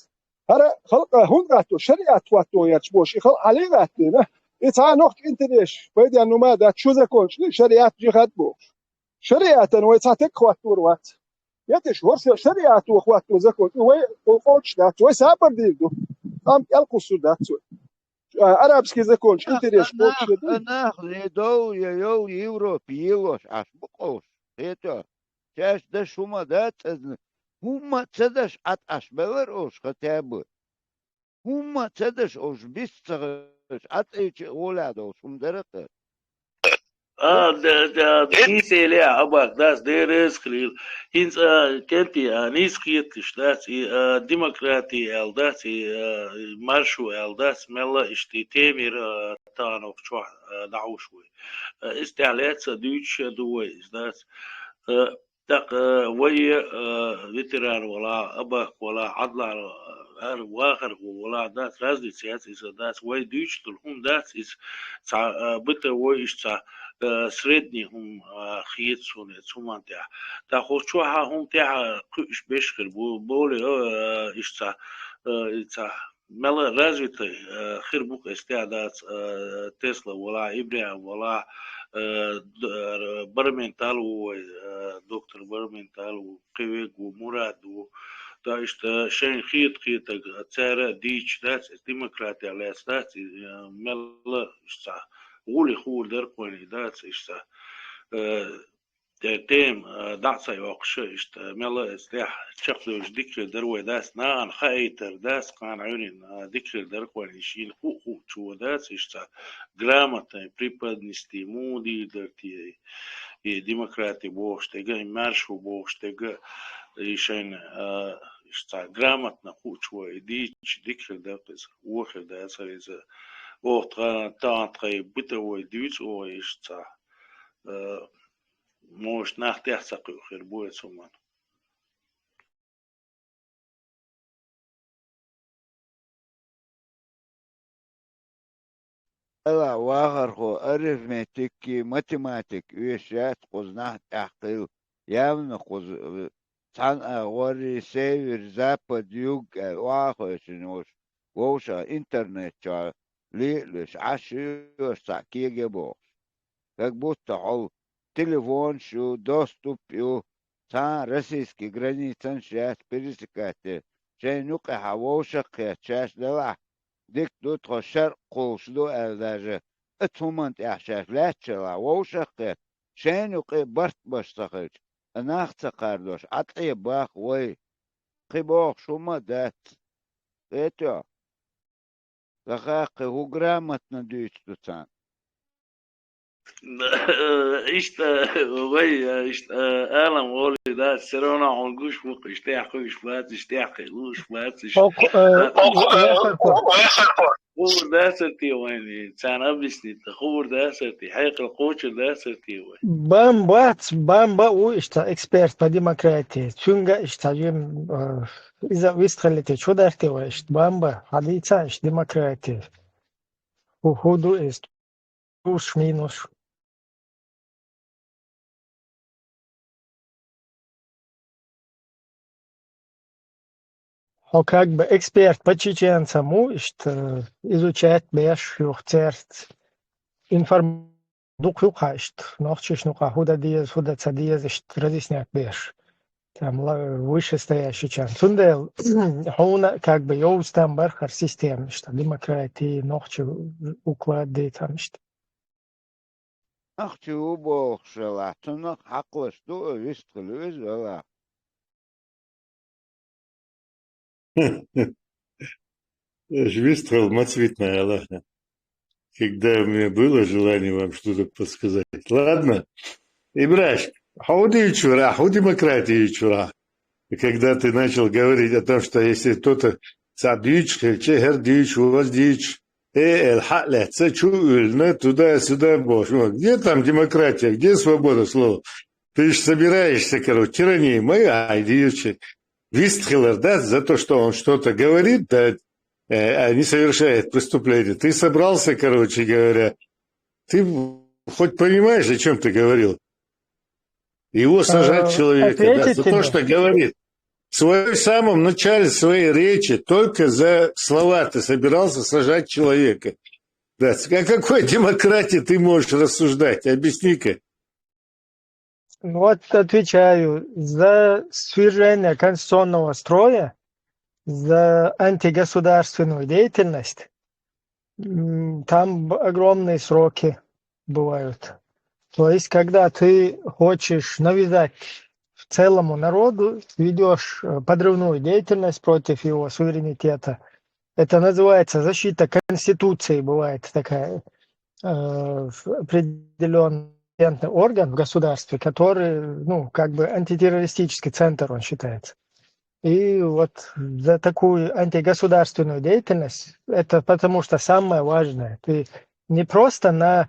ХӀара халкъа хӀунда гӀатто, шариат хӀотто гӀерташ болуш, и халкъ хьалий гӀаттийна? И цхьа нохчийн интересаш пайденна ма дац, шу законаш, шариат жихад бохуш. Шариатана вай цхьа таг хӀоттор вац. Еташ, хӀорш шариато хӀотто закон, и вай къо-, къоч дац, вай сабар дийр ду. Амма кӀел кхуссур дац вай. А, арабский законаш, интересаш, нах, нах, я дов, я йол, Европе елош Ӏаш бу къовш, хетоьгӀа. Шаьш даш хӀума дац иза, хӀумма а ца даш ӀатӀаш белар ош хатаьба. ХӀумма а ца даш ош, бис ца хаш, ӀатӀийча а гӀолехь долуш хӀума дара-кх. А, да, да, да, нийса эле, Абак, дац, дерриг хилийла. ХӀинца, а, кӀентий, а, нийса кхеташ дац, и, а, демократи аьлла дац, и, а, маршо аьлла дац, мелла а иштта и тема яра, а, тахана оху чохь, а, дӀахьуш вай. А, иза тӀехь лаьцна дуьйцуш а ду вай, иза дац. А, тӀаккха вай, а, ветеран вала, Абак вала, Ӏадла, а, ар-, вахархо вала, дац, разница яц иза, дац, вай дуьйцуш долу хӀума дац иза, цхьа, а, бытовой иштта цхьа, а, средний хӀума, а, хета суна цу хӀуманна тӀехь. ТӀаккха хӀокху чохь хӀума тӀехь кхуьуш берш хир бу, более, а, иштта цхьа, а, и цхьа мелла развитый, а, хир бу-кх, иза тӀехь дац, а, Тесла вала, ИбрахӀим вала, а, д-, а, Барментал ву вай, а, доктор Барментал ву, кхин верг ву, Мурад ву. Ткъа иштта шайна хета-хетарг цара а дийцуш дац, иза демократехь лаьцна дац, иза, а, мелла иштта цхьа гӀуле хуур дара-кх вайна, дац, иштта, а, те-, тема, а, дӀа а ца йоккхуш, иштта, мелла а иза тӀехь чекхдевлча дика хир дара вай, дац, нахана хаийтар, дац, кхана Ӏуьйранна, а, дика хир дара-кх вайна, и шена хуу-, хуучо, дац, иштта грамотный преподнести, муха дийр дара те, и демократи бохуш дерг а, и маршо бохуш дерг а, и шайна, а, иштта грамотно хуучо и дийцича, дика хир дара-кх иза, вон хир дацара иза. Оха тха-, тахана тхайн бытовой дуьйцу оха иштта, а, может, нах тӀех ца кхуьу хир бу оцу хӀуманна. Ала, вахархо, арифметики, математика оьшуш яц кхуза нах тӀехь хилла, явно кхуза, э, цхьана а гӀорри, север, запад, юг аьлла, охьа а хевшина волуш, вовшах интернет чохь лелаш Ӏаш ю, оьшуш цхьаъ кега бохуш. Как будто хьол телефонаш ю, доступ ю, цхьа а российский границанаш яц пересекать деш, шайна юкъахь вовшах а кхетта, шаьш делахь, дика ду, тхо шарӀ кхуллуш ду аьлла, даже оцу хӀуманна тӀехь шаьш лаьтташ делахь, вовшах а кхетта, шайна юкъе барт беш ца хилча, а нах ца кхардош, Ӏа ткъе бах вай. Кхин бохуш хӀума а дац. ХетоьгӀа? Ца хаьа, кхин хӀун грамотно дуьйцуш ду царна? Иштта, вай, иштта, алам гӀоле дац, всё равно хьуна гуш ву-кх, иштта тӀехь кхуьуш бац, иштта тӀехь кхин лууш бац, иштта. Оку, э, вахархо. Хуур дацар те вайна, царна объяснить дан хуур дацар те, хьекъал кхочур дацар те вай? Бан бац, бан бан ву иштта эксперт по демократии. Цуьнга иштта жим, э, иза вистхилла те, чу дарте вай иштта, бан бан, хьадийца иштта демократия. ХӀу-, хӀун ду иза? Плюс-минус. Хьо как бы эксперт по чеченцам ву, иштта, изучать беш юха церца. Информ-, дукха ю-кх хьан иштта, нохчашна юкъахь хӀун дан деза, хӀун дан ца деза, иштта разъяснять беш. там, ла-, вышестоящий чан. Цундела хьуна как бы йовза там бара хӀара система, иштта демократия, нохчийн уклад, там иштта. Нохчо ву бохуш велахь, цунах хьакхалаш ду, вистхила веза велахь. Эш вистхила ма ца витина, Аллахьа. Когда у меня было желание вам что-то подсказать. Ладно. Ибраш, хьо хӀун дуьйцуш вара, хӀун демократия дуьйцуш вара? И когда ты начал говорить о том, что если кто-то цхьа дуьйцуш хилча, хӀара дуьйцуш, ваз дуьйцуш, э, эл хьа а лаьцна, чу а уьллина, туда-сюда бохуш. Ну, где там демократия, где свобода слова? Ты ж собираешься, короче, тирания, мы, ай, дивчи. Вистхилар, да, за то, что он что-то говорит, да, э, а не совершает преступление. Ты собрался, короче говоря, ты хоть понимаешь, о чем ты говорил? Его сажать Э, человека, да, ответить за то, тебе. Что говорит. В своем самом начале своей речи только за слова ты собирался сажать человека. Да, с- о какой демократии ты можешь рассуждать? Объясни-ка. Ну вот отвечаю. За свержение конституционного строя, за антигосударственную деятельность, м, там б- огромные сроки бывают. То есть, когда ты хочешь навязать целому народу, ведешь э, подрывную деятельность против его суверенитета, это называется защита Конституции, бывает такая, э, в- определённый орган в государстве, который, ну, как бы антитеррористический центр, он считается. И вот за такую антигосударственную деятельность, это потому что самое важное, ты не просто на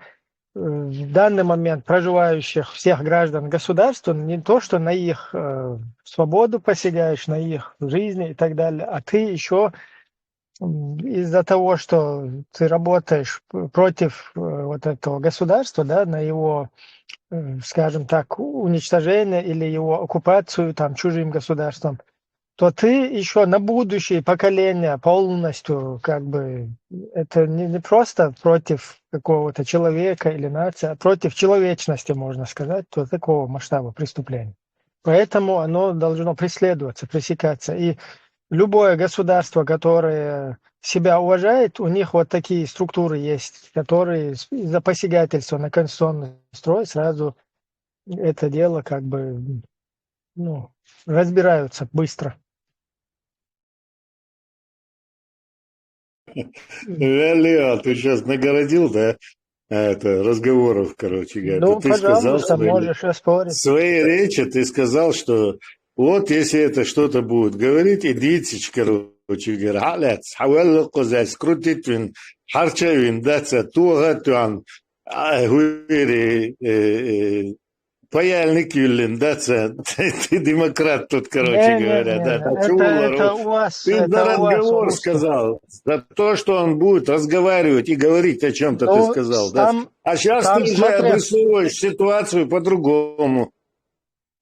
э, в данный момент проживающих всех граждан государства, не то что на их э, свободу посягаешь, на их жизни и так далее, а ты еще из-за того, что ты работаешь п- против э, вот этого государства, да, на его, э, скажем так, уничтожение или его оккупацию там чужим государством, то ты еще на будущее поколение полностью, как бы, это не, не просто против какого-то человека или нации, а против человечности, можно сказать, то такого масштаба преступления. Поэтому оно должно преследоваться, пресекаться. И любое государство, которое себя уважает, у них вот такие структуры есть, которые с- из-за посягательства на конституционный строй сразу это дело как бы, ну, разбираются быстро. Реально, ты сейчас нагородил, да? А, это, разговоров, короче говоря. Ну, ты сказал пожалуйста, свои- можешь оспорить. В своей речи ты сказал, что вот если это что-то будет говорить, идите, короче говоря, халяц, хавелло козель, скрутит вин, харча вин, даца, туга туан, а, хуири, э, э, паяльник юллин, да, ца, ты демократ тут, короче говоря, да, да, это, чего это у вас, ты это за разговор сказал, за то, что он будет разговаривать и говорить о чем-то, ты сказал, да. А сейчас ты уже обрисовываешь ситуацию по-другому.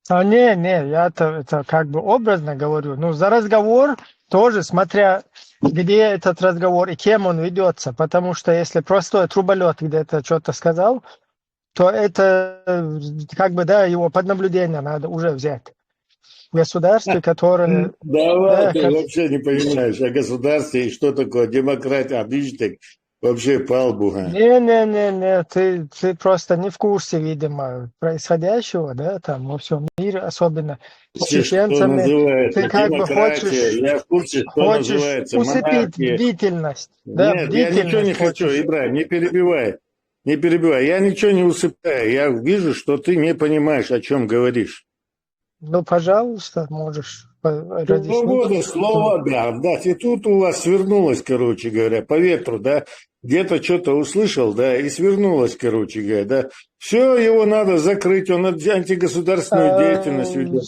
А не, не, я это, это как бы образно говорю. Ну, за разговор тоже, смотря где этот разговор и кем он ведется. Потому что если простой труболет где-то что-то сказал, то это э, как бы, да, его под наблюдение надо уже взять. В государстве, которое... Да, ты вообще не понимаешь о государстве и что такое демократия, а ты так вообще пал буга. Не-не-не-не, ты, ты просто не в курсе, видимо, происходящего, да, там во всем мире, особенно с чеченцами. Ты как бы хочешь, я в курсе, что хочешь называется усыпить монархия. Бдительность. Да, нет, я ничего не хочу, Ибрагим, не перебивай. Не перебивай, я ничего не усыпаю. Я вижу, что ты не понимаешь, о чем говоришь. Ну, пожалуйста, можешь. Свобода слова, да, да. И тут у вас свернулось, короче говоря, по ветру, да. Где-то что-то услышал, да, и свернулось, короче говоря, да. Все, его надо закрыть, он антигосударственную деятельность ведет.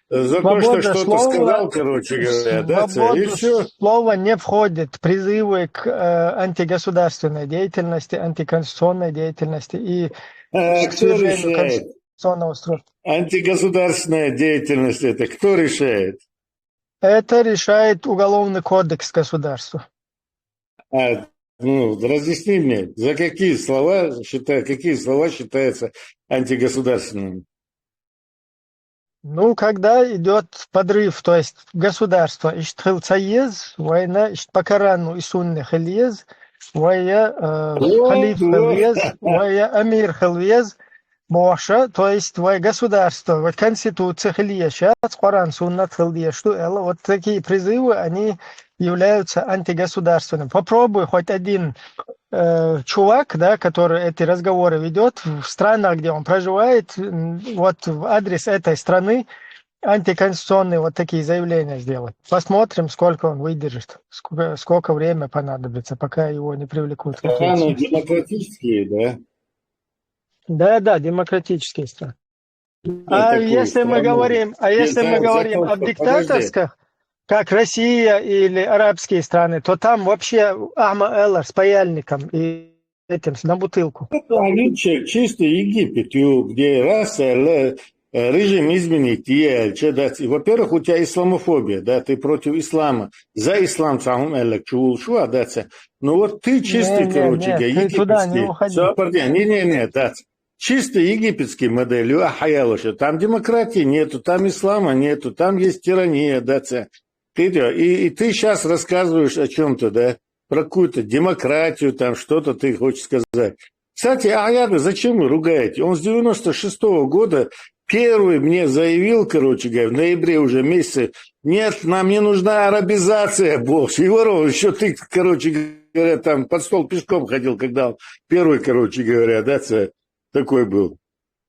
За то, что что-то сказал, короче говоря, да, и все. Слово не входит, призывы к э, антигосударственной деятельности, антиконституционной деятельности и э, кто решает? Антигосударственная деятельность, это кто решает? Это решает Уголовный кодекс государства. А, ну, разъясни мне, за какие слова считают, какие слова считаются антигосударственными? Ну, когда идёт подрыв, то есть государство иштта хила ца еза, вайна иштта по Корану и Сунне хила еза, вай, э, Вот, халиф хила вот. еза, вай амир хила еза, бохуш, то есть вай государство, вай конституция хила еза, Къуръан, Суннат хила дезаш ду аьлла. Вот такие призывы, они являются антигосударственными. Попробуй хоть один э, чувак, да, который эти разговоры ведёт в странах, где он проживает, м, вот в адрес этой страны антиконституционные вот такие заявления сделать. Посмотрим, сколько он выдержит, сколько, сколько время понадобится, пока его не привлекут Страны какие-то. Демократические, да? Да, да, демократические страны. Ну, А такую если мы страну. говорим, а если мы Нет, говорим закон-, об подожди. Диктаторских, как Россия или арабские страны, то там вообще ахма эллар с паяльником и этим, с- на бутылку. Это они чи- чистый Египет, ю- где раз э, ле- э, режим изменить, е- че дать. И, во-первых, у тебя исламофобия, да, ты против ислама. За ислам самым элек чул шуа, да, це. Ну вот ты чистый, Не, не, короче, не, говоря, ты туда не египетский. уходи. Всё, подожди, не-не-не, да. Чисто египетский модель, ю- а хаял ещё. Там демократии нету, там ислама нету, там есть тирания, да, це. Ты, идё, и, и ты сейчас рассказываешь о чем-то, да, про какую-то демократию, там что-то ты хочешь сказать. Кстати, Аяда, зачем вы ругаете? Он с девяносто шестого года первый мне заявил, короче говоря, в ноябре уже месяце: «Нет, нам не нужна арабизация больше». И ворон, еще ты, короче говоря, там под стол пешком ходил, когда он первый, короче говоря, да, це- такой был,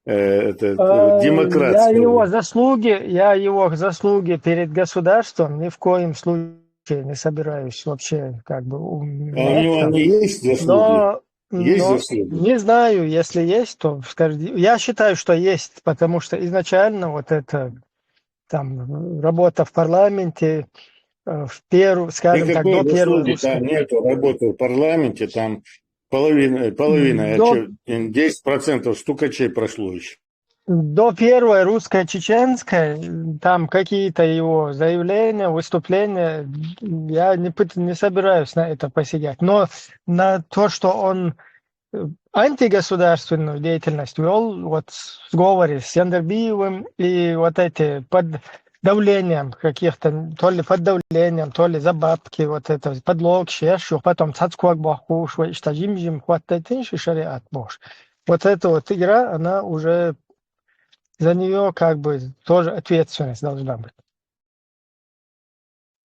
э, это, э, Э, демократ, Я скажем. его заслуги, я его заслуги перед государством ни в коем случае не собираюсь вообще как бы А у умолять него там. Они есть заслуги? Но, Есть но заслуги? Не знаю, если есть, то скажи. Я считаю, что есть, потому что изначально вот это там работа в парламенте, э, в первую, скажем так, Никакой до первой заслуги русской. Там нету, работы в парламенте, там половина, половина, а До- чё, десять процентов стукачей прошло еще. До первой русско-чеченской, там какие-то его заявления, выступления, я не, пыт- не собираюсь на это посягать. Но на то, что он э, антигосударственную деятельность вёл, вот в сговоре с Яндербиевым, и вот эти под давлением каких-то, то ли под давлением, то ли за бабки, вот это, подлог, шеш, потом цацкуак бахуш, вот что жим-жим, хватайтин, шариат бош. Вот эта вот игра, она уже за нее как бы тоже ответственность должна быть.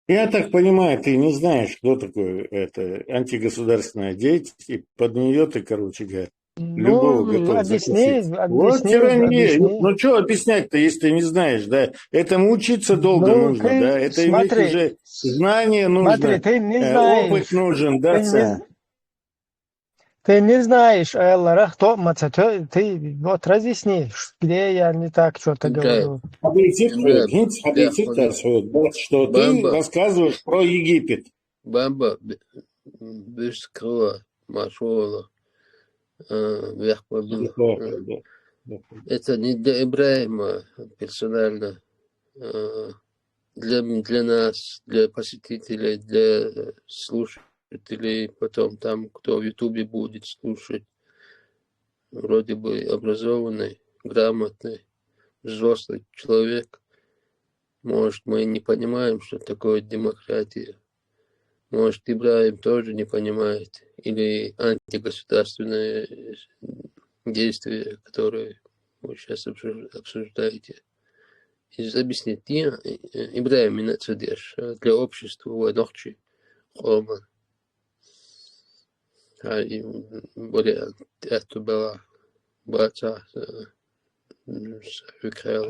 Я так понимаю, ты не знаешь, кто такой это антигосударственная деятельность, и под нее ты, короче говоря, любого Ну, готов объясни, закусить. Вот объясни, тирания. объясни. Ну что объяснять-то, если ты не знаешь, да? Этому учиться долго Ну, нужно, ты да? Это иметь смотри, уже знание нужно, смотри, ты не э, знаешь, опыт нужен, да, ты не, це. Ты не знаешь, Элла, рахто маца, ты, ты вот разъясни, ш- где я не так что-то Да. говорю. Объяснить, Да. объяснить, Да, объяснить, да. да, что ты Бамба. Рассказываешь про Египет. Бамба, б- без крыла, машола, э, вверх подул. Да, да, да. Это не для Ибраима персонально, э, для, для нас, для посетителей, для слушателей, потом там, кто в Ютубе будет слушать. Вроде бы образованный, грамотный, взрослый человек. Может, мы не понимаем, что такое демократия. Может, Ибраим тоже не понимает. Или антигосударственные действия, которые вы сейчас обсуж- обсуждаете. Из объяснить, э, Ибраим, иначе для общества, в ночи, Оман. А и более это была баца, э, м, с- Михаил.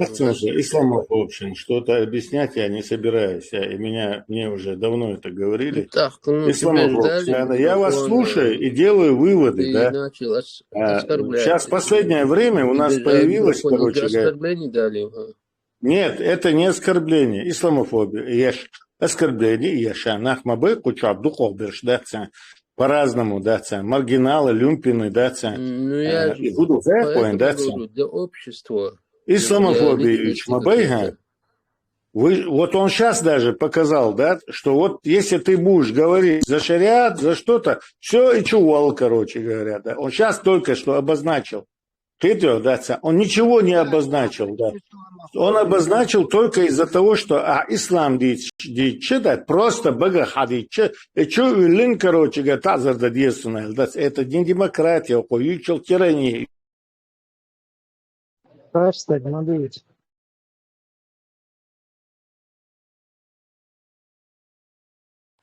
Исламов, в общем, что-то объяснять я не собираюсь. Я, и меня, мне уже давно это говорили. Так, ну, Исламов, тебе в общем, дали я вас микрофон, слушаю э, и делаю выводы, ты да. Начал ос- А, оскорблять. Сейчас последнее время у нас Тебе дали появилось, микрофон, короче уже говоря. Оскорбление дали. э. Нет, это не оскорбление, исламофобия. Еш оскорбление, еш нахмабы, кучабду коберш, да, це. По-разному, да, це. Маргиналы, люмпины, да, це. Ну, я Э, же и буду поэтому закон, да, це. Говорю, для общества. Исламофобия, Для личности Ичмабайга. какой-то. Вы, вот он сейчас даже показал, да, что вот если ты будешь говорить за шариат, за что-то, все и чувал, короче говоря, да. Он сейчас только что обозначил. Кхетий, да, ца-, он ничего не обозначил, да. Он обозначил только из-за того, что а, ислам дичи, да, просто бага хьадичи, и чё уиллин, короче, говоря, тазар да десуна, да, это не демократия, кхо юучул тирания. Просто, смотрите.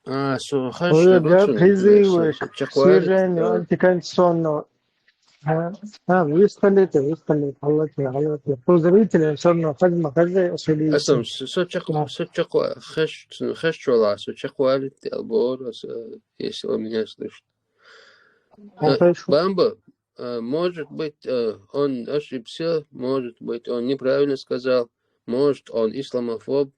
А, со хаш Ой, да, да, бачу, призывы со, со к чакхвалит, свержению э, антиконституционного. А, а, вы скажите, вы скажите, Аллах, Аллах. Поздравители, особенно Хазма Хаза, особенно. Асам, со, со чакх-, Да. Со чакхва-, хаш, хаш чола, со чакхвалит, албор, со, если он меня слышит. А, Э, хорошо. Бамба, э, может быть, э, он ошибся, может быть, он неправильно сказал, может, он исламофоб.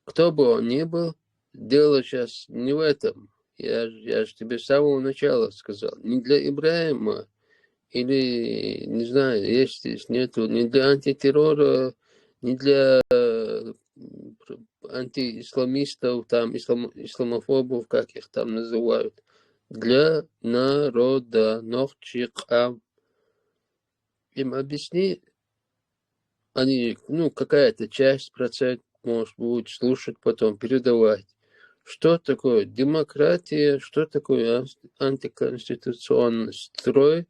Кто бы он ни был, дело сейчас не в этом. Я, ж- я же тебе с самого начала сказал, не для Ибрагима или, не знаю, есть здесь, нету, не для антитеррора, не для э, пр- антиисламистов, там, ислам- исламофобов, как их там называют, для народа, нохчи кьам. Им объясни, они, ну, какая-то часть, процент, может, будет слушать, потом передавать. Что такое демократия, что такое ан- антиконституционный строй?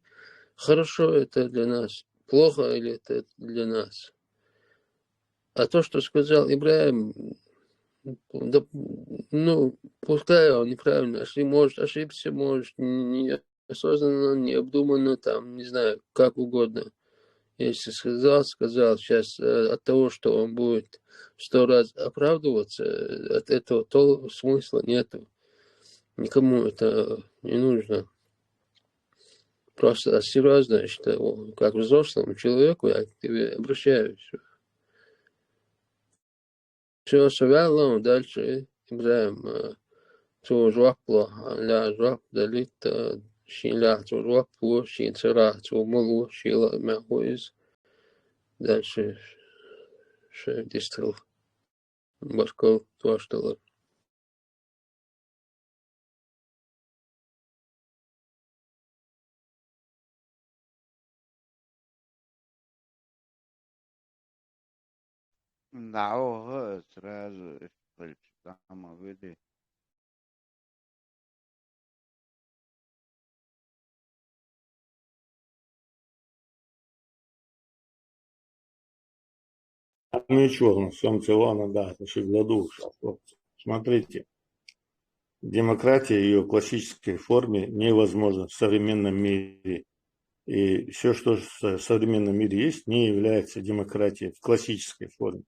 Хорошо это для нас, плохо или это для нас? А то, что сказал Ибрагим, да, ну, пускай он неправильно, ошиб- может, ошибся, может, не- неосознанно, необдуманно, там, не знаю, как угодно. Если сказал, сказал, сейчас э, от того, что он будет сто раз оправдываться, э, от этого то смысла нету. Никому это не нужно. Просто серьезно, что как взрослому человеку я к тебе обращаюсь. Все, со вялом дальше, Ибрагим, э, цо жоп лу, ля жоп далийта, э, шин ля цо жоп лу, шин цара цо ма лу, шин ла мя хуиз. Дальше ше дистал. Баркал, туаштала. Да, ого, сразу ишкъилчи тӀама вири. Ничего, на самом деле, ладно, да, это же гладуш. Смотрите, демократия в ее классической форме невозможна в современном мире. И все, что в современном мире есть, не является демократией в классической форме.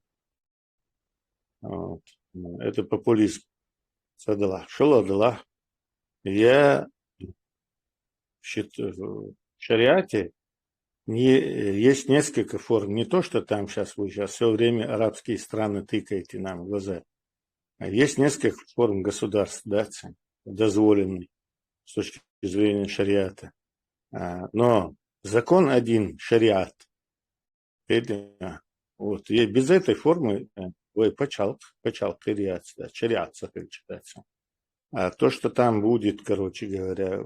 Вот. Это популизм. Садала. Шаладала. Я считаю, в шариате не, есть несколько форм. Не то, что там сейчас вы сейчас все время арабские страны тыкаете нам в глаза. А есть несколько форм государств, да, ц-, дозволенных с точки зрения шариата. А, но закон один, шариат. Это, вот, и без этой формы э, вы пачалк, пачалк шариат, да, шариат сахил читается. А то, что там будет, короче говоря,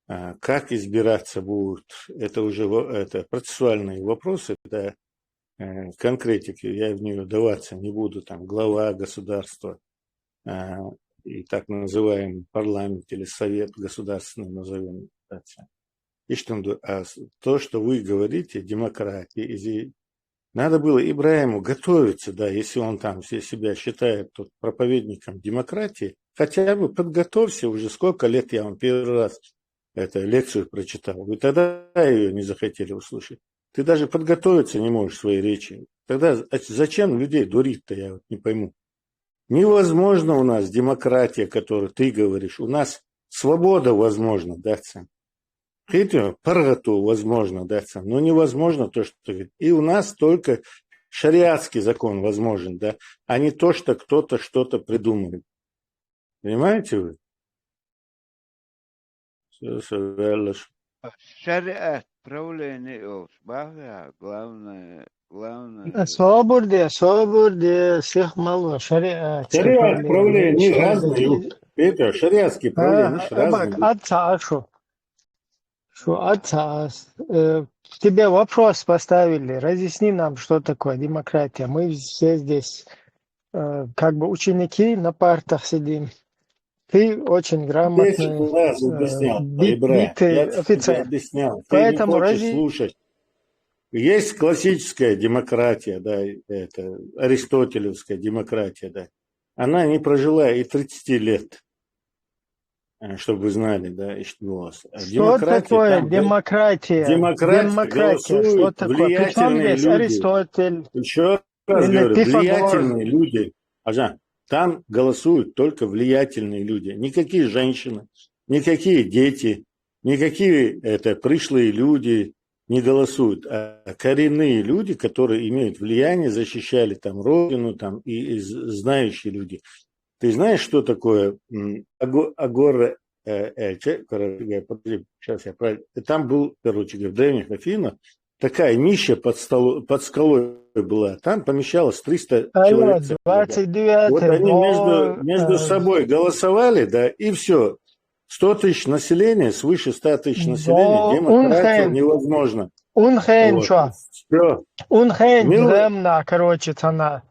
а, как избираться будут, это уже во- это процессуальные вопросы, да, э, конкретики, я в нее вдаваться не буду, там, глава государства, а, и так называемый парламент или совет государственный, назовем так. И что он ду- а с- то, что вы говорите, демократия, изи- надо было Ибрагиму готовиться, да, если он там се- себя считает тут проповедником демократии, хотя бы подготовься уже, сколько лет я вам первый раз эту лекцию прочитал. Вы тогда ее не захотели услышать. Ты даже подготовиться не можешь в своей речи. Тогда з- а зачем людей дурить-то, я вот не пойму. Невозможно у нас демократия, которую ты говоришь. У нас свобода возможна, да, ц-, кхетий, паргъату возможно, да, ц-, но невозможно то, что ты говоришь. И у нас только шариатский закон возможен, да, а не то, что кто-то что-то придумает. Понимаете вы? Всё, всё, дальше. Шариат правление йолуш бахьа, главное, главное. Собур де, собур де, сих мало, шариат. Шариат правление, они разные. Петя, шариатские правления, они разные. Ат ца ашу. Шу ат ца ас, э, тебе вопрос поставили, разъясни нам, что такое демократия. Мы все здесь э, как бы ученики на партах сидим. Ты очень грамотный, Десять раз э, объяснял, би- Ибрай. битый Я тебе офицер. Объяснял. Ты Поэтому не хочешь разве- слушать. Есть классическая демократия, да, это аристотелевская демократия, да. Она не прожила и тридцати лет, э, чтобы вы знали, да, и что у вас. А Что демократия, такое там, да, демократия? Демократия Демократия, что голосуют такое? Причем влиятельные здесь люди. Аристотель? Еще раз Или говорю, Пифагор? Влиятельные люди. Ажа, там голосуют только влиятельные люди. Никакие женщины, никакие дети, никакие это пришлые люди не голосуют. А коренные люди, которые имеют влияние, защищали там родину, там и, и з- знающие люди. Ты знаешь, что такое м, аго- агора э, э, че- короче говоря, подожди, сейчас я правильно. Там был, короче говоря, в древних Афинах такая нища под, столо- под скалой была. Там помещалось триста Алло, человек. двадцать девятый Вот они между, год, между э, собой голосовали, да, и все. Сто тысяч населения, свыше ста тысяч населения, Но демократия унхен. Невозможно. Унхен Вот. чё? Все. Унхен Мило- земна, короче, цена.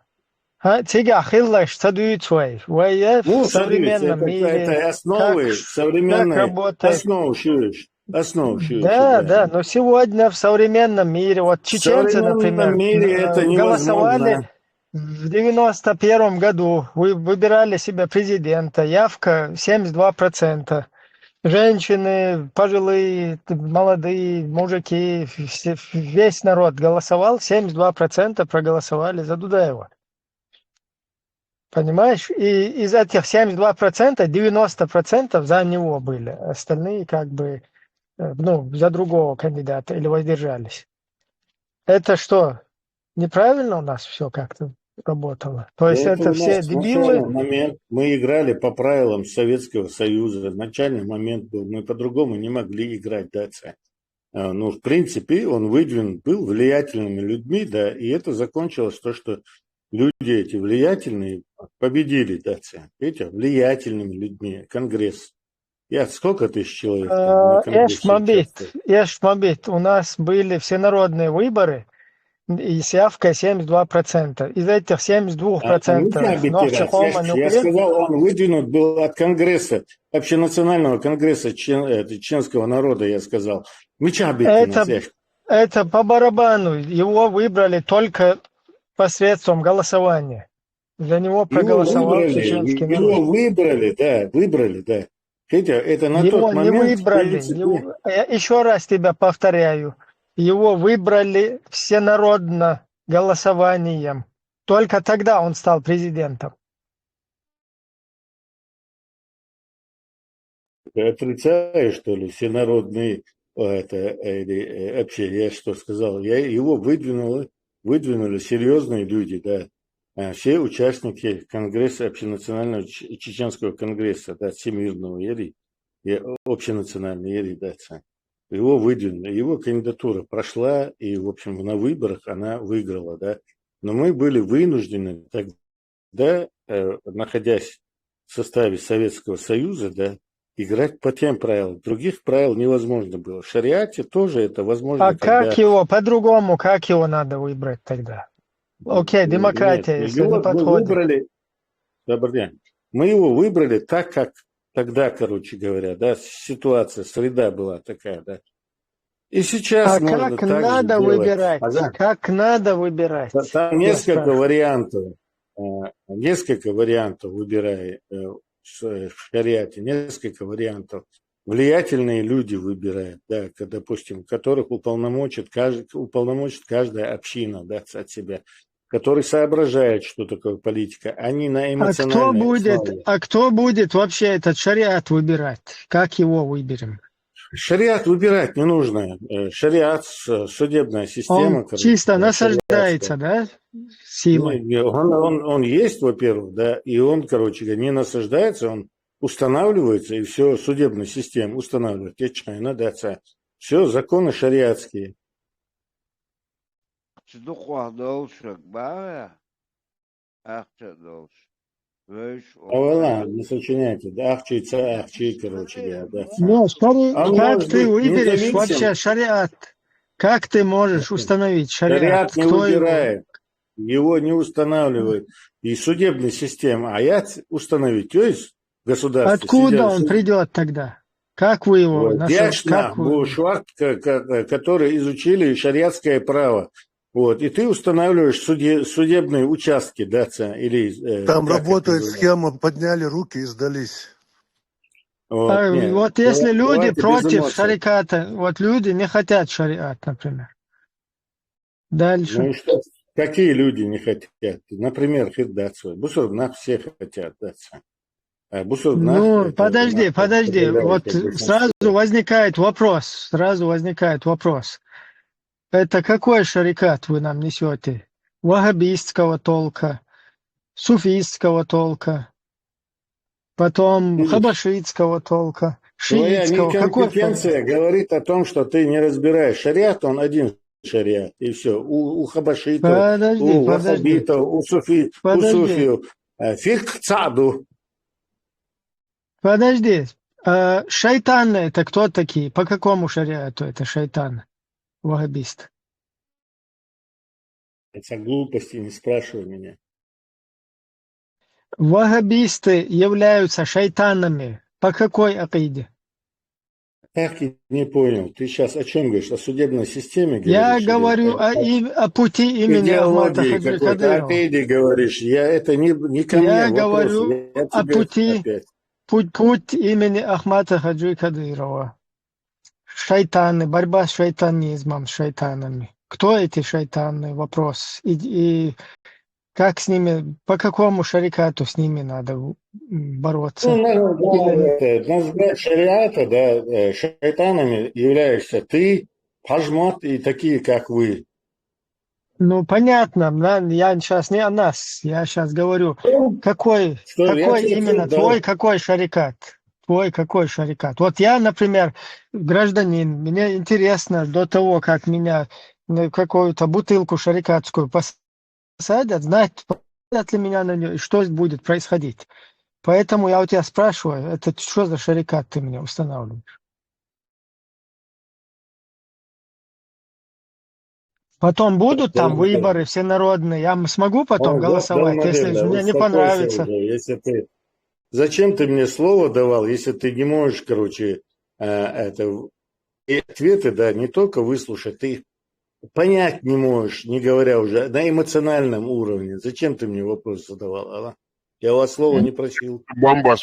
А, цигахиллаш садуцвай. Вай в Ну, современном смотрите, это, мире. это основы, Как, современные как работает? Основы шуешь, основы шуешь, Да, Ибрай. Да, но сегодня в современном мире, вот В чеченцы, современном например, мире это э, голосовали невозможно. в девяносто первом году, вы выбирали себе президента, явка семьдесят два процента. Женщины, пожилые, молодые, мужики, все- весь народ голосовал, семьдесят два процента проголосовали за Дудаева. Понимаешь? И из этих семьдесят два процента девяносто процентов за него были. Остальные как бы, э, ну, за другого кандидата или воздержались. Это что, неправильно у нас все как-то работало? То есть Да это у все нас дебилы? Момент, мы играли по правилам Советского Союза. Начальный момент был, мы по-другому не могли играть, да, Цай? А, Ну, в принципе, он выдвинут был влиятельными людьми, да, и это закончилось то, что люди эти влиятельные победили, да, Цай? Видите, влиятельными людьми, Конгресс. Я сколько тысяч человек там на Э, Конгрессе Эшмабит, участвует? Эшмабит, у нас были всенародные выборы, и с явкой семьдесят два процента. Из этих А, а семьдесят два процента Митя Абитирас, нохчахома я, я сказал, он выдвинут был от Конгресса, общенационального конгресса чечен- э, чеченского народа, я сказал. Митя Абитирас, Это, это по барабану. Его выбрали только посредством голосования. За него Его проголосовал выбрали, чеченский его народ. Выбрали, да, выбрали, да. Хотя это на Его тот не момент, в выбрали. принципе, Его- я еще раз тебя повторяю. Его выбрали всенародно голосованием. Только тогда он стал президентом. Ты отрицаешь, что ли, всенародные, э, это, э, или, э, вообще, я что сказал? Я, его выдвинули, выдвинули серьезные люди, да. А, все участники Конгресса, общенационального Ч- чеченского конгресса, да, всемирного, или, и общенационального, или, да, ца- его выдвинули. Его кандидатура прошла, и, в общем, на выборах она выиграла, да. Но мы были вынуждены тогда, э, находясь в составе Советского Союза, да, играть по тем правилам. Других правил невозможно было. В шариате тоже это возможно. А как его, по-другому, как его надо выбрать тогда? Окей, Нет, демократия, если его не мы подходит. Выбрали, добрый день. Мы его выбрали так, как тогда, короче говоря, да, ситуация, среда была такая, да. И сейчас А можно как так же надо делать. выбирать? Ага. Как надо выбирать? Та- Там Я несколько спрашиваю. Вариантов. э, Несколько вариантов выбирая э, в с- в шариате, несколько вариантов. Влиятельные люди выбирают, да, к- допустим, которых уполномочит, кажд, уполномочит каждая община, да, от себя, который соображает, что такое политика, а не на А кто эмоциональной будет, основе. А кто будет вообще этот шариат выбирать? Как его выберем? Шариат выбирать не нужно. Э, Шариат, с- судебная система. Он чисто насаждается, да, силой? Не, не, он, он, он есть, во-первых, да, и он, короче говоря, не насаждается, он устанавливается, и все, судебная система устанавливает. Те чайна, да, ца. Все законы шариатские. Чудухуа долшек, бара? Ахча долш. Вейш. А вала, не сочиняйте, да, ахчи, ца, ахчи, короче говоря, да. Ну, шари... А как может ты быть, выберешь независим- вообще шариат? Как ты можешь установить шариат? Шариат не выбирает, его не устанавливает. И судебная система, аят установить, то есть государство. Откуда он придет тогда? Как вы его нашли? Как вы... Шуак, который изучили шариатское право. Вот, и ты устанавливаешь судебные участки, да, или... Э, там работает схема, подняли руки и сдались. Вот, а, нет, вот если люди против шариката, вот люди не хотят шариат, например. Дальше. Ну и что? Какие люди не хотят? Например, хирдатство. Бусурман все хотят, да. А бусурман... Ну, подожди, подожди. Вот сразу возникает вопрос, сразу возникает вопрос. Это какой шарикат вы нам несете? Ваххабистского толка, суфийского толка, потом хабашитского толка, шиитского. Твоя некомпетенция говорит о том, что ты не разбираешь. Шариат, он один шариат, и все. У, у хабашитов, подожди, у ваххабитов, у суфи, у суфиев. Э, фикх цаду. Подожди. А шайтаны это кто такие? По какому шариату это шайтаны? Ваххабисты. Это глупости, не спрашивай меня. Ваххабисты являются шайтанами. По какой акиде? Так и не понял. Ты сейчас о чем говоришь? О судебной системе говоришь? Я говорю о, о пути имени Ахмата Хаджи Кадырова. О акиде говоришь. Я это не, не ко мне вопрос. Я говорю о пути, путь, путь имени Ахмата Хаджи Кадырова. Шайтаны, борьба с шайтанизмом, с шайтанами. Кто эти шайтаны? Вопрос. И, и как с ними, по какому шарикату с ними надо бороться? Ну, надо, да, это, надо знать шариата, да, э, шайтанами являешься ты, Хаджмот и такие, как вы. Ну, понятно, я сейчас не о нас, я сейчас говорю, какой, какой именно твой, какой шарикат? Твой какой шарикат? Вот я, например, гражданин, мне интересно до того, как меня на какую-то бутылку шарикатскую посадят, знать, посадят ли меня на нее и что будет происходить. Поэтому я у тебя спрашиваю, это что за шарикат ты мне устанавливаешь? Потом будут там выборы всенародные, я смогу потом голосовать, если мне не понравится. Если ты... Зачем ты мне слово давал, если ты не можешь, короче, э, это... И ответы, да, не только выслушать, ты их понять не можешь, не говоря уже на эмоциональном уровне. Зачем ты мне вопрос задавал, Алла? Я у вас слова не просил. Бамба,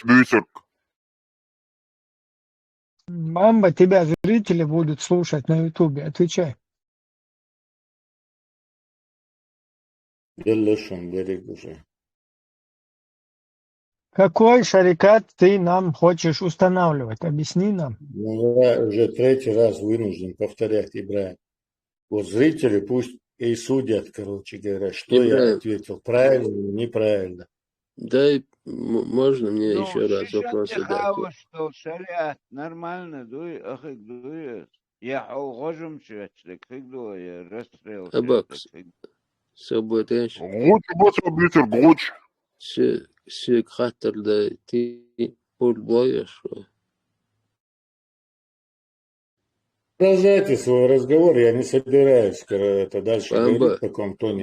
Бамба, тебя зрители будут слушать на Ютубе. Отвечай. Делешин берег уже. Какой шарикат ты нам хочешь устанавливать? Объясни нам. Ну, я уже третий раз вынужден повторять, Ибраим. Вот зрители пусть и судят, короче говоря, что я ответил, правильно или неправильно. Дай, можно мне еще раз вопрос задать? Что шариат нормально, дуй, ахик, дуй. Я хожум швечлик, хик, дуй, я расстрел. Абакс. Собой, конечно. Гуч, вот, Битер, гуч. Все, все, хаттер, да, ты пол боешь. Продолжайте свой разговор, я не собираюсь это дальше говорить в таком тоне.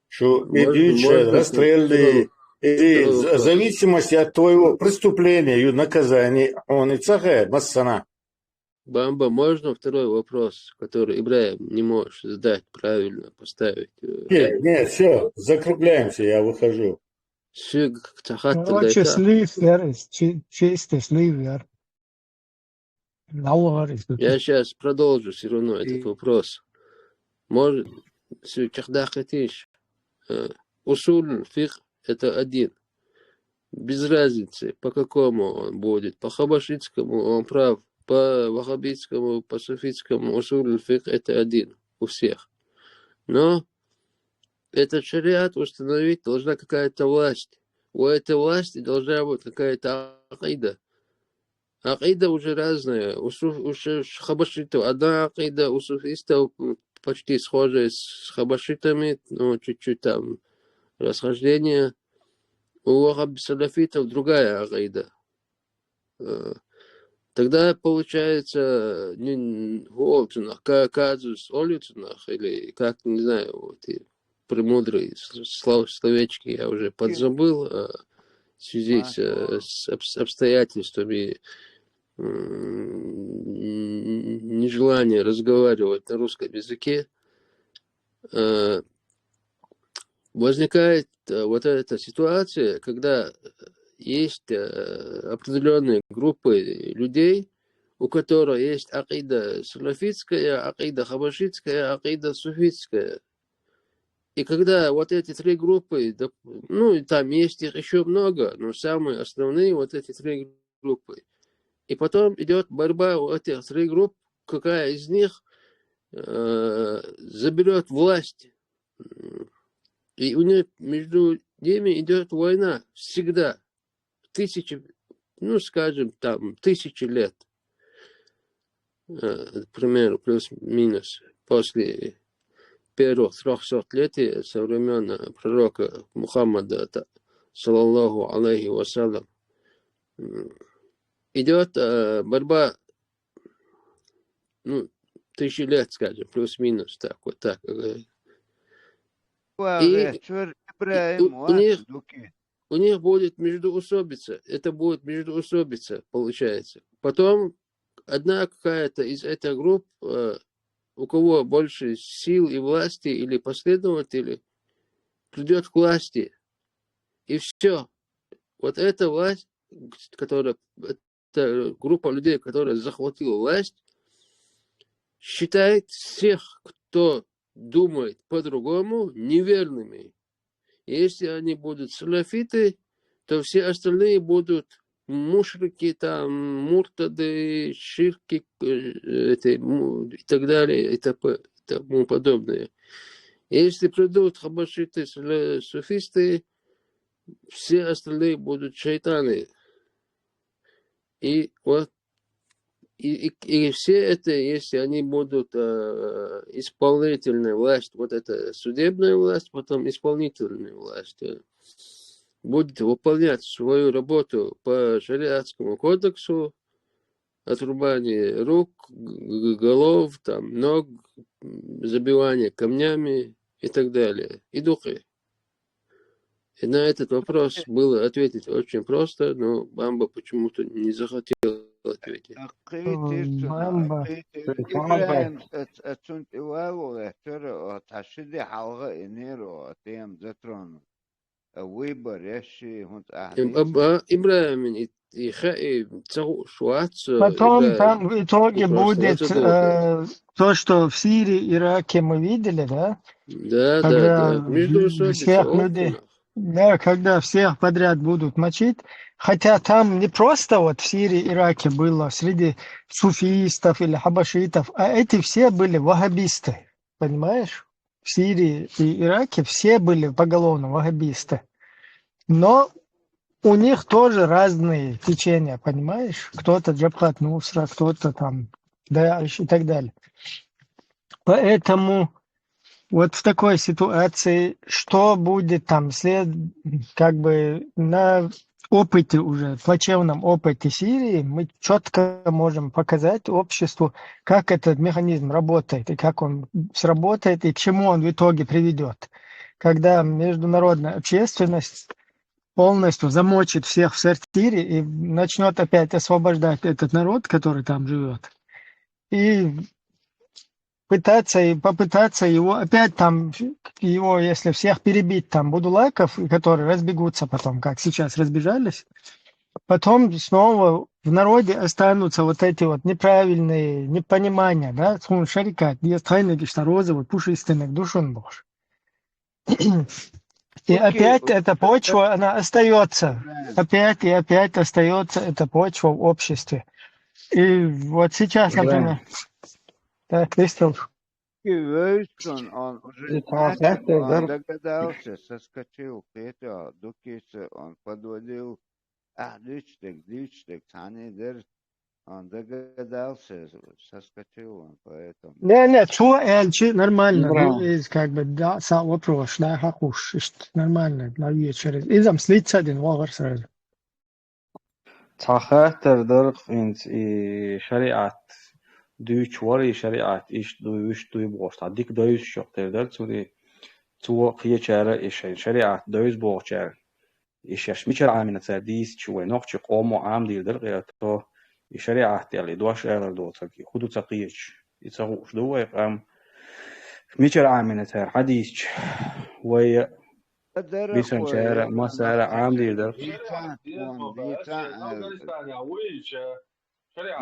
Что идущая расстрельный, и в зависимости от твоего преступления и наказания, он и цахая, массана. Бамба, можно второй вопрос, который Ибраим не можешь задать правильно, поставить? Нет, нет, все, закругляемся, я выхожу. Короче, слив, чистый слив. Я сейчас продолжу все равно этот вопрос. Может, все, чахдахатиш. Э, усуль фикх — это один. Без разницы, по какому он будет. По хабашитскому он прав, по ваххабитскому, по суфитскому усуль фикх — это один у всех. Но этот шариат установить должна какая-то власть. У этой власти должна быть какая-то акида. Акида уже разная. У, суф, у ш, хабашитов одна акида, у суфистов почти схожая с хабашитами, но чуть-чуть там расхождение. У ваххаб-салафитов другая акида. Э, Тогда получается, не, гуолчунах, ка-, казус олицунах, или как, не знаю, вот и премудрые с-, слов-, словечки я уже подзабыл, а, в связи с, э, с обс-, обстоятельствами, м, нежелания разговаривать на русском языке, э, возникает, э, вот эта ситуация, когда есть, э, определённые группы людей, у которых есть акида салафитская, акида хабашитская, акида суфитская. И когда вот эти три группы, доп-, ну, и там есть их ещё много, но самые основные вот эти три группы. И потом идёт борьба у этих три групп, какая из них, э, заберёт власть. М, и у них, между ними идёт война всегда. Тысячи, ну, скажем, там, тысячи лет. Э, к примеру, плюс-минус, после первых трёхсот лет со времён, э, пророка Мухаммада, та-, саллаллаху алейхи ва саллям, м, идёт, э, борьба, ну, тысячи лет, скажем, плюс-минус, так, вот так, э. Ва И, ве чур и Ибрагим у, у ва них, дуки. у них будет междоусобица. Это будет междоусобица, получается. Потом одна какая-то из этих групп, э, у кого больше сил и власти или последователи, придёт к власти. И всё. Вот эта власть, которая, эта группа людей, которая захватила власть, считает всех, кто думает по-другому, неверными. И если они будут салафиты, то все остальные будут мушрики, там, муртады, ширки, э, это, му-, и так далее, и т.п., тому подобное. Если придут хабашиты, сала-, суфисты, все остальные будут шайтаны. И вот, и, и, и все это, если они будут, э, исполнительная власть, вот эта судебная власть, потом исполнительная власть, э, будет выполнять свою работу по шариатскому кодексу, отрубание рук, г-, г-, голов, там, ног, м, забивание камнями и так далее. И духи. И на этот вопрос было ответить очень просто, но Бамба почему-то не захотел ответить. Акъи тирцуна, Бамба. акъи тирцуна. Бамба. Ибрагим, ац-, ацун тивалу, э, чур, о, ташиди халга иниру, о, тем затрону. Э, выбор, яши, хунт Им-, ахди. Аба-, Ибрагим, и, и ха-, и цагу швац, э, Потом Ибрагим. там в итоге Вопрос будет задал, да. э, то, что в Сирии, Ираке мы видели, да? Да, да, Когда да. Между в-, всех людей, собой. Да, когда всех подряд будут мочить, хотя там не просто вот в Сирии, Ираке было среди суфистов или хабашитов, а эти все были ваххабисты, понимаешь? В Сирии и Ираке все были поголовно ваххабисты. Но у них тоже разные течения, понимаешь? Кто-то Джабхат Нусра, кто-то там Даиш и так далее. Поэтому вот в такой ситуации, что будет там след-, как бы на опыте уже, плачевном опыте Сирии, мы чётко можем показать обществу, как этот механизм работает, и как он сработает, и к чему он в итоге приведёт. Когда международная общественность полностью замочит всех в сортире и начнёт опять освобождать этот народ, который там живёт. И пытаться, и попытаться его опять там, его, если всех перебить, там, будулаков, и которые разбегутся потом, как сейчас разбежались, потом снова в народе останутся вот эти вот неправильные непонимания, да, схун шарикат, есть тайны гиштарозы, вот пушистый душун бохш. И Окей, опять вот эта это почва, она остаётся. правильно. Опять и опять остаётся эта почва в обществе. И вот сейчас, Да. например, да, Кристал. И Вейсон, он уже И там начал, опять, он да. догадался, соскочил, Петя, дукиса, он подводил, а, личник, личник, тани дер, он догадался, соскочил он, поэтому. Не, не, цу элчи нормально. Да. Ну, из, как бы, да, са вопрос, да, хакуш, ишт, нормально, на вечер. И там слиться один вовер сразу. Цхьа хаттар дара хӀинца, и шариӀат дуьйцуш вара, и шариӀат иштта дуй, вуьшта дуй бохуш, цхьа дика довзуш йоккха тера дара цуьнан, цо кхечара, и шайн шариӀат довза бохучара, и шаьш мичара Ӏамийна цара дийцича, вай нохчийн къомо Ӏамадийр дара кхета, и шариӀат аьлла, и дош алар доцург, и хӀун ду ца кхеташ, и ца хууш ду вай къам, мичара Ӏамийна цара хьадийцича, вай бисанчара, массара Ӏамадийр дара. Вийца, вон, вийца, э, Афганистане а вуй,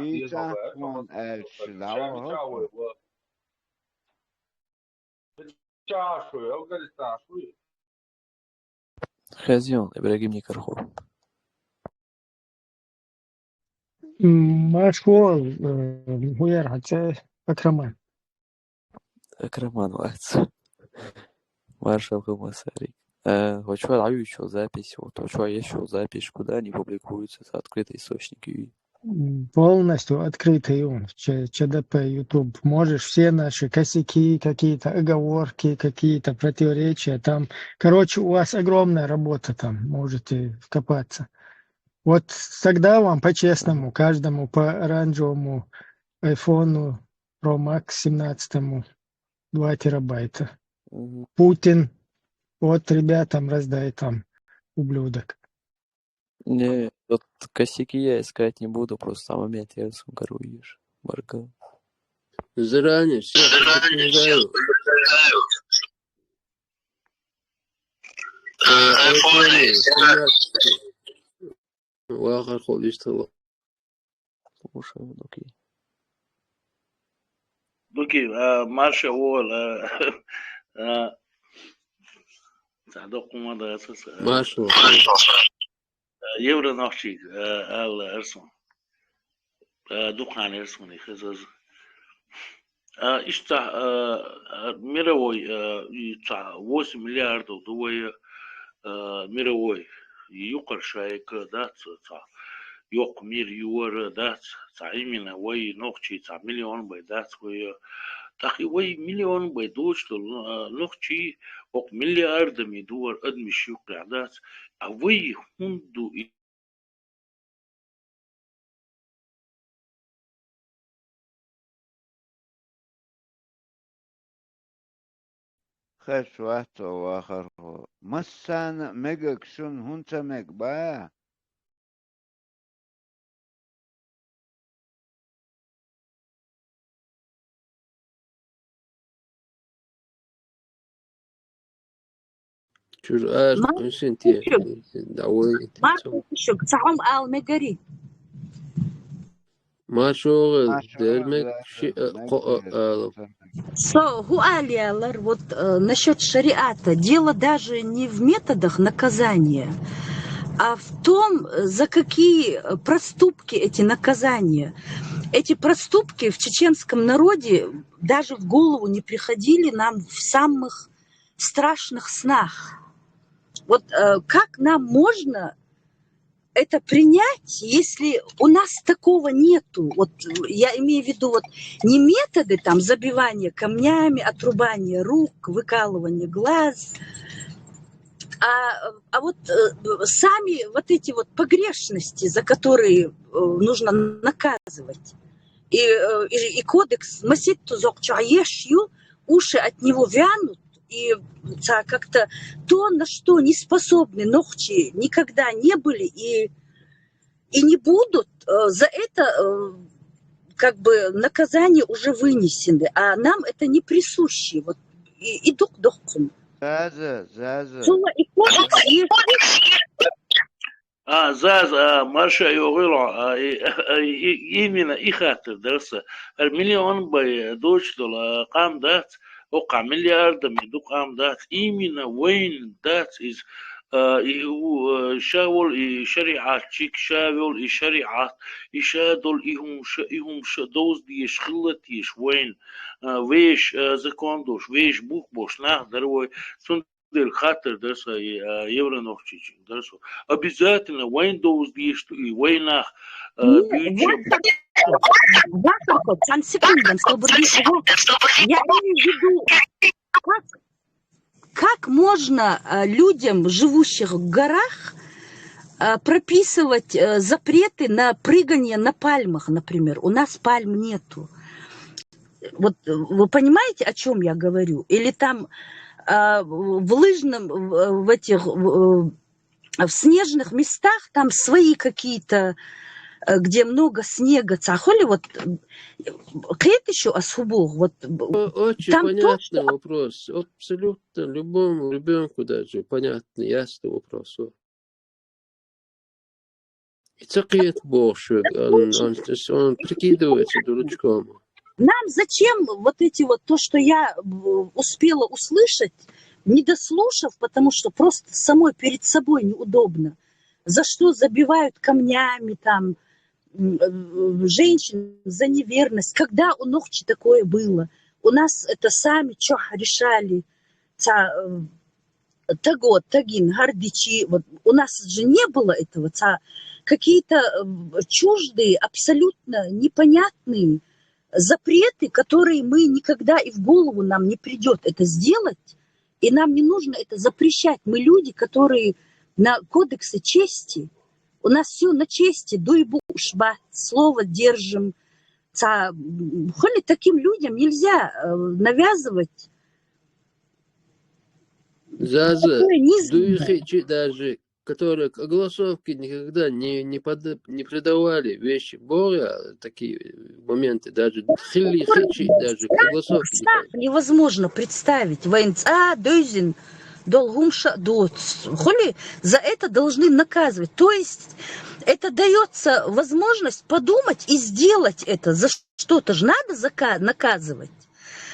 вийца, вон, аьлча, дӀавахо. Хезийон, Ибрагим Никарху. М, марша вола, э, хӀун яра хьан цӀи? Акраман. Акраман вац. Маршалла хила, Масарик. Э, хӀокху чохь дӀавуьйцучу запись, вот хӀокху чохь еш йолу запись, куда они публикуются, это открытый источник, и М, полностью открытый он, Ч-, Ч Д П, YouTube. Можешь все наши косяки, какие-то оговорки, какие-то противоречия. Там, короче, у вас огромная работа там, можете вкопаться. Вот тогда вам по-честному, каждому по оранжевому айфону Pro Max семнадцатому два терабайта. Мгм. Путин, вот ребятам раздай там, ублюдок. Не, вот косяки я искать не буду, просто в момент я сам, короче, моргал. Заранее всё предупреждаю. Э, айфоны семнадцать. Вахар хол вистхила. Слушаю, окей. Окей, а, марша вола, а, а, цхьа доккха хӀума дац аса, а, марша вола. А, евро нохчийга, а, аьлла, Арсен. А, дукха хан яра суна и хезаза. А, иштта, а, а, мировой, а, и цхьа восемь миллиардов ду вай, а, мировой. И юкъара шайга дац цхьа йоккха мир юара дац, цхьа именно вай нохчий цхьа миллион бен дац вай. ТӀаккха и вай миллион бен доцуш долу, а, нохчий окху миллиардами дуьйр адамаш юккъехь дац, а вай хӀунда ду и Хезаш вац цо, вахархо. Массарна а мегаг шуна хӀунда ца мега, ба? Чуьра ара, Марк, хӀун син те, Кучук, дӀавой, Марк, цо. Кучук, цхьа хӀума ала мегарий? Маршо, дер мег ши, э, кхо, э, ала. Со хӀу ала ялар, вот, э, насчёт шариата. Дело даже не в методах наказания, а в том, э, за какие, э, проступки эти наказания. Эти проступки в чеченском народе даже в голову не приходили нам в самых страшных снах. Вот, э, как нам можно это принять, если у нас такого нету? Вот, э, я имею в виду вот не методы там забивания камнями, отрубания рук, выкалывания глаз, а, а вот, э, сами вот эти вот погрешности, за которые, э, нужно наказывать. И, э, и, и кодекс масийтта зоккхачохь еш ю, уши от него вянут, и ца как-то то, на что не способны нохчи, никогда не были и, и не будут, э, за это, э, как бы наказание уже вынесены, а нам это не присуще. Вот и, и дук дохкун. Заза, заза. Суна и кодекс есть. А, заза, а, марша йогӀуьлу, а, и, и, и, именно и хаттар дара сан. ХӀара миллион бен доцуш долу, а, къам дац, оккхахь миллиардами ду къам дац, именно вайна дац иза, а, и у, а, ша волу и шариӀат чик, ша волу и шариӀат, и ша долу и хӀума ша, и хӀума ша довза дезаш, хилла дезаш вайна, а, вешан, а, закон долуш, вешан бух болуш нах дара вай. Цундела хаттар дара сан и, а, евро нохчийчуьнга дара сан. Обязательно вайна довза дезаш ду и вайнах, а, не, буьйцу. Вахархо, вахархо, цхьана секунда, чтобы я имею в виду, как, как можно, а, людям, живущих в горах, а, прописывать э, запреты на прыгание на пальмах, например. У нас пальм нету. Вот э, вы понимаете, о чем я говорю? Или там а, в лыжном, в в этих, в в снежных местах, там свои какие-то, э, где много снега, цахоли, вот э, кхетишо асхубух, вот б- О- Очень там понятный точно вопрос. Абсолютно любому ребенку даже понятный, ясный вопрос. О. И цакет бог, что он, он, он прикидывается дурачком. Нам зачем вот эти вот, то, что я э, успела услышать, не дослушав, потому что просто самой перед собой неудобно. За что забивают камнями там м, э, женщин за неверность? Когда у Нохчи такое было? У нас это сами что решали? Ца, э, таго, тагин, гардичи. Вот у нас же не было этого. Ца, какие-то э, чуждые, абсолютно непонятные запреты, которые мы никогда и в голову нам не придет это сделать, и нам не нужно это запрещать. Мы люди, которые на кодексе чести. У нас все на чести. Дуйбу шба, слово держим. Ца, м, Холи таким людям нельзя э, навязывать Заза, такое низменное. Дуйхичи даже, которые к огласовке никогда не, не, под, не придавали вещи Бога, такие моменты, даже хили хичи, даже к огласовке не Страх невозможно представить. Вайнца, дойзин, долгумша, доц. Холи за это должны наказывать. То есть это дается возможность подумать и сделать это. За что-то же надо зака- наказывать.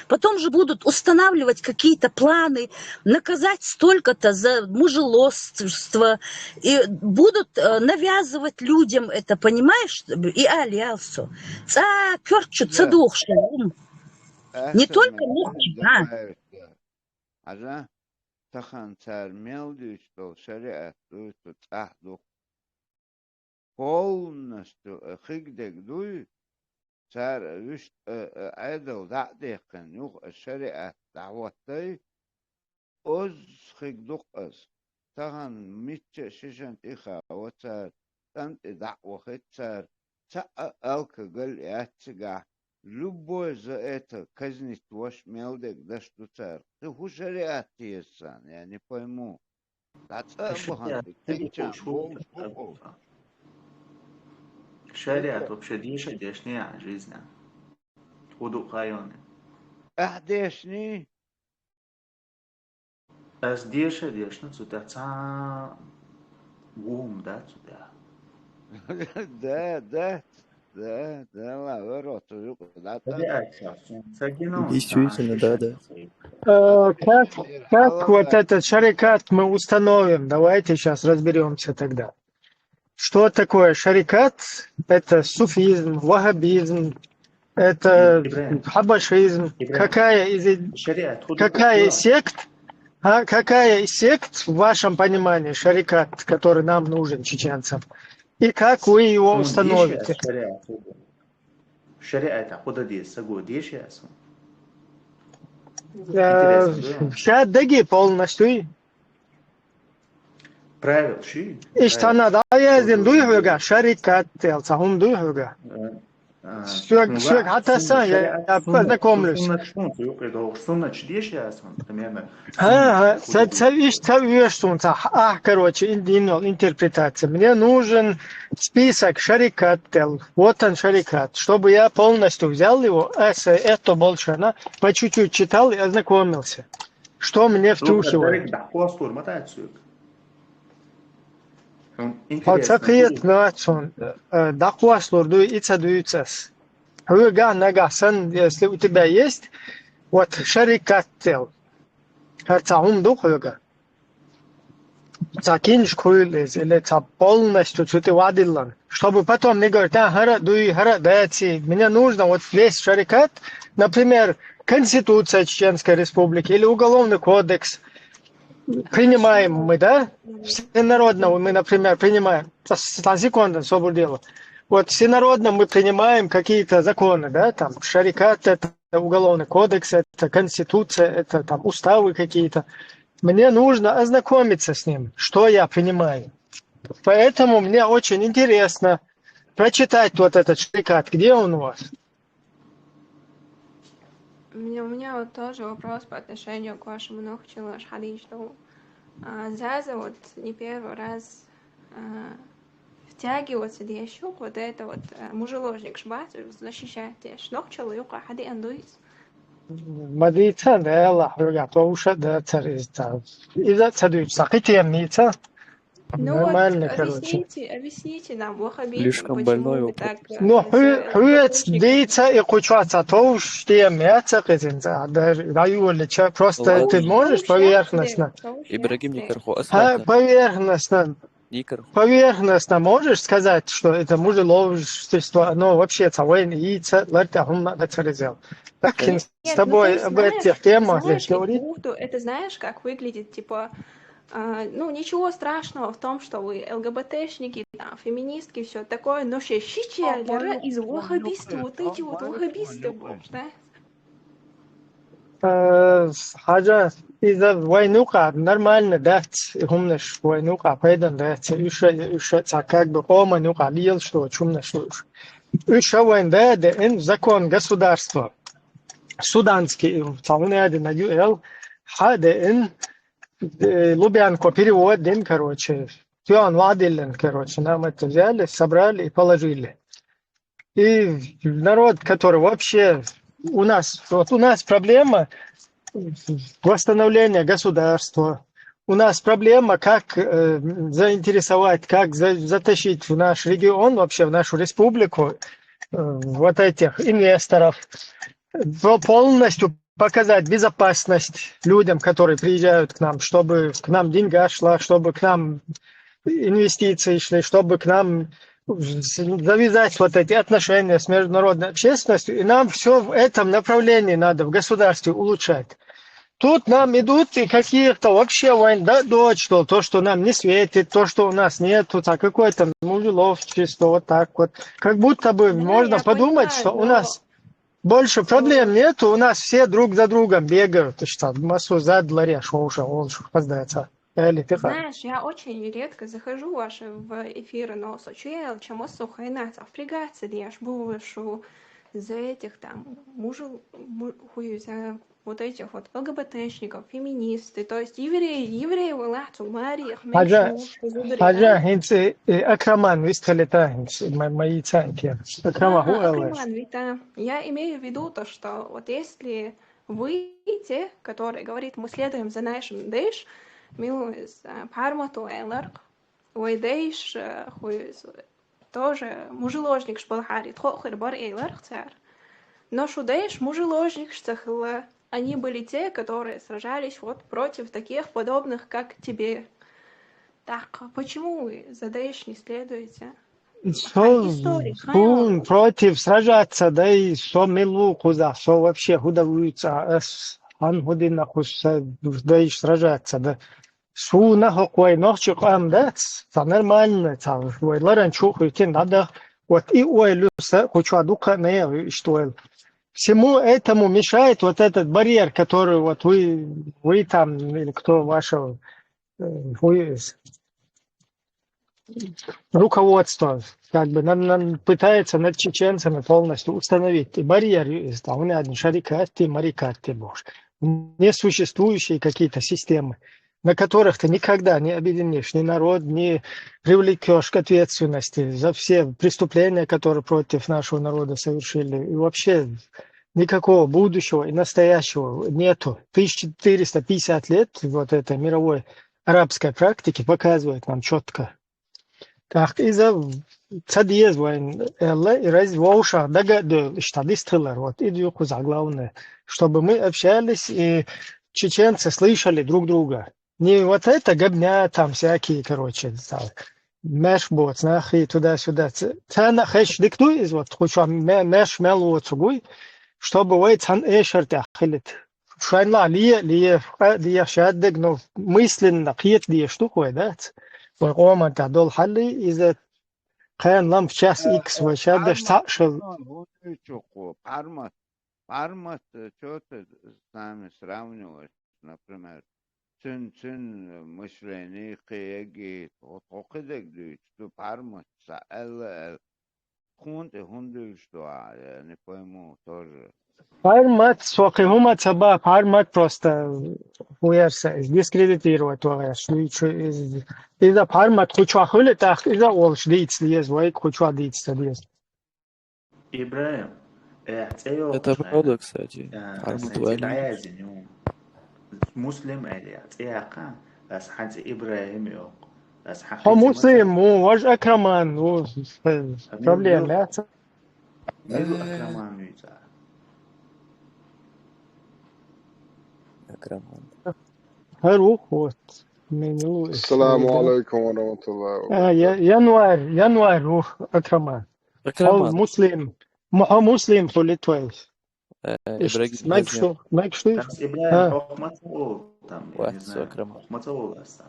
Потом же будут устанавливать какие-то планы, наказать столько-то за мужеложство. И будут э, навязывать людям это, понимаешь? И алиалсо. Ца кёрчу, ца Да. духшум. Не Ахсар только мен Нохчи, да а. добавить, да. Хьажа, тахан цар мел дуьйцу долу шариат дуй цу цӀахь духу. Полностью э, хигдег дуй, цара вуьшта э, э, Ӏедал дӀа а дехкина, юха э, шариат дӀахӀоттай, оз хиг ду-кх ас. Тахана мичча а шишан тӀе хао цара, тӀам тӀе дӀа а вахийта цара, цхьа а алкоголь яц цигахь, любой за это казнить ваша мел дерг даш ду цара. Кхин хӀун шариат еза царна, я не пойму. ДӀа цӀа а бахана, кхеччам бохуш бу-кх. Шариат вообще деша дешнеян жизнь. ХӀун ду хайоне? Ахь дешний? Ас деша дешна цу тӀехь цхьа гум да цу тӀехь. Да, да, да, да, ла, варо, цу юкъа, да, да. Действительно, да, да. Э, Как, как вот этот шарикат мы установим? Давайте сейчас разберемся тогда. Что такое шарикат? Это суфизм, ваххабизм, это Ибрагим. Хабашизм. Ибрагим. Какая из, Шариат, худа какая кула. из сект, а, какая из сект в вашем понимании шарикат, который нам нужен чеченцам? И как вы его Хьуна установите? Деша шариат, худа. Шариат, худа деза, саго деша ясун. Э, Интересно, да? Сейчас даги полностью. Правил ши? Иштта надо, я здесь дуй хьуга, шарикат тел, цхьа хӀума дуй хьуга. А, Сёг, ну, сёг ва, хьатаса, сунна, я, шариат, я сунна, познакомлюсь. Сунна чпунт, юкъе догӀуш, сунна чу деша ясун, примерно. Ага, Сунна ца, ца, иш, ца веш сун, ца, ах, короче, ин, ин, интерпретация. Мне нужен список шарикат тел. Вот он шарикат. Чтобы я полностью взял его, а с- это больше, она по чуть-чуть читал и ознакомился. Что мне втручивает? ДӀакхослур ма дац соьга. Хьуна Хьо ца интересно. кхетац, цунна, э, дӀакхослур дуй, и ца дуьйцу ас. Хьоьгахь нагахь санна, если у тебя есть, вот шарикат тел. ХӀара цхьа хӀума ду хьоьга. Цхьа киншка хуьлу иза, или цхьа полностью цу тӀе вадиллан. Чтобы потом не говорить, а, хӀара а дуй, хӀара а даций. Мне нужно вот весь шарикат, например, Конституция Чеченской Республики или Уголовный кодекс. Принимаем мы, да? Всенародно мы, например, принимаем. Та- та секунда, собур дело. Вот всенародно мы принимаем какие-то законы, да, там, шарикат, это Уголовный кодекс, это Конституция, это там уставы какие-то. Мне нужно ознакомиться с ним, что я принимаю. Поэтому мне очень интересно прочитать вот этот шарикат. Где он у вас? У меня, у меня вот тоже вопрос по отношению к вашему нохчалыш хьадийчу. А, Заза вот не первый раз а, втягиваться деш ю-кх вот это вот а, мужеложникаш бац, защищать деш. Нохчалла юкъа хьадеана дуй из? Ма дийца, Дала хьоьга товш а дацар иза ца. Иза а ца дуьйцу, сан кхин тема дийца. Ну вот, Нормально, короче. Объясните, объясните нам, ваххабизм, Слишком почему больной вы вопрос. так... э, Ну, с, хьоь, э, хьоьца лгобошниками? Дийца и кху чохь ца товш тема яц а кхиза, ца, даже дӀайоллича. Просто Лгобошник. ты можешь Товш яц поверхностно? дера, товш Ибрагим, яц дера. никархо Ха, асхьата. Поверхностно. Никархо. Поверхностно можешь сказать, что это мужеложничество, оно вообще ца вайна йийца, лар тӀехь хӀумма а дацар иза. Так, Конечно. с тобой об этих темах здесь говорить. Это знаешь, как выглядит, типа, а, ну, ничего страшного в том, что вы ЛГБТшники, там, феминистки, все такое, но шен шича лера из ваххабист, вот эти вот ваххабисты, да? Э, Хьажа, иза вайна юкъа нормально дац, и хӀуманаш вайна юкъа пайдана дац, уьш а, уьш а ца как бы къоман юкъа лелаш доцу хӀуманаш ду уьш. Уьш а вайна да а деана закон государства. Суданский, ца хӀун а динарг ю эл, хьа а деана, э, Лубянко перевод дина, короче, тоьхна ладиллина, короче, нам это взяли, собрали и положили. И народ, который вообще у нас, вот у нас проблема восстановления государства, у нас проблема, как э, заинтересовать, как за- затащить в наш регион, вообще в нашу республику, э, вот этих инвесторов, по- полностью показать безопасность людям, которые приезжают к нам, чтобы к нам деньга шла, чтобы к нам инвестиции шли, чтобы к нам завязать вот эти отношения с международной общественностью, и нам все в этом направлении надо в государстве улучшать. Тут нам идут и каких-то вообще вайн да, дочь, что то, что нам не светит, то, что у нас нету, так какое-то мужеловчество, вот так вот. Как будто бы Да, можно я подумать, понимаю, что у но нас больше Ну, проблем нету, у нас все друг за другом бегают. Ты что, массу зад лареш, уже он же поздается. Или ты как? Знаешь, я очень редко захожу ваши в эфиры, но сочуял, чем массу хайнаца впрягаться, я ж буду шу за этих там мужу, му- хую за вот этих вот ЛГБТшников, феминисты, то есть евреи, евреи вылахцу, Мария, Хьажа, Хмельшов, Зудрина. Хьажа, хӀинца э, Акраман вистхилита хӀинца, ма- ма йийца хӀинца. Акрама Ага, хӀу элеш? Акраман вита. Я имею в виду то, что вот если вы те, которые говорит, мы следуем за нашим Дэш, милуис, а, пармату эларк, ой Дэш, а, хуис, тоже мужеложникаш балхьари, тхо хир бар эларк цар. Но шу Дэш мужеложникаш ца хилла, они были те, которые сражались вот против таких подобных, как тебе. Так, почему вы за Дэш не следуете? Со История, хӀун против сражаться, да и со милу кхуза, со вообще худа вуйца, ас хан худина кхуза, да и сражаться, да. Суна хӀокху вай нохчи къам дац, ца нормально, ца вай ларан чу хуйтин надо, вот и ой люса, куча духа не, что ой. Всему этому мешает вот этот барьер, который вот вы, вы там, или кто вашего, э, вы, руководство, как бы, нам, нам пытается над чеченцами полностью установить и барьер, и там, у меня одни шарикаты, марикаты, боже, несуществующие какие-то системы, на которых ты никогда не объединишь ни народ, ни привлекешь к ответственности за все преступления, которые против нашего народа совершили. И вообще никакого будущего и настоящего нету. Тысяча четыреста пятьдесят лет вот этой мировой арабской практики показывает нам четко. Так, иза ца деза вайн, элла, и раз вовшах дага дойла, иштта дистхилар, вот, и дюхуза главное, чтобы мы общались, и чеченцы слышали друг друга. Не вот это гобня там всякие, короче, там, меш боц, нахи туда-сюда. Ц- Цана хеш дик дуй из вот, хуша ме- меш мел воцу гуй, чтобы вай цан эшер тях хилит. Шайн ла лие, лие, ха, лие шаддег, но мысленно кхет деш ду хой, да? Вай къоман та дол халли, иза кхен лам час икс вай шаддеш цаъ шел. Пармат. Пармат, что ты с нами сравниваешь, например? цуьн, цуьн мышлени кхин эггит, тхо, тхо кхидерг дуьйцу, ду пхьармат, ца аьлла, аьлла. Тхуна тӀе хӀунда дуьллуш ду ахьа, я не пойму тоже. Пхьармат, со кхин хӀума ца баха, пхьармат просто вуерса, дискредитировать вагӀерш. Иза пхьармат кху чохь хуьлу, тӀаккха иза а волуш дийца деза, вай кху чохь дийца ца деза. Ибрахим, э, цӀе йоккхуш Это правда, кстати. Пхьармат ваьлла. ДӀаяздина ю. Муслим аьлла, цӀе яккха, ас хьан цӀе Ибрахим йоккху. Ас хьан Хьо Муслим ву, важа Акраман ву, проблема яц. Мила Акраман ву иза? Акраман. ХӀара ву, вот. Ассаламу алейкум ва рахматуллахи ва баракатух. Январь, январь ву, Акраман. Хьо Муслим. Ма хьо Муслим хьо литвай. Э, Ибрагим Хазин. Майк шу, майк шу. Там с Ибрагим Хохматову, там, я не знаю, Хохматову ласта.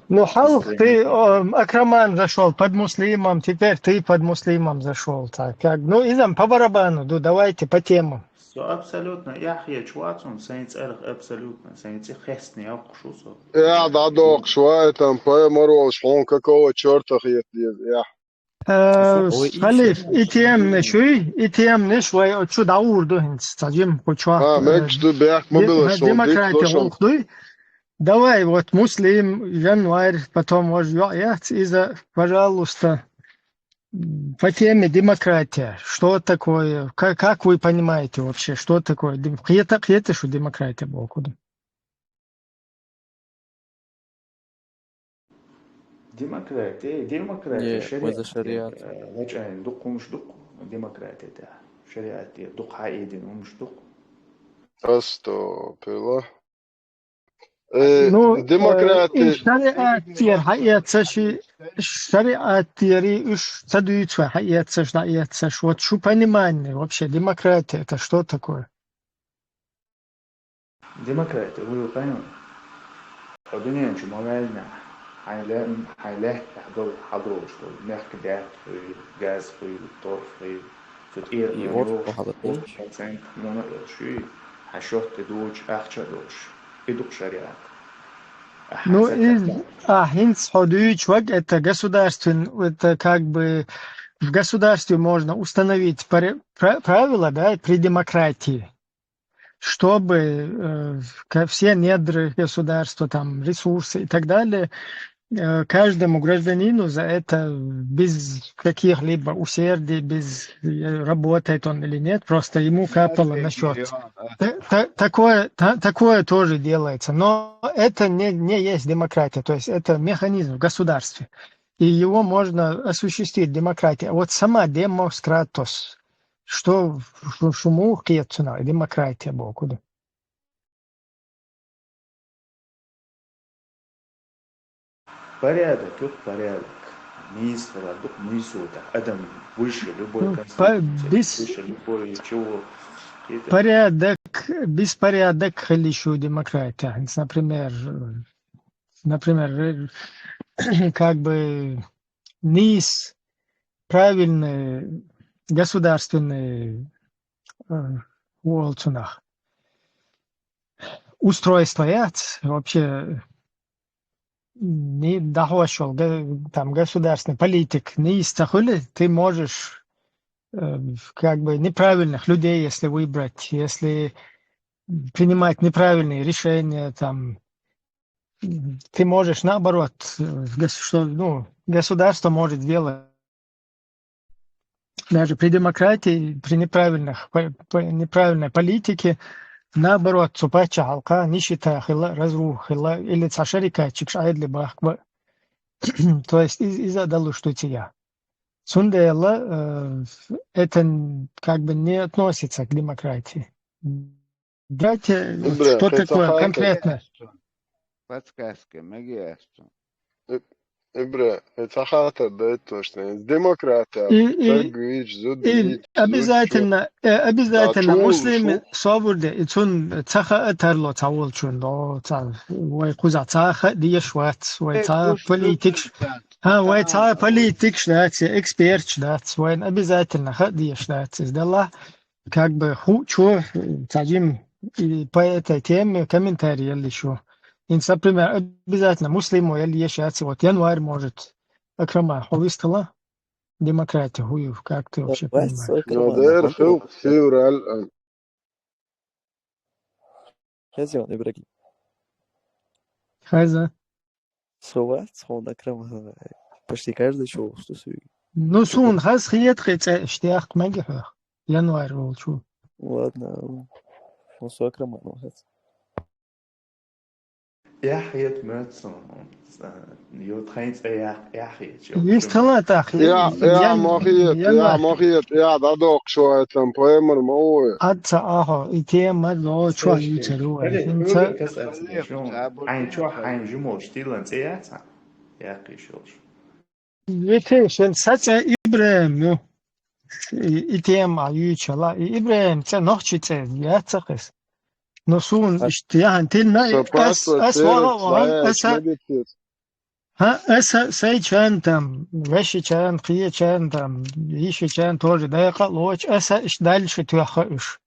Ну, хьалха ты, о, Акраман зашёл под Муслимом, теперь ты под Муслимом зашёл. Так, как, ну, изам по барабану, ну, давайте по темам. Всё, абсолютно. Я хье чуацун, сайн цӀерах абсолютно, сайн цӀи хестни йоккхуш ву со. Я, да, доккхуш вай, там, по моролш, хьон какого чёрта хет, я. Э, Халиф, и темнаш, и темнаш вай оцу дӀагӀур ду хӀинца, ца жим кху чохь. А, мегаш ду, бехк ма билла, демократия гӀуллакх дуй. Давай, вот Муслим, январь, потом вож йоӀ яц, иза, пожалуйста, по теме демократия. Что такое? Как, как вы понимаете вообще, что такое? Кхета, кхета шу демократия боху ду? Демократия, демократия, шариат, э, лачкъайн дукха хӀумаш дукха демократия тӀехь. Шариат тӀе дукха хьаийдина хӀумаш дукха. Астагфирулла. Э, ну, демократия. Э, и шариат тӀера хьаэцаш, шариат тӀера уьш ца дуьйцу вай, хьаэцаш, дӀаэцаш. Вот шу понимание вообще, демократия это что такое? Демократия, вуй пойман. Хьо дуьнен чу ма ваьллинехь, хьайн ле-, хьайн лаьттахь долу хьадолуш долу мехкан даьтта хуьйла, газ хуьйла, торф хуьйла, цу тӀера и хьуна йогӀуш, процент муна а йолуш юй, хьан шот тӀе дучу ахча а долуш. И ду-кх шариат. Ну, и, а, хӀинца хьо дуьйцу ваг, это государственный, это как бы в государстве можно установить пре-, пра-, правила, да, при демократии. Чтобы, э, ка-, все недры государства, там, ресурсы и так далее, э, каждому гражданину за это без каких-либо усердий, без, э, работает он или нет, просто ему капало на счёт. Та-, та-, такое, та-, такое тоже делается, но это не, не есть демократия, то есть это механизм в государстве, и его можно осуществить, демократия. А вот сама демократос, что, шу-, шу муха кхета цунах, демократия боху ду? Порядок, юкъ порядок. Нийса хилар ду-кх, нийсо тӀехь адам выше любой конституции, выше любой чего. Порядок, беспорядок хила йиш ю демократия. Например, например, э, как бы нийса, правильный государственный, э, волу цунах. Устройство яц, вообще, ни дӀахьош йолу га-, там, государственный политик нийса ца хуьлу, ты можешь, э, как бы неправильных людей, если выбрать, если принимать неправильные решения, там, ты можешь, наоборот, э, гос-, что, ну, государство может сделать. Даже при демократии, при неправильных, по-, по-, неправильной политике, наоборот, цу паччахьалкхехь нищета хила, разруха хила, или цхьа шарикатчикаш Ӏедале бахка бан. То есть из-, иза а далуш ду цигахь. Цундела, э, это н-, как бы не относится к демократии. Дайте, вот, что такое конкретно? Подсказка, магистр. Ибра, это хатар, да, это точно. Демократия, и, и, обязательно, э, обязательно муслими собурде, и цун ца хаа тарло ца волчун, до, ца, вай кхуза ца хаа деш вац, вай ца политикш, ха, вай ца политикш дац, экспертш дац, вайн обязательно хаа деш дац, из дала. Как бы ху-, чо, ца жим, и по этой теме комментарий елли шу. ХӀинца, например, обязательно муслимо ял еш яц, вот январь может. Акрама, хьо вистхила? Демократия, хӀу ю, как ты вообще Давай, понимаешь? сой Ну, Акрама, дер нахуй. хил февраль. Хазион, Ибрагим. Хаза. Сова, сон Акрама. Почти каждый шоу, что сой. Ну, сун хаз хиет кхи цӀе иштяхк маги хьох. Январь волчу. Ладно. Ну, сой Акрама, ну, хаз. Яхьет мецун. Йо тхайн цӀе яхь яхьет. Есть халатах. Я, я, мохиет, я, мохиет, я, да док шо этом поэмер мовы. Аца ахо, и тема ло чуа ючеру. Хинца. Айн чуа, айн жумо штилан цӀе яца. Яхь ишолш. Вете шен саца Ибрем, ну. И, и тема ючала. И Ибрем, цӀе нохчи цӀе, яцахес. Но сун ишт яхан тилна Со ас, паспорт ас церек вага вага, цаэш аса, медицинс. ха, аса, сай чан там, веши чан, хие чан там, иши чан тоже, да, яка лоч, аса иш дальше тюха иш.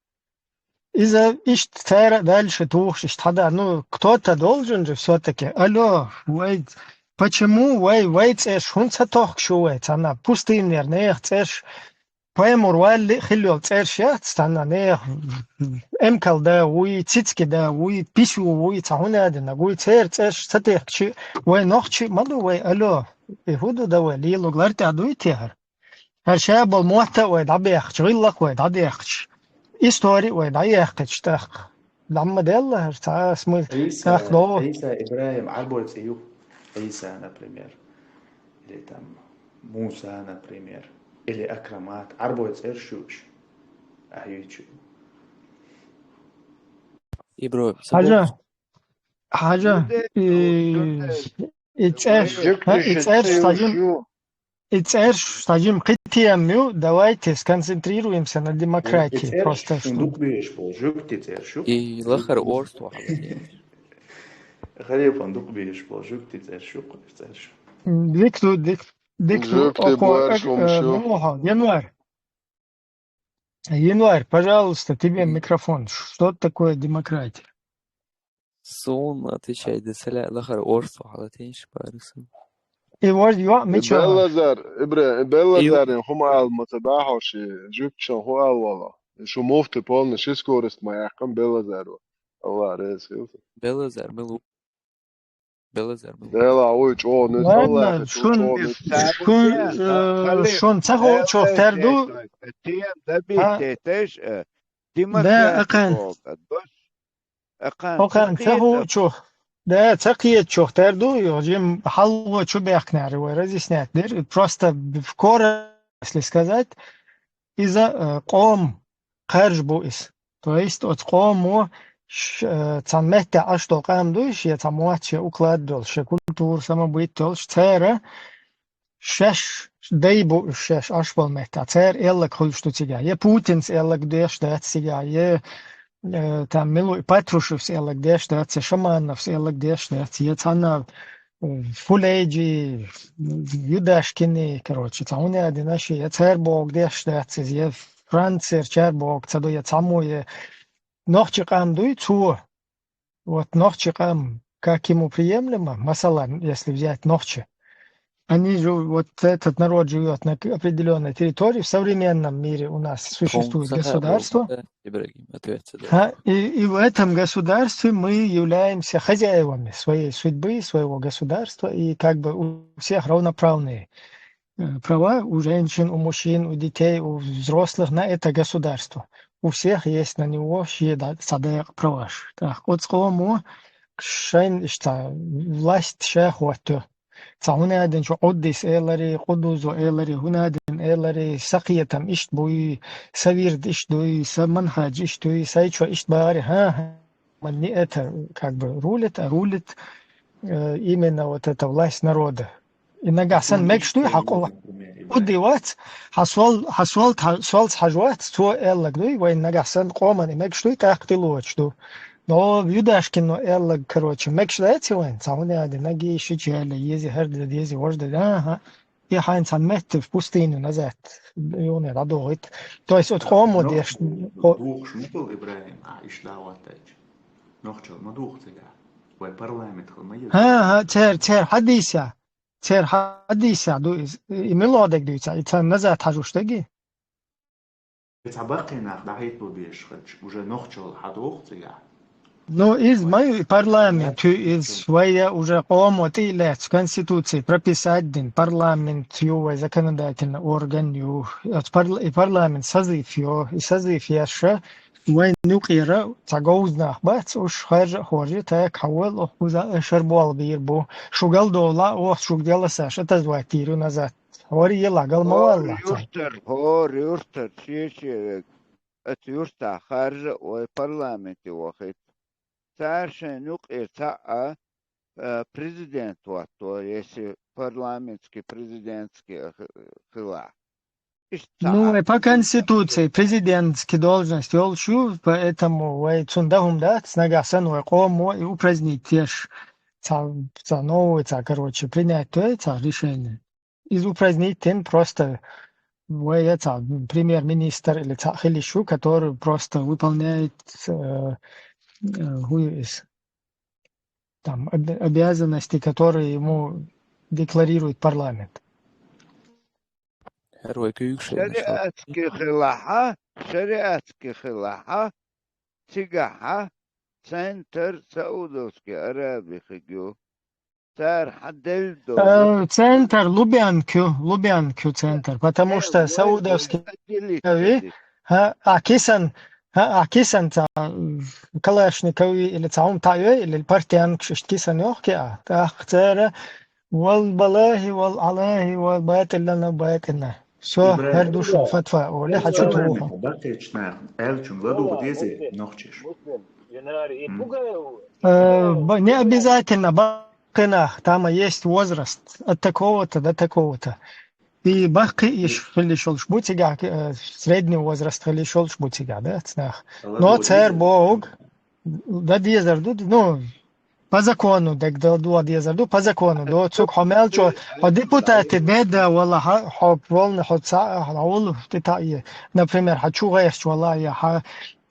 Иза иш цара дальше тухш иш тхада. Ну, кто-то должен же всё-таки. Алло, вай, почему вай, вай цӀеш, хун ца тохк шу вай, цана, пустынер, нех цӀеш, Паймур валли хилол цӀерш яц, цана нех эмкал да вуй, цицки да вуй, пису вуй, ца хунадина гуй, цер цӀерш ца техкчи, вай нохчи ма ду вай, алло, и хӀу ду да вай, лилуг лартӀа дуй техар. Гьар шабал мотта вай дӀабехч, гӀиллак вай дӀадехч. Истори вай дӀаехкач тӀаккха. ДӀамма делла гьар ца смысл. Иса, Так, ну. Иса Ибрагим, Арбой цӀе ю. Иса, например. Или там Муса, например. Или Акрамат. Арбой цӀерш ю иш. Ахьючу. Ибро, Хьажа. Хьажа. И, и цӀерш, ха, и цӀерш стадим, и цӀерш стадим кхитиям ю, давайте сконцентрируемся на демократии, просто. Дук беш бол, жук ти цӀерш ю. И лахар орсту хьалати. Халифан дук беш бол, жук ти цӀерш ю, цӀерш. Дик ту, дик, дик ту, Жук ти око, буар э, шумшу. ну, ага, Январь. Январь, пожалуйста, тебе микрофон. Что такое демократия? Сун отвечай, да саля лахар орсту хьалати шпарису. И вот, ё, Мичо. Беллазар, Ибре, Беллазар, хум ал мата бахоши, жук шо ху ал вала. Шу муфти полный, ши скорость моя, кам Беллазар. Алла рез хилса. Белазар, милу. Белазар, милу. Дела, ой, чо, не Ладно, салла, шун, чо, не шун, э, шун цагу чохтар ду. Тем добить, теш, Да, Акан. Акан, Окан цагу чох. Да, цагу чохтар ду, ё, жим халва чу бехкнари, вай разъяснять дыр. Просто в кор-, если сказать, иза, э, къом харж бу из. То есть, оц къомо ш-, э, цан метте аш дол къам дуй, ше цан муач, ше уклад дол, ше культура самобыт дол, ш-, цера шеш дай бу, шеш аш бол метта. Цер эллаг хуйш ду цига. Е Путинс эллаг деш дац цига, е, э, там, Милу-, Патрушевс эллаг деш дац, е Шамановс эллаг деш дац, е цана, э, Фулейджи, Юдашкини, короче, цауне адина ши, е цер бог деш дац, е Францер чер бог, цаду е цаму, е нохчи къам дуй, цу. Вот нохчи къам, как ему приемлемо, масала, если взять нохчи, они же, вот этот народ живет на к-, определенной территории, в современном мире у нас существует государство. Ибрагим, ответ. Ха, и, и в этом государстве мы являемся хозяевами своей судьбы, своего государства, и как бы у всех равноправные, э, права у женщин, у мужчин, у детей, у взрослых на это государство. У всех есть на него шеда садег праваш. Так, оцкъому шайн ишта власть шехуату. Цауне аден чу Оддис элари, Къудузу элари, Гунадин элари, сакъиятам ишт буй, савирд ишт дуй, са манхадж ишт дуй, сайчо ишт бари, ха, ха. Ман не это, как бы, рулит, а рулит, э, именно вот эта власть народа. И нагахсан мекш дуй, хакъула. Удивац, хасвал, хасвал, хасвал хажвац, цо эллаг дуй, вай нагахсан къоман и мекш дуй, тахтилуач ду. Но Юдашкин но эллаг, короче, мекш дайци вайн, цауне ади, наги шичеле, ези херде, ези вожде, ага. И хайн цан метте в пустыню назад, юне дадогит. То есть, от къому деш, о- Духш мукул Ибрагим, а иш даватач. Нохчал ма дух цига. Вай парламент хила ма еза. ХӀа, хӀа, цер, цер хьадийса. Цер хьадийса ду из. И мила дерг дуьйцу, и царна назад хьажуш дерг? Цхьа баккхий нах дӀахӀитто безаш хилча, уже нохчалла хьадоху цигахь. Ну, из ма ю и парламент, хӀу, из вай я уже къомо тӀе а лаьцна, конституций прописать дина, парламент ю вай, законодательный орган ю. Оцу парла-, и парламент созыв ю, и созыв еш, вайн юкъера цхьа говза нах бац, уьш харжа а хоржий, так хьавоьлла, оха кхуза а шар болх бийр бу. Шу галдовла, оха шуьга делла саша, атазвать дийр ю назад. ХӀора ела, гал ма валла. Юртар, хӀора юртар, шен-шен вега. Оцу юьртахь харжа а вай парламенте вахийта. Цара шайна юкъера цхьаъ а, а, президент хӀотто, если парламентский, президентский а хи-, хилахь. Иштта Ну, цхьаъ вай по конституции президентский должность йолуш ю, поэтому вай цунна дан хӀума дац, нагахь санна вай къомо и упразднить еш, цхьа, цхьа новый, цхьа, короче, принять дой, цхьа решение. Иза упразднить дина просто вай я цхьа премьер-министр или цхьа хила йиш ю, который просто выполняет, э, э, хӀу ю иза, там, об-, обязанности, которые ему декларирует парламент. ХӀара вай куьйгаш хилла. Шариатский хилахьа, шариатский хилахьа, цигахьа центр Саудовский Араби хиг ю. Цара хьан делла долу. Э, центр Лубянка ю, Лубянка ю центр, потому что Саудовский Араби, хӀа, а кисан, хӀа, а кисан цхьа, м, калашников или цхьа хӀума таӀа йой, или портянкаш иштта кисан йохке а, тӀаккха цара, вал балахи, вал алахи, вал батӀиллана батӀина. Всё, хӀара ду шун фатва, оле, хьачу туху. Баккхечу нах аьллачунга ладугӀу дезий нохчаш? Муслим, Юнари, и М. пугай Э, б-, не обязательно баккхий нах, там есть возраст от такого-то до такого-то. И баккхий йиш хила йиш йолуш бу цигахь, э, средний возраст хила йиш йолуш бу цигахь, да, цхьа нах. Но цара бохург, дан дезар ду, ну, по закону дерг дан дезар ду, по закону, до цуьнга хьо мел чӀогӀа, хьо депутате беда вала, хьо, хьо волна, хьо цхьа, хьо волу, ты та, например, хьо чу гӀерташ вала, я хьо,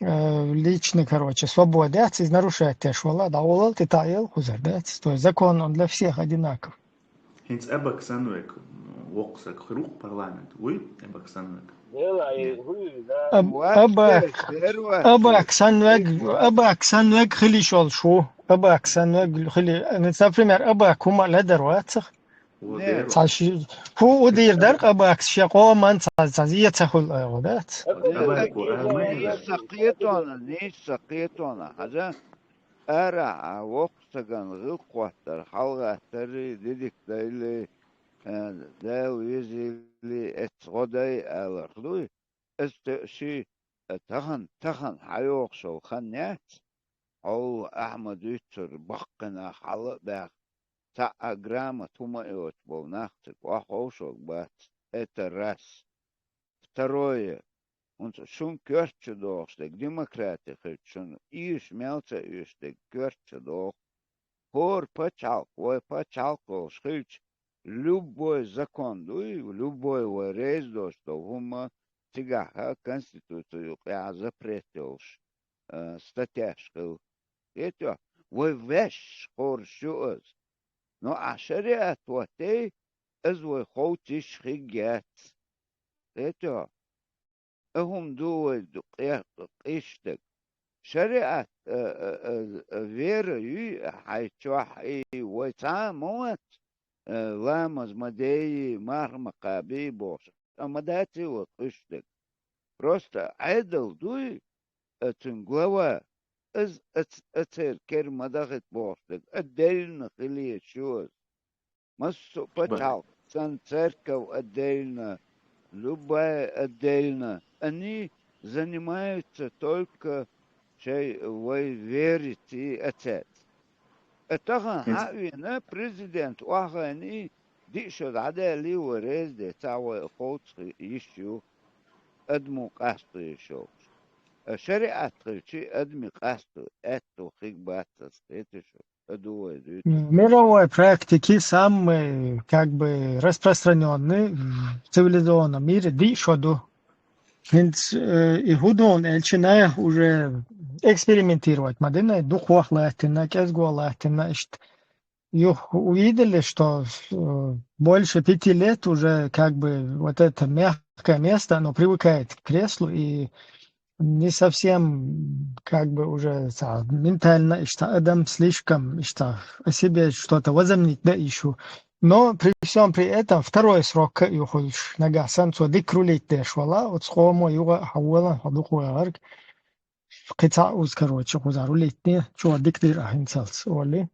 э, личный, короче, свобода яц, иза нарушать деш вала, дӀаволал, ты та ел хузар дац. То есть закон, он для всех одинаков. ХӀинца Абак Санвек воккха саг хир ву парламент, вуй Абак Санвек? Дела, и хуй, да. Аб-, Абак, Абак Санвек, Абак Санвек хила йиш йолуш ву. Абак Санвек хила, например, Абак хӀума ледар вацах. Цхьа ши-, хӀу удийр дар Абак шен къоман цхьа, цхьа зен ца хуьлу айгӀу дац. Нийса кхетона, нийса кхетона, хьажа. Арахьа воккха сагана гӀиллакх хӀоттар, хьалагӀаттарий, дидик дайли, э, Дала везийли, эццу гӀо дай аларх дуй. Иза те-, ши, э, тахан, тахан хьайогӀуш йолу хан яц. Хьол Ахьмад вуьйцур баккхина хьала а баьхна, цхьа а грамот хӀума а йоцуш болу нах цига охьаховшорг бац. Это раз. Второе. ХӀунца шун коьрта чу догӀуш дерг демократи хилча, шуна ийша мел ца оьшуш дерг коьрта чу догӀу. ХӀора пачхьалкх, вай пачхьалкх волуш хилча, любой закон дуй, любой вай реза долуш долу хӀума цигахь конституци юкъехь запрет йолуш, а, статьяш хила. Кхетий хьо? Вай ваьш хӀорш ю иза. Но ахь шариат хӀоттий, иза вай ховца йиш хиг яц. Кхетий хьо? И хӀума ду вай ду къе-, къийсаш дерг. Шариат, а, а, а, а, вера юй хьайн чохь, и вай цхьа а ма вац, а, ламаз ма дей, марха ма кхаби бохуш. Амма ма даций вай къуьйсуш дерг. Просто Ӏедал дуй, а, цуьнан глава, иза а ц-, а церан кер ма дахийта бохуш дерг, отдельно хила езаш ю иза. Массо а пачхьалкх санна, церковь отдельно, любая отдельно. Они занимаются только шай вай вериций а цец. А тахана хьа а вена, президент охьахайний, диъ шо дӀадаьллий вай реза де, цхьа вай а ховца йиш ю, адамо къасто йиш йолуш. А шариат хилчий, адами къасто, аьтто хиг бац аса, кхетий шу? А ду вай дуьйцу. В мировой практике самый, как бы, распространённый в цивилизованном мире диъ шо ду. хӀинца, э, и хӀу ду хьуна аьлча, нах уже экспериментировать ма дина, дукхох латтина, кӀезиго латтина, иштта. Юха увидели, что, э, больше пяти лет уже как бы вот это мягкое место, оно привыкает к креслу и не совсем как бы уже ца-, ментально иштта адам слишком иштта о себе что-то возомнить да ишу. Но при всём при этом второй срок ка юхуш нагахь санна цо дика рулить деш вала, вот цхьа мо юха хьавола хьо дукха вахарг. Кхин цхьа уз, короче, кхузахь рулить де, чӀогӀа дика дира ахь хӀинцалц, олли.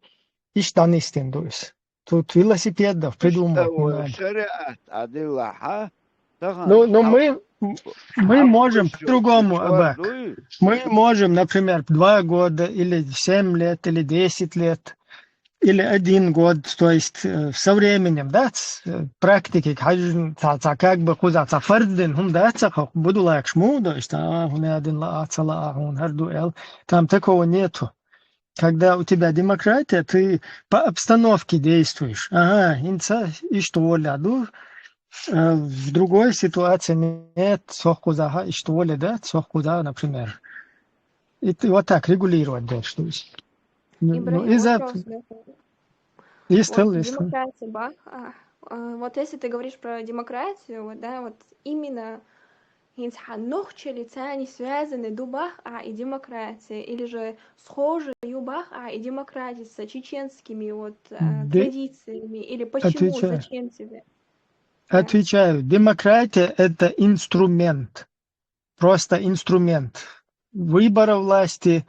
Иштта дӀанисдина ду иза. Тут велосипедов придумать не надо. Шариат Ӏадиллахьа, тахана Ну, ну, мы, мы можем по-другому, Абак. Мы можем, например, два года или семь лет, или десять лет, или один год, то есть, э, со временем, да, ц-, э, практики, хьажин, ца, ца, как бы, кхуза, ца, фарз дин, хӀума дац, ца, хо-, буду лакш му, то есть, а, хӀуна дин ла, а, ца ла, а, хӀун, хӀар ду, эл, там такого нету. Когда у тебя демократия, ты по обстановке действуешь. Ага, хӀинца, иштта воля ду, э, в другой ситуации нет, сох кхузаха, иштта воля, да, сох кхуза, например. И ты вот так регулировать дальше, то есть. Ну, Ибрагим, ну, из-за вопрос, да. Есть Вот цел, есть цел. Демократия, бах, а, а, вот если ты говоришь про демократию, вот, да, вот именно хӀинца хьан нохчалли царни связаны ду бах а и демократия, или же схожи ю бах а и демократия с чеченскими вот, а, Де- традициями, или почему, Отвечаю. Зачем тебе? Да. Отвечаю, демократия — это инструмент. Просто инструмент выбора власти,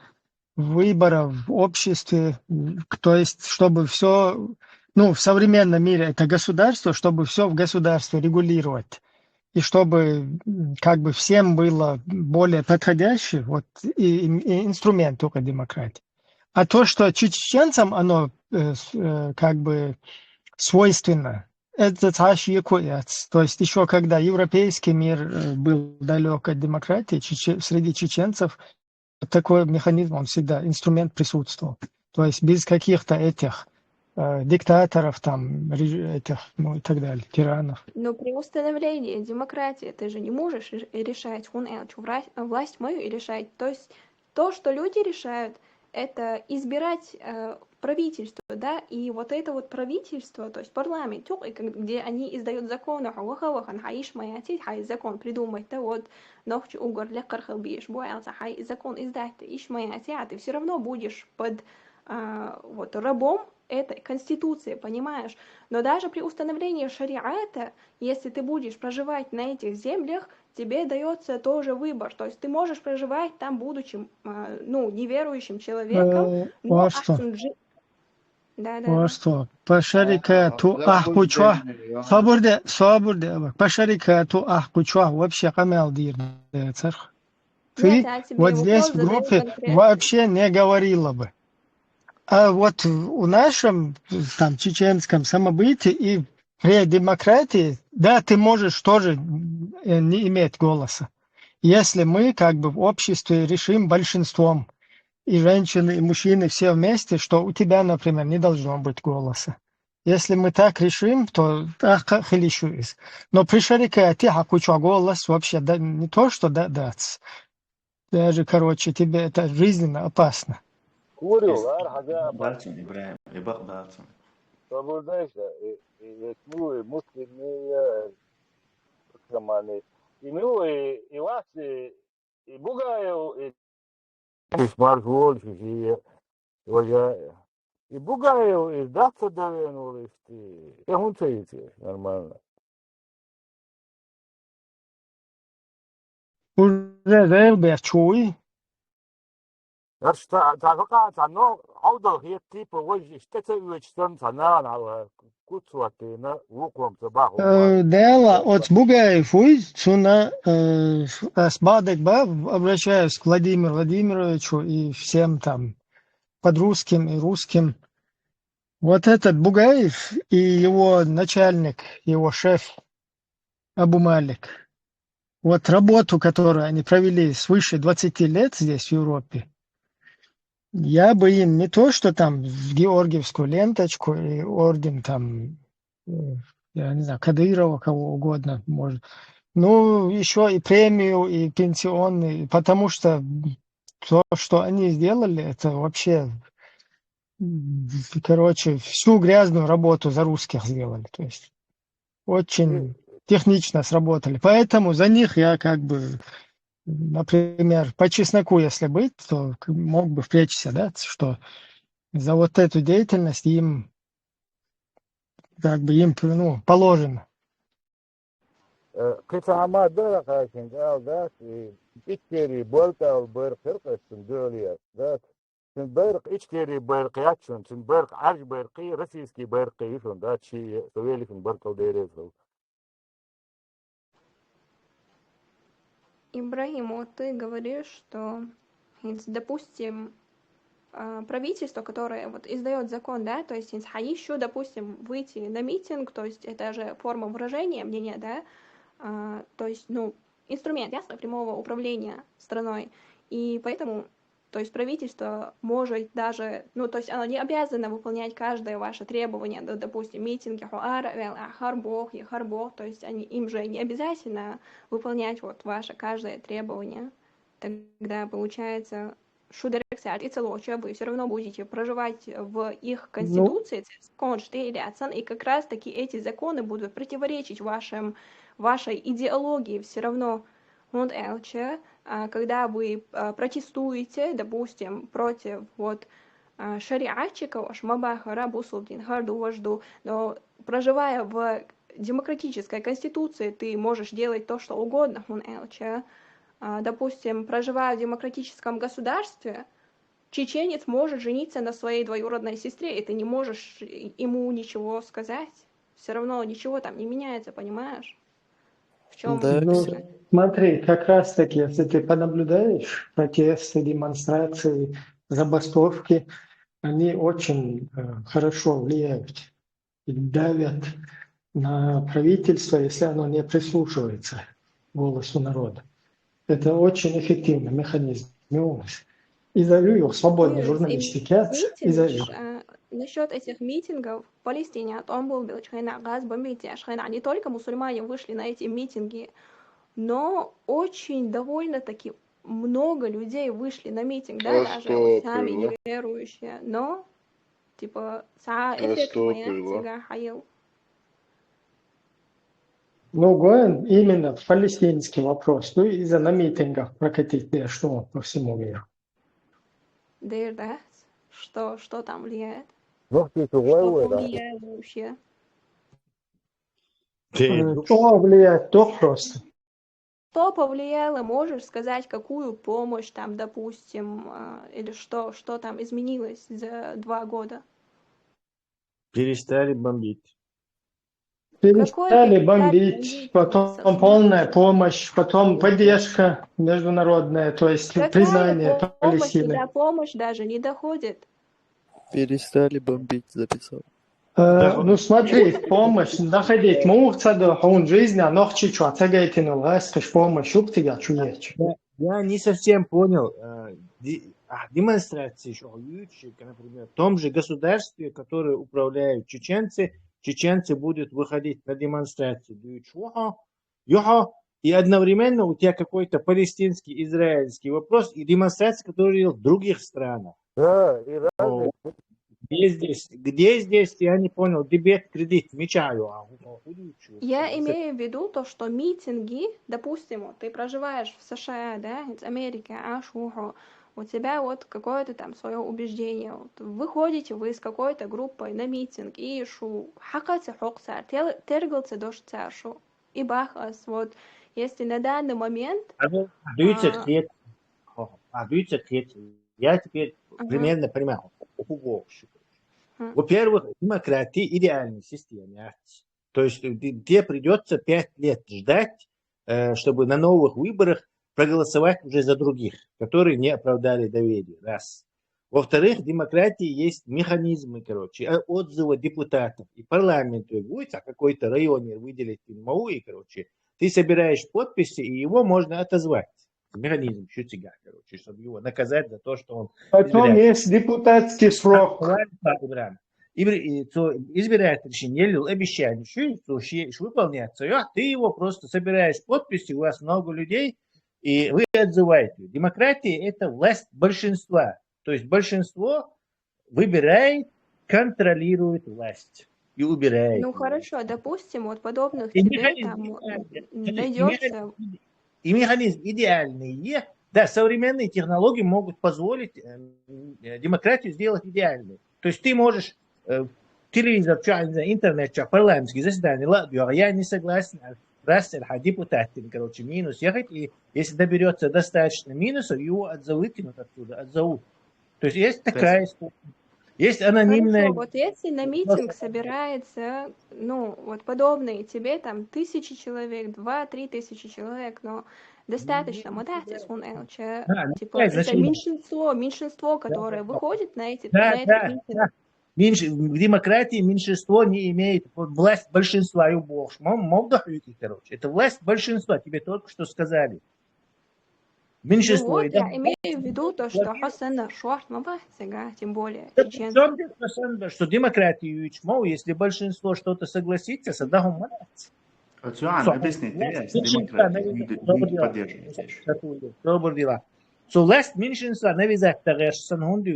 выбора в обществе, м, к-, то есть, чтобы всё, ну, в современном мире это государство, чтобы всё в государстве регулировать, и чтобы, м, как бы всем было более подходящее, вот, и, и, и инструмент только демократии. А то, что чеченцам оно, э, с-, э, как бы свойственно, это цхьа шеко яц. То есть ещё когда европейский мир, э, был далёк от демократии, чече-, среди чеченцев такой механизм, он всегда, инструмент присутствовал. То есть без каких-то этих, э, диктаторов, там, реж-, этих, ну, и так далее, тиранов. Но при установлении демократии ты же не можешь ре-, решать, хӀун аьлча, вра-, власть мою и решать. То есть то, что люди решают, это избирать, э, правительство, да, и вот это вот правительство, то есть парламент, тюк, и как, где они издают законы, хьо ваха-вахан, хьа йиш ма яций, хьа закон придумать, да, вот, нохчий-уггар лекхар хила безаш бу аьлча, хьа закон издать, йиш ма яций, а ты всё равно будешь под, а, вот, рабом этой конституции, понимаешь? Но даже при установлении шариата, если ты будешь проживать на этих землях, тебе даётся тоже выбор. То есть ты можешь проживать там, будучи, а, ну, неверующим человеком, Э, но а что? Ахсунджи-, да, да, Ва да. Что? По шарикату ахкучо. Сабур де, сабур де, Абак. По шарикату ахкучо вообще къамел дир, э, царх. Ты вот здесь в группе вообще не говорила бы. А вот в, у нашем, там, чеченском самобытии и при демократии, да, ты можешь тоже, э, не иметь голоса. Если мы как бы в обществе решим большинством, и женщины, и мужчины все вместе, что у тебя, например, не должно быть голоса. Если мы так решим, то ахка хилишу из. Но при шарикате ахкучо голос вообще, да, не то, что да, дац. Даже, короче, тебе это жизненно опасно. Курил, ар хьага. Бацун, Ибрагим, и бакъ бацун. Сабурдайша, и, и, и, ну, и муслимные, э, мусульмане. И, ну, и, и вас, и, и Бугаев, и Ис марш волчу жие, вожа. И Бугаев, и дацца давен волу ишти. И хӀун ца йици, нормально. Уже зел бер чуй? Аш та, та вака, та но, хьовдал хет типа, вож, иште ца уьч сан, ца нана, Куцватина, вукхунца баху. Э, Дела, оц Бугаев вуй, цуна, э, ас бадек ба, обращаюсь к Владимиру Владимировичу и всем там, под русским и русским. Вот этот Бугаев и его начальник, его шеф Абу Малик. Вот работу, которую они провели свыше двадцати лет здесь, в Европе, я бы им не то, что там в георгиевскую ленточку и орден там, э, я не знаю, Кадырова, кого угодно, может, Ну, еще и премию, и пенсионный, потому что то, что они сделали, это вообще, м, короче, всю грязную работу за русских сделали. То есть очень технично сработали. Поэтому за них я как бы, например, по чесноку, если быть, то к- мог бы впречься, да, что за вот эту деятельность им, как бы им, ну, положено. Э, кхы цхьа хӀама дара, хьайкинг ала дац, и Ичкери болкал байракх хир къаьстина дуьхьале, дац. Цун байракх Ичкери байракх яц шуна, цун байракх Ӏарж байракхий, российский байракхий ю шуна, дац, ши, со великин баркал дерезал. Ибрагим, вот ты говоришь, что если, допустим, а, правительство, которое вот издает закон, да, то есть если хочу, допустим, выйти на митинг, то есть это же форма выражения мнения, да, а, то есть, ну, инструмент, ясно, прямого управления страной, и поэтому, то есть правительство может даже, ну, то есть оно не обязано выполнять каждое ваше требование, да, допустим, митинги, хьо ара вел, а хар бох, я хар бох, то есть они, им же не обязательно выполнять вот ваше каждое требование. Тогда получается, шу дерг саат и целоча, вы все равно будете проживать в их Ну, конституции, церкон, что или отцан, и как раз-таки эти законы будут противоречить вашим, вашей идеологии все равно. Вот, Элча, а, когда вы, а, протестуете, допустим, против вот, а, шариатчиков, аш мабахара бусулдин, харду, вожду, но проживая в демократической конституции, ты можешь делать то, что угодно, хун Элча. А, допустим, проживая в демократическом государстве, чеченец может жениться на своей двоюродной сестре, и ты не можешь и- ему ничего сказать. Все равно ничего там не меняется, понимаешь? В чем Да, Ну, кстати. смотри, как раз-таки, если ты понаблюдаешь, протесты, демонстрации, забастовки, они очень э, хорошо влияют и давят на правительство, если оно не прислушивается к голосу народа. Это очень эффективный механизм. Ну, и завел свободной Ой, журналистики, видите, и завел. насчет этих митингов в Палестине, от Омбул Белчхайна, Газ, Бомбити, Ашхайна, не только мусульмане вышли на эти митинги, но очень довольно-таки много людей вышли на митинг, да, даже вот сами Астопирла. Неверующие, но типа са эффект моя Астопирла. Цига Хаил. Ну, Гоэн, именно в палестинский вопрос, ну, из-за на митингах прокатить, э, что по всему миру. Дейр, да? Что, что там влияет? Нохчийчу Что гӀой вара. повлияло вообще? Э, Что влияет, то просто. Что повлияло, можешь сказать, какую помощь там, допустим, а, или что, что там изменилось за два года? Перестали бомбить. Перестали бомбить, потом полная помощь, потом поддержка международная, то есть признание Палестины. Помощь даже не доходит. Перестали бомбить, записал. Э, ну смотри, помощь находить мух цада, хун жизнь, а нохчи чё, цагайтин власть, помощь, ух ты, я чуечу. Я не совсем понял. Э, де- а, демонстрации ещё, например, в том же государстве, которое управляют чеченцы, чеченцы будут выходить на демонстрации. Дую чего? Юха. И одновременно у тебя какой-то палестинский, израильский вопрос и демонстрации, которые в других странах. Да, и О, разные. Где здесь, где здесь, я не понял, дебет, кредит, мечаю, а ху- ху- худючую. Я С- имею в виду то, что митинги, допустим, вот ты проживаешь в США, да, из Америки, а шухо, у тебя вот какое-то там свое убеждение. Вот выходите вы с какой-то группой на митинг, и шу хакаца хокса, тергалца дошца шу, и бахас. Вот если на данный момент А ну, а дуется а, ответ. О, а дуется ответ. Я теперь Ага. Примерно понимаю. Уху вообще. Ага. Во-первых, демократии идеальной системе. То есть э, где придется пять лет ждать, э, чтобы на новых выборах проголосовать уже за других, которые не оправдали доверие. Раз. Во-вторых, в демократии есть механизмы, короче, э, отзыва депутатов. И парламент требуется, а какой-то районе выделить МАУ, и, короче, ты собираешь подписи, и его можно отозвать. Механизм Шутига, короче, чтобы его наказать за то, что он Потом избирает. Есть депутатский срок. Актуально, Ибрам. избиратель шин еллил обещание, что выполняется, ты его просто собираешь подписи, у вас много людей, и вы отзываете. Демократия — это власть большинства. То есть большинство выбирает, контролирует власть и убирает. Ну хорошо, допустим, вот подобных тебе там найдется. И механизм идеальный. Да, современные технологии могут позволить э, демократию сделать идеальной. То есть ты можешь э, телевизор, интернет, парламентские заседания, ладно, я не согласен, раз депутат, короче, минус ехать, и если доберется достаточно минусов, его отзовут, выкинут оттуда, отзовут. То есть есть такая история. Есть анонимная... Хорошо, вот если на митинг собирается, ну, вот подобные тебе, там, тысячи человек, два-три тысячи человек, но достаточно, мы дайте сун элча, типа, это меньшинство, меньшинство, которое выходит на эти, на этот митинг. В демократии меньшинство не имеет власть большинства, и бог, мог дохуйки, короче. Это власть большинства, тебе только что сказали. Меньшинство. Ну вот, я имею в виду то, что Хасана шорт мабахцега, тем более чеченцы. Что демократию ичмоу, если большинство что-то согласится, садахум манац. Отсюда объяснить, демократию поддерживаешь. Собор дела. So власть меньшинства навязать тагэш санхунду.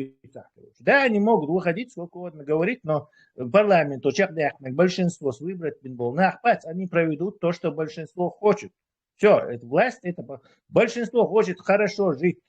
Да, они могут выходить сколько угодно, говорить, но парламент очаг, большинство выбрать бин бол нахпац, они проведут то, что большинство хочет. Все, это власть, это большинство хочет хорошо жить.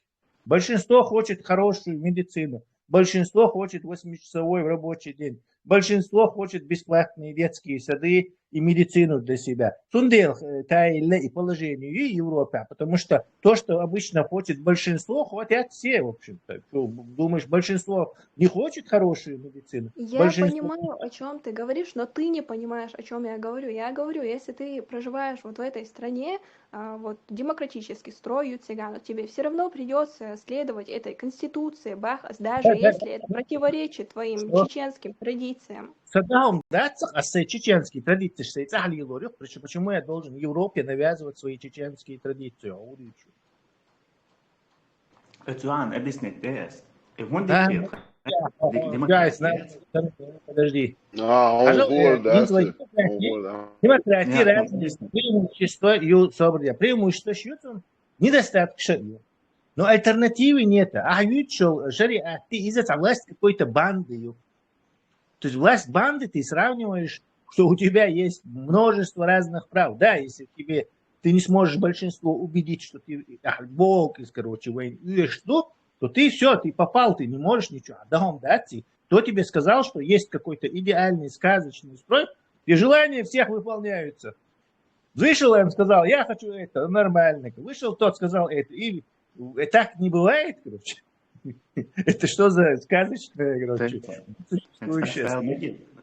Большинство хочет хорошую медицину. Большинство хочет восьмичасовой рабочий день. Большинство хочет бесплатные детские сады и медицину для себя. Сундел тайле и положение и Европа, потому что то, что обычно хочет большинство, хотят все, в общем-то. Думаешь, большинство не хочет хорошую медицину? Я понимаю, о чем ты говоришь, но ты не понимаешь, о чем я говорю. Я говорю, если ты проживаешь вот в этой стране, а, вот демократически строят себя, но тебе все равно придется следовать этой конституции, бахас, даже если это противоречит твоим чеченским традициям. Садахум дацах, а с чеченские традиции, что это ахли лорих, почему я должен Европе навязывать свои чеченские традиции? Отсюда объяснить, да, Guys, подожди. Демократия разные преимущества, ю собрал, преимущества шьют, недостаток шьют. Но альтернативы нет. А ют шел шариат, ты из-за власть какой-то банды. То есть власть банды ты сравниваешь, что у тебя есть множество разных прав. Да, если тебе ты не сможешь большинство убедить, что ты а, Бог из, короче, войны, что, то ты все, ты попал, ты не можешь ничего. А дагом дати, кто тебе сказал, что есть какой-то идеальный, сказочный строй, и желания всех выполняются. Вышел он, сказал, я хочу это, нормально. Вышел тот, сказал это. И так не бывает, короче. Это что за сказочное, короче?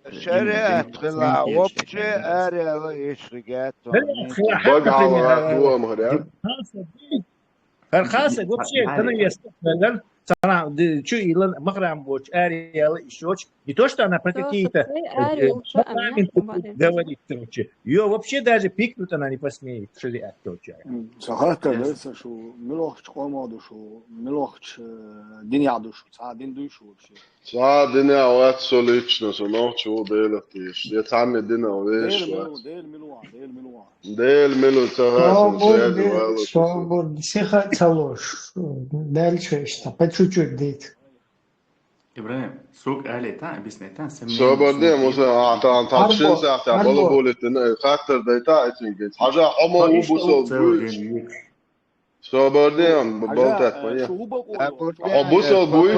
Шариат хила вообще аряла ишригат. Багала туам харя. Хархаса вообще экономия. Чу илан махрам боч аряла ишоч. Не то, что она про какие-то говорит, короче. Ее вообще даже пикнуть она не посмеет, шариат, короче. Сахата, да, шу милохч, къомадушу, милохч, динядушу, ца дин дуйшу вообще. Ца дин вац со лично, со нохчо Делах тийш. Я цхьанне дин веш вац. Дел милуа, дел милуа. Дел милу ца гасу, связи валу. Свободно, сиха цалош. Дальше что? По чуть-чуть дит. Ибрагим, сук али та, объясни та. Собордем, уже а та та шин са та боло болит, хаттар дай та этинге. Хажа хомо у бусол буш. Собордем, болтат поя. Хо бусол буй.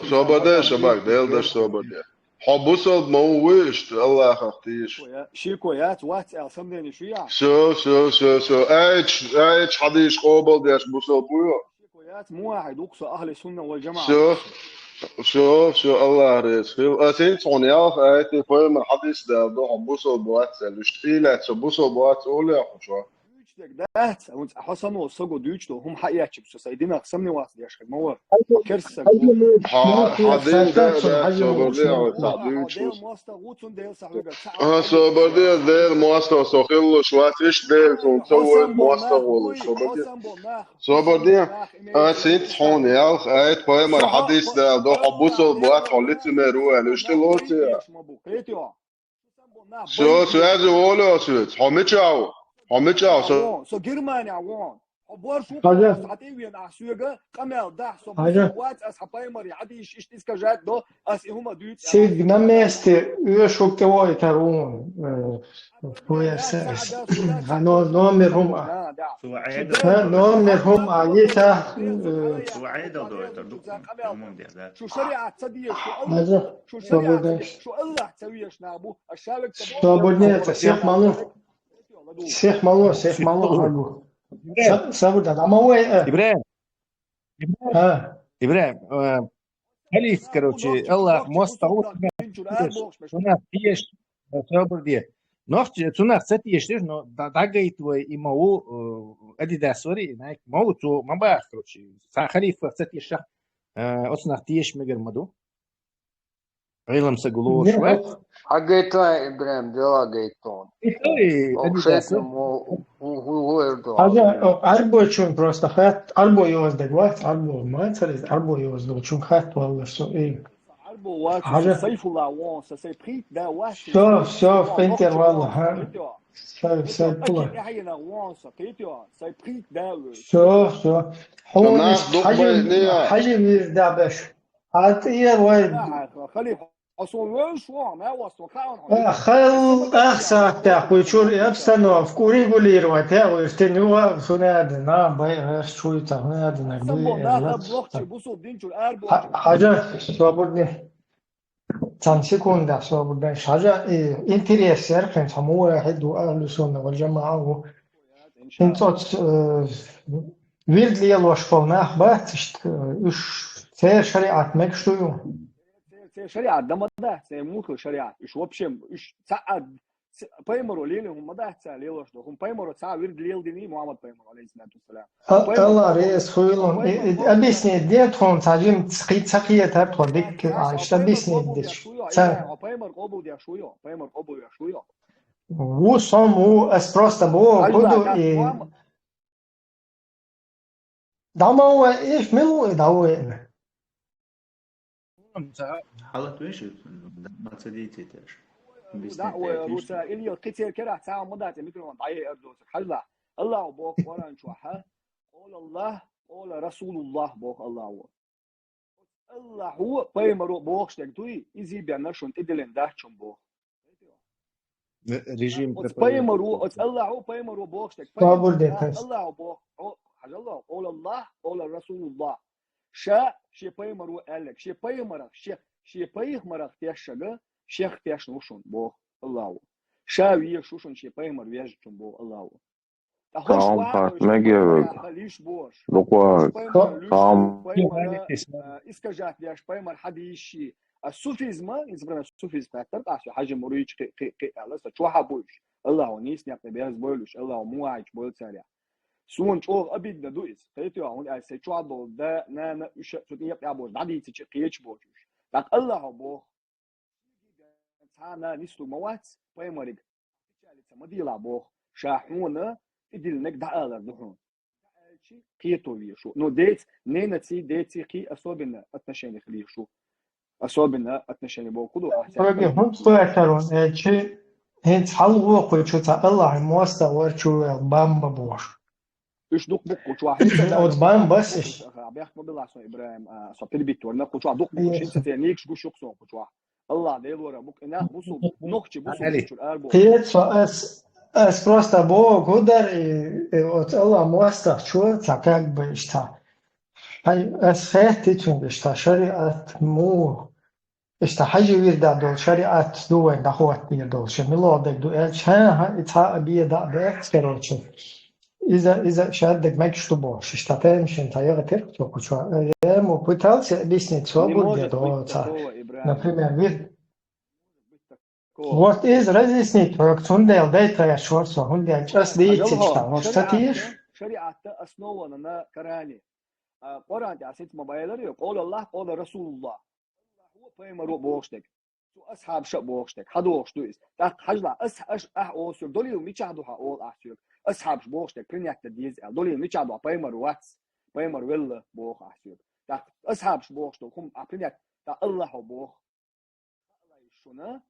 Собордем, шабак, дел даш собордем. Хо бусол ма у виш, Аллахах тийш. Шико яц вац ал сомнение шуя. Шо, шо, шо, шо. Айч, айч хадиш къобал деш бусол буй. Яц муахид уксу ахли сунна вал джамаа. Шо, шо, шо, Аллах рез хил. Асин цун ялх айти пайма хадис да до бусол буац, лишт илат со бусол буац оля хушо. Дац, хьо сано саго дуьйцу, хӀума хьаэцча, со сай динах сомневаться деш хӀама ма вара. Хьо керста саг ву. Хьо, хьо дин да, да, собар де, хьо дин ву. МостагӀ ву, цун Дела са хьоьга ца. А, собар де, Дела мостагӀа со хилалуш вац, иштта Дела цун ца войт мостагӀа волуш, собар де. Собар де. А, синц хьуна ялх, айт пайхамар хьадис дала, до хьо бусал бац, хьо лицемер ву аьлла, иштта лоций? Всё, связи волю, свет. Хьо мича ву? Хьо мича ву? Со, со Германия вон. Хьо борш ву, хьо тӀе вен, а соьга къамел дахь, со бусал вац, ас хьа пайхамари хьадис иштта искажать до, ас и хӀума дуьйцу. Цига на месте, оьшург тӀе войтар вон, э, Фу яса ас. Ха, но-, номер хӀума. Ха, номер хӀума, а, йита, э, Шу шариат ца дезаш, шу Аллах, Маза, шу шариат ца дезаш, шу Аллах ца везаш нах бу, а шавек ца бу. Свободнее, сех малу. Сех малу, сех малу, хагу. Са-, сабур да, ама вай, э. Ибраим. Ибраим. А. Ибраим, э, халиф, короче, Аллах, мостагӀа, цунах теш, э, собар де. Нохчи, цунах ца тешдеш, но да-, дагайт вай, и ма ву, э, Адидас вари, Найк ма ву, цо ма бах, короче, ца халифах ца тешах, э, оцунах теш мегар ма ду. Гӏилм са гулуш ва. Хьагайтан, Ибрахим, дела гайтон. Ой, Адидас. Хьажа, о, Арбойчун просто хат, Арбой йоздаг вац, Арбой ма царис, Арбой йоздаг чун хат валла со, эй. Арбой вац, Хьажа. Сайфулла вон, са сай прит да вац. Всё, всё, принтер валла, ха. Сай, сай пула. Всё, всё. Хьуна Хьажа вир да беш. Хьа тӏе вай. Халиф, Хьо сона вевзаш ву, ма вац со хаьа хьуна. Э, хал-, ах сагӏат тӏехь вуй чур и обстановка урегулировать, э, вуй стен югӏа, хунадина, бай, аш чуй та, хунадина, Сан бу, бу, нах э, об лохчи, бусул дин чур, ар бу. Ха-, Хьажа, свободный. Цхьана секунда свободный. Хьажа, и, интерес яр, хин цхьа муахид ву, ахлу сунна вал джама'a ву. Хин цоц, э, вирд лелош хол нах бац, ишт, э, уж цер шариат мегаш ду ю. Цер, цер шариат да ма дац, цер муха шариат. Уж вообще, уж ца а, ц-, пайхамаро леле хӀума ма дац ца лелош ду. ХӀума пайхамаро ца вирд лел дини, Мухаммад пайхамар, алейхиссалату вассалам. А, Аллах рес хуйлун. Объяснить де тхун, ца жим цхи-, ца кхетар тхо дик, а, ишт объяснить деш. Ца. Пайхамар къобул деш хуйо, пайхамар къобул деш хуйо. Ву сом, ву, ас просто бу, Хьажа, буду да, и Мухаммад. Дама ва, иш милу, да ва. Хьалат веши, да, ма ца дийци теш. Да, ва, руса, или кхицер кера, ца ма дац, микрофон, дай, эрдос, хьалла. Аллах бог, Коран чу, ха? Къола Аллах, къола Расулуллах, бог Аллах. Аллахьу пайхамаро бохуш дерг дуй, изий бенна шун тӀедиллина дац шун боху. Режим оцу препарата. Пайхамаро, оцу Аллахьу пайхамаро бохуш дерг. Пайхамар Аллахьу боху, о, хьажалло, къола Аллах, къола Расулуллах. Ша шен пайхамаро аьлларг, шен пайхамарах, шен, шен пайхамарах тешшага, шех тешна ву шун боху Аллахьу. Ша везаш ву шун шен пайхамар везачун боху Аллахьу. Ткъа хӀорш ваха, мегевиг. Лукъваг. Пайхамар луьйш, Там. Пайхамар, э, искажать деш, пайхамар хьадийши. А суфизма, избрана суфизм хаттар, къасо хьажа мурийч кхи-, кхи-, кхи аьлла, са чохьа буйш. Аллаху нийс некъ тӀе бехз бойлуш, Аллаху мугӀайч бойл царя. Суна чӀогӀа обидно ду иза. Кхетий, хьуна аьлча, сайн чохь долу да, нана, уьш а цу тӀе тӀе а бохуш, дӀадийцича кхеча бохуш уьш. ТӀаккха Аллаху боху, Цхьана нислуг ма вац пайхамариг. Печалица ма дела боху, ша хьуна тӀедиллинарг дӀаалар ду хьуна. Аьлчи кхето вешу. Ну, дец, ненаций, деций кхий особенно отношениях лийшу. Особенно отношения боху ду, ахь Вроде цаьрга. Хун стоятарун, э, чи, хӀинца хьалгӀо кхуй чу цхьа Аллахьа моастагӀа вар чу вел бамба бохуш. Уьш дукха бу кху чохь. Оцу бан бас иш. Бехк ма билла сон, Ибрахим, а, со перебить варна, кху чохь дукха бу кху, шин ца церан нийгаш гуш юкъ сон кху чохь. Аллах Дела вара, бу-, и нах бусул, нохчи бусул чур ар бу. Кхет со ас, ас просто богу дар, и, и оцу Аллах мостагӀа чу ца как бы ишта. Хай, ас хетти цуьнга ишта шариат му. Иштта хьажа вирда долу шариат ду вайн дӀахӀоттийна долу, ша мила дерг ду аьлча, хӀан-хӀа, и цхьа а бен даа баьхкис, короче. Иза, иза шаддаг мегаш ду бохуш, иштта тайм шин цхьа яхатира цо кху чохь. Я ему пытался объяснить, Не свободно может быть доца. Такого, Ибрахим. Например, вир- Вот из разъяснить хьога, цундела дай тхаьш вар со, хӀунда аьлча ас дийцича, ваш ца теш. Шариатта основана на Коране. А, Къуран тӀехь сица ма байлар ю, къола Аллах, къола Расулуллах. Аллахо, пайхамаро бохуш дерг. Цу асхьабаша а бохуш дерг. Хьадохуш ду иза. ТӀаккха хьажалахь, ас, аш, ахь олу соьга, далил мичахь ду хьан олу ахь соьга? Асхьабаша бохуш дерг принять дан деза аьлла. Далил мичахь ду хьан, пайхамар вац, пайхамар велла боху ахь соьга. ТӀаккха асхьабаша бохуш долу хӀума ахь принять, тӀаккха Аллахо боху. Шуна,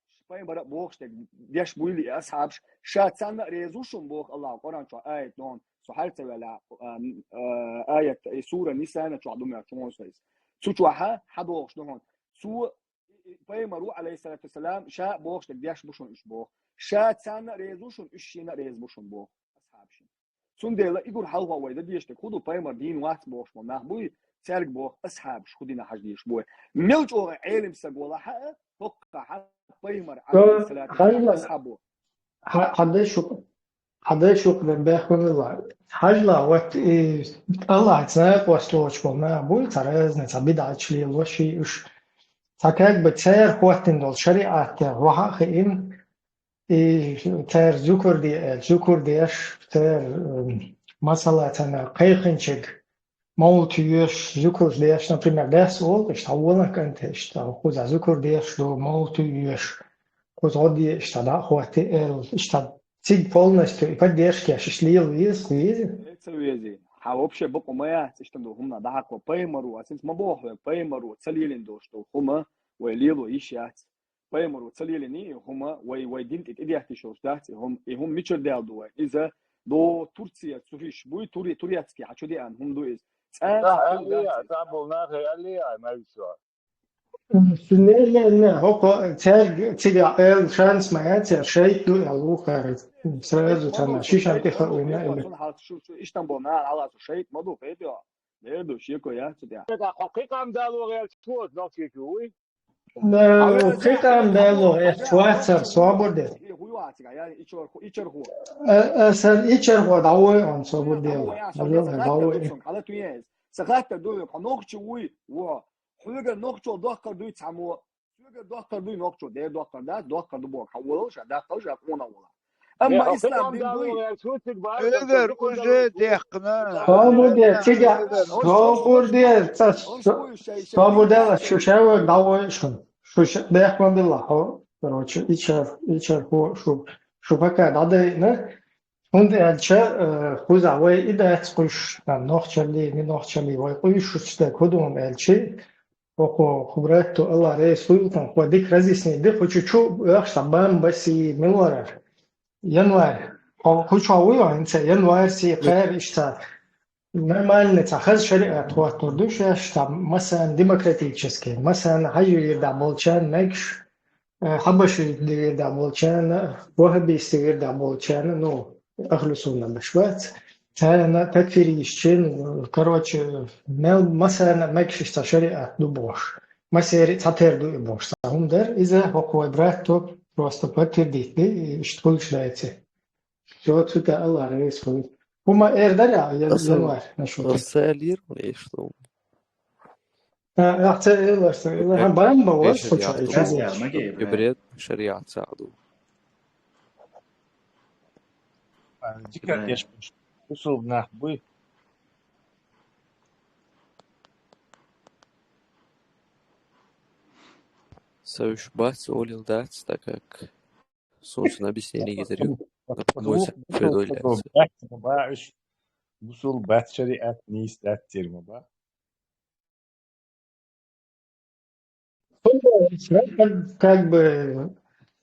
ша пайхамара бохуш дерг деш буйла и асхьабаш, ша царна а реза ву шуна боху Аллахо Къуран чохь аят дохуна, со хьаьрца ваьлла, а, а, аят, и сура Нисана чохь ду моьтту чу вон со иза. Цу чохьа хьадохуш ду хьуна. Цо, и, и, пайхамаро, алейхиссалату вассалам, ша бохуш дерг деш бу шуна уьш боху. Ша царна а реза ву шуна, уьш шена а реза бу шуна боху асхьабашна. Цундела и гур хьалха вай дан дезаш дерг хӀун ду, пайхамар дийна вац бохуш болу нах буй, цаьрга боху асхьабаш хӀун дина хьажа дезаш бу вай. Мел чӀогӀа Ӏелам стаг валахь а, хӀокхахь пайхамар, алейхиссалату вассалам, асхьабо. Хьа-, хьан дай шух-, хьан дай шух дерг бехк ма билла. Хьажалахь, вот и Аллахьца накъосталгӀачу болу нах буй, цхьа разный, цхьа бидӀаташ лелош уьш. Цхьа как бы церан хӀоттина долу шариӀат тӀехь ваха а хиъна, и цара зукар де аьлла, зукар деш, цара, м, масала, царна кхайкхинчиг мовлат йоьш, зукарш деш, например, дас олу, иштта, хьан волан кӀанте, иштта, кхузахь зукар деш ду, мовлат йоьш, кхуза гӀо де, иштта, дӀа а хӀотти аьлла, иштта, цига полностью и поддержка еш, иштта лела веза, веза? Э, ца вези. Хьан вообще бакъо ма яц, иштта ду хӀума дӀахьакхо, пайхамаро, ас хӀинца ма боху вай, пайхамаро ца лелийна долуш долу хӀума вай лело йиш яц. Пайхамаро ца лелийний и хӀума, вай, вай дин тӀе тӀедетташ йолуш дац и хӀума. И хӀума мичара даьлла ду вай? Иза до Турция цу хиш буй, туре-, турецкий хьан чу деана хӀума ду иза. ЦӀа а, ца аьллий, дац иза. ЦӀа болу нахе аьллий, ай, ма висо. Не, не, не, хӀокхо цаьрга цига эл шанс ма яц, цаьрга шайт ду аьлла ву хара. Сразу царна шишан тӀе хаийна или. Цунна хьалха шу, шу, иштта болу нахана хьалха шу шайт ма ду, кхетий хьо? Дер ду, шеко яц цу тӀехь. Хьо кхин къам дало гӀерташ ву, нохчийчу вуй? Э, кхин къам дало, э, вацар, собар де. Э, э, сан ичархо дӀавой он, собар де. Сан хаттар ду, хьо нохчи вуй, во. Хьоьга нохчо доккхар дуй цхьаммо. Соьга доккхар дуй нохчо, де доккхар дац, доккхар ду боху. Хьан волал ша, даккхал ша, къона волал. Амма ислам дин дуй. Эдер уже дехкна. Собур де, цига, собур де, ца, собур де, шу шавар дӀавой шун. Шу ша-, бехк ма билла, хьо, короче, ичар, ичар хо, шу, шу пока дӀадайна. ХӀунда аьлча, э, кхузахь вай и дац къуьйсуш, там, нохчаллий, не нохчаллий, вай къуьйсуш дерг хӀун ду аьлча, хӀокхо, хӀу братто, Аллах реза хуьлда, хӀо дика разъяснить ди, хӀу чу чу оьхуш цхьа бамбаси, миларар. Январь. Хьо, хӀу чохь вуй хьо хӀинца, январьси, кхаьра иштта. Нормально цхьа хаза шариат хӀоттур ду шаьш, цхьа массарна демократический, массарна хьажи вирдахь болчарна мегаш, э, хьабаши вирдахь болчарна, ваххабисти вирдахь болчарна, ну, ахлу сунна баш бац. Царна такфир йиш чин, короче, мел массарна мегаш иштта шариат ду бохуш. Массери цхьатера ду и бохуш. Цхьа хӀума дара, иза хӀокху вай братто просто подтвердить ди, иштта хуьлуш дайци. Всё, цу тӀе Аллах реза хуьлда. ХӀума эр дара, я, январь, нашу. Аса лир, что. А, ахца элларса, хан барам ба вар, шариат, шариат. Бред, шариат саду. Дика еш, усул нах буй. Савиш бац, олил дац, так как Сунсан объяснение гизер ю. Муса федойлас. Баъш, мусул бац шариат нийс дац терма ба. Как бы,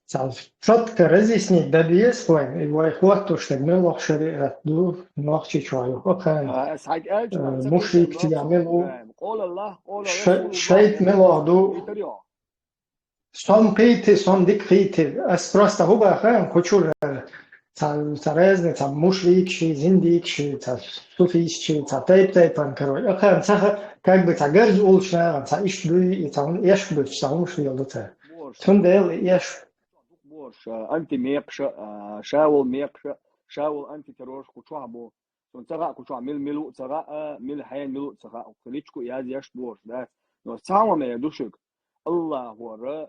цал, четко разъяснить добьес вай, и вай хват то, что мы лох шариат ду, нохчи чуаю, окей. Мушрик тия мел у. Шайт мел ду. Сон кхийти, сон дика кхийти. Ас просто хӀу баха, кху чуьра ца, ца разный, ца мушрикши, зиндикши, ца суфистши, ца тайп-тайпан, короче. Ахаан ца ха-, как бы ца гарз улчна, ца иш дуй, и ца хун эш буч, ца хун шуйал ду ца. Цундел эш. Борш, а, антимекша, а, шавал мекша, шавал антитеррорш кху чохь бу. Цунна ца хаьа, кху чохь мил, мил ву ца хаьа, мил хьен, мил ву ца хаьа, кху личку яз еш борш дац. Но цхьа хӀума ду шуьга. Аллахора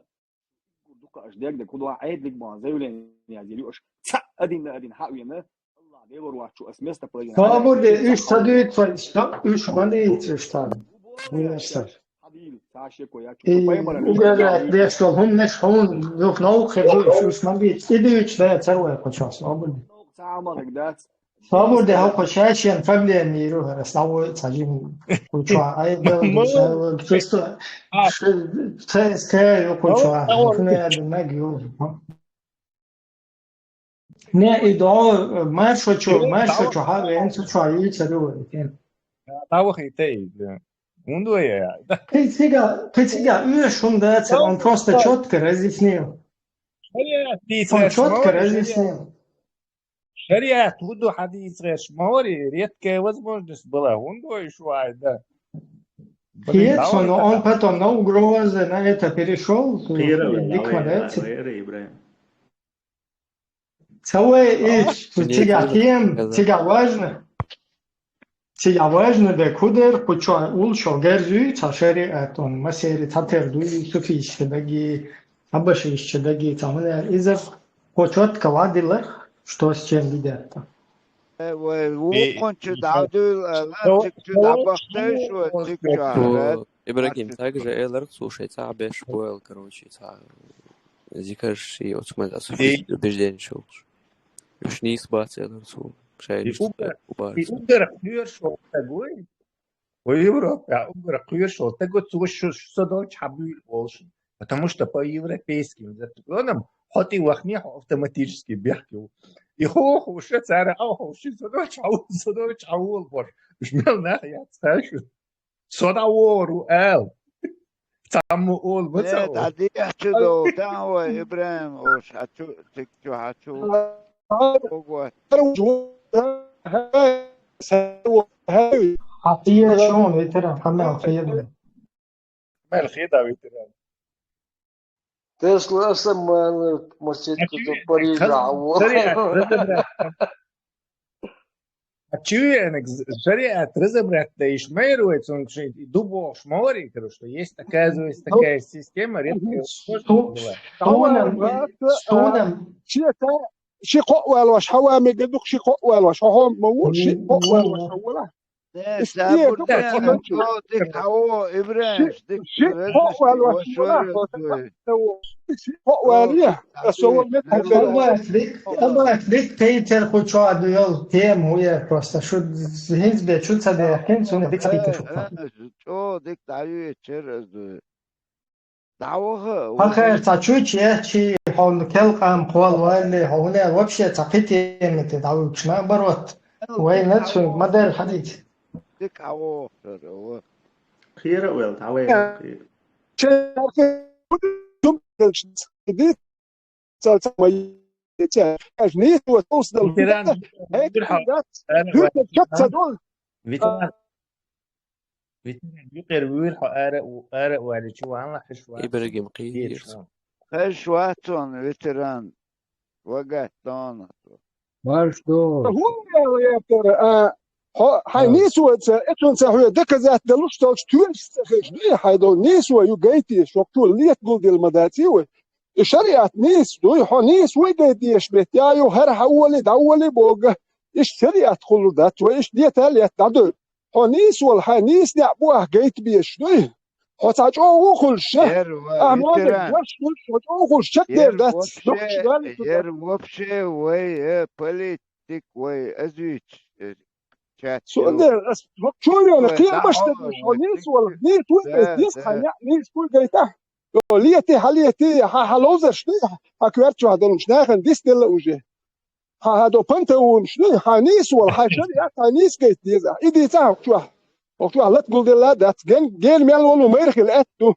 Аша дегде кху дола Ӏедалиг бан заявление язъяр ю аша. Цхьа а дина, а дина хьа а вена, Аллах Делор ваччу ас места положение. Сабур де, уьш ца дуьйцу, уьш ма дийца уьш царна. Уьш цар. Хьадийла, цхьа шеко яц. И угадать деш долу хӀуманаш хьуна юха новкъа хир ду, уьш, уьш ма дийца. И дуьйцу да цар вай кху чохь, сабур де. Цхьа Ӏамалаг дац. Сабур де, хьо кху шайшен проблема йийр ву, ас дӀавойту цхьа жимма кху чохь, ай, Ма- Чисто, ЦСКА ю кху чохь, хӀун яда мег ю. Не, и до, маршо чу, маршо чу, хьа, вен цу чу, ю цару. ДӀавахийта и, да. ХӀунда вай я? Кхин цига, кхин цига, уьш хӀунда дац, он просто чётко разъяснил. Шариат Он чётко разъяснил. Шариат хӀун ду хьадийца гӀерш, ма вари, редкая возможность была, хӀунда вай шу айда. Нет, но он потом на угрозы, на это перешёл. Кхера вай, Дикма вай, деци. вай, вай, Ибрахим. Ца вай иш, цигахь тем, цигахь важно. Цигахь важно бе кудер, кху чохь улшо герзуй, ца шариат, он масери ца тер дуй, суфийча даги, хьабашийча даги, ца хӀунер иза, кху чётко ладилар, что с чем едят. Э, вай, вукхун чу дӀадуьйла, ала, циг чу дӀабахтайш вай, циг чу ахӀрад. Ибрагим, так же элар, слушай, цхьа беш бойл, короче, цхьа зикаш и оцу маза су убеждение шулш. Уьш нийса бац элар цу. Шай И угар, и угар кхоьруш волу стаг вуй? Вай Европа, угар кхоьруш волу стаг ву, цо шу, шу со долчу хьан буьйлу волуш. Потому что по европейским законам хьо тӀе вахне, хьо автоматически бехке ву. И хо, хо, ша цара, а хо, ши со долчу хьан, со долчу хьан волу бош. Уьш мел нах яц, ха, шу. Со дӀавогӀур ву ала. Цхьаммо олу ма ца Э, олу. ДӀадехьа чу долу, тан вай, Ибрахим, ош, хьа чу, циг чу, хьа чу. Ого. Хьан тӀера чу ву, ветеран, хьан мел хеда? Мел хеда, ветеран. Тесла аса мана масчетка Парижа хьаву. А чуенак шариат разобрать да иш майр вай, цунга ши дубохш мори, короче, что есть, оказывается, такая система, редкая возможность была. Стунам, стунам. Ши кхоъ валош, хьава мега дух, ши кхоъ валош, хьо хьо ма ву, ши кхоъ валош, хьо вала. Э, Иш сабур тӀе ден, ду, чо дика хьаво, Ибрахим, ши, дика ши везаш кхоъ валош, ваш вала, варус вай. Ши кхоъ вале, а со вал мет Аббас дик, Аббас дик тейцер кху чохь ду йол тема хӀу е просто. Шу хӀинц бе, чу ца бе, хӀинц хӀуна дик ца хӀита шу. Э, э, чо дик дӀаюечер аз ду. ДӀаваха, Хьан хер цхьа чуьйчу еччи, хьо келкъам кхол валли, хьо хӀуна вообще цхьа кхи тема тӀе дӀавуьгуш, наоборот. Вайна цу ма дер хьадийца. Дика хьавохур, ва. Кхера а вел, дӀавай. Кхера. Чакх, ца, ца, ма, ца, аж нийса вот, толстал. Ветеран, Эй, вирхо, да, ара, да, чак ца дол. Ветеран. Ветеран, юкъера вуьйр хьо ара, ара а валичи, ванла хьаш вац. Ибрагим, кхийдийр. Хьаш вац он, ветеран. Вагат дона. Марш до. ХӀун яла япара, а, хьо, хьайн нийсо ца, эцун ца хьоьга доказать далуш долчу тоьшаш ца хилча, дуй хьайн долу нийсо ю гайтеш, хӀокхо лета гулдилла ма дац и вай. И шариат нийса дуй, хьо нийса вуй гайтеш бетта, я ю хӀара хьан воле, дӀа воле бога. Иштта шариат хуьлур дац вай, иштта лета а летта дӀадуй. Хьо нийса волу, хьайн нийса неӀ бу ахь гайта безаш дуй? Хьо цхьа чӀогӀа хуьлуш ша? Ахь ма вай, ветеран, дош хуьлуш, хьо чӀогӀа хуьлуш чекхдер дац. Дукхаш валли шу яр дац. Вообще вай, э, политик вай, азуьйтуш, э, чат. Со ю. Дер, ас, хӀокху чу вена, ой, кхермаш дӀахьо, дагуш, хьо ой, нийса волу, нийса вуй гайта, да, нийса да, хьайн неӀ, нийса вуй гайта. Йо, лети, хьан лети, хьан, хьан ловзарш дуй, хьан коьрта чохь долуш, нахана дис делла уже. Хьан, хьан до пантаунаш дуй, хьан нийса волу, хьан шариат, хьан нийса гайта деза. И дийца хьан чохь. ХӀокху чохь лата гулделла дац, ген, гена мел волу майра хила аьтта ду.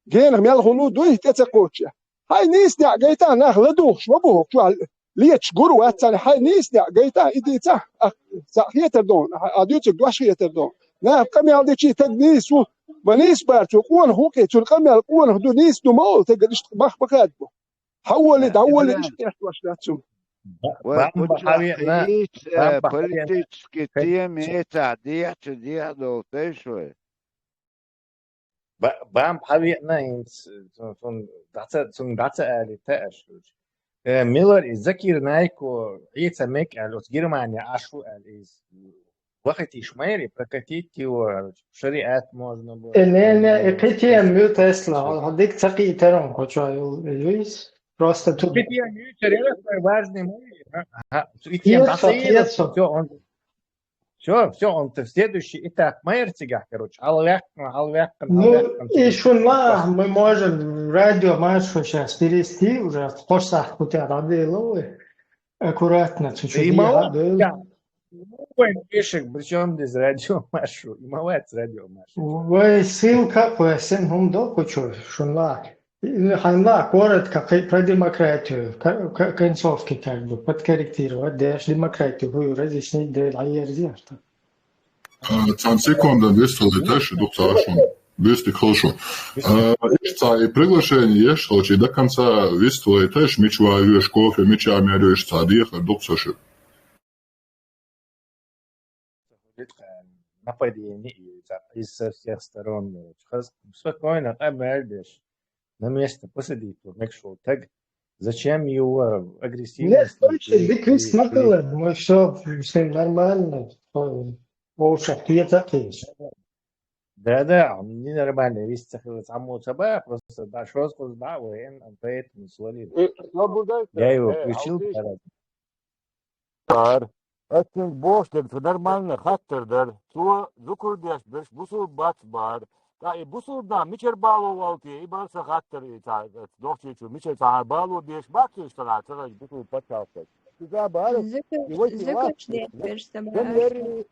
Генах мел хуьлу дуй, тӀе ца кхоччу. Хьайн нийса неӀ гайта, нах ладугӀуш ма бу хӀокху чохь. Леташ гур вац царна, хьайн нийса неӀ гайта, и дийца, а, цхьаъ хетар дон, а, а дуьйцург дош хетар дон. Наха къамел дичи таг нийса ву, ма нийса бара цу къонах ву кхе, цуьнан къамел къонах ду, нийса ду ма олу, тагана иштта мах ма хадабо. Хьан воле, дӀа воле, иштта тешнаш дац цунна. Вай, кху чохь кхеча, э, политический тема ецахь, дехьа чу дехьа долу тайш вай. Ба-, бамба хьавеана, хӀинца цун, цун дӀаца, цун дӀаца алийта аша. Э, Миллер и Закир Найко, Ӏийца мек аьлла, оцу Германия Ӏаш ву аьлла, из вахатиш майри, прокатить его, шариат можно было. Э, не, не, и кхетем ю Тесла, хьо, хьо дик ца кхийтарон кочо юл, юйс, просто ту. Кхетем ю, терера, важный майри. Ага, ага. Кхетем, кхетем, всё, он Всё, всё, он-то следующий этап майра цигахь, короче, хьалваьккхина, хьалваьккхина, ну, хьалваьккхина, и шун ла, мы можем радио Маршо сейчас перевести уже, в курсах кутя радио, аккуратно, чуть-чуть. И мало, да. Ой, пишет, причём здесь радио Маршо, и мало радио Маршо. Ой, ссылка, ой, сен хум до кучу, шун ла. Хьанна коротко кхе-, про демократию, ка-, ка-, концовки как бы подкорректировать, деш демократию, хӀу разъяснить де, а ерзерта. А, цхьана секунда весталайташ, дукха ца шун. Вести хорошо. А, иш ца и приглашение еш, случай до конца весталайташ, мича ваьш, кофе, мича мяреш, ца дехар, дукха ца шу. Нападение и так, и со всех сторон. Хаз-, спокойно, къамел деш. На место посадить, вот, мекшул таг. Зачем его агрессивность? Нет, слушай, и, дик вис и, и накылад, мы всё, всё нормально. О, о, щас ты это пишешь. Да, да, он ненормальный, вис цахилац, амма цаба, просто, да, шоз куз, да, воен, он поэтому свалил. Э, наблюдайте, я его э, включил, Алсу. Парад. Ас цуьнга бохуш дерг, цо нормально хаттар дара. Цо зукар деш берш бусулба бац бара. Ткъа и бусулба нах мичара бало валте, и бара сан хаттар, и ца, дохчийчу, мичара цхьа бало беш бац уьш ца, ца хаза бусулба пачхьалкхе. Иза бара, и вай зуьк-, вай зуькаш деш берш сан бара. Дан вери,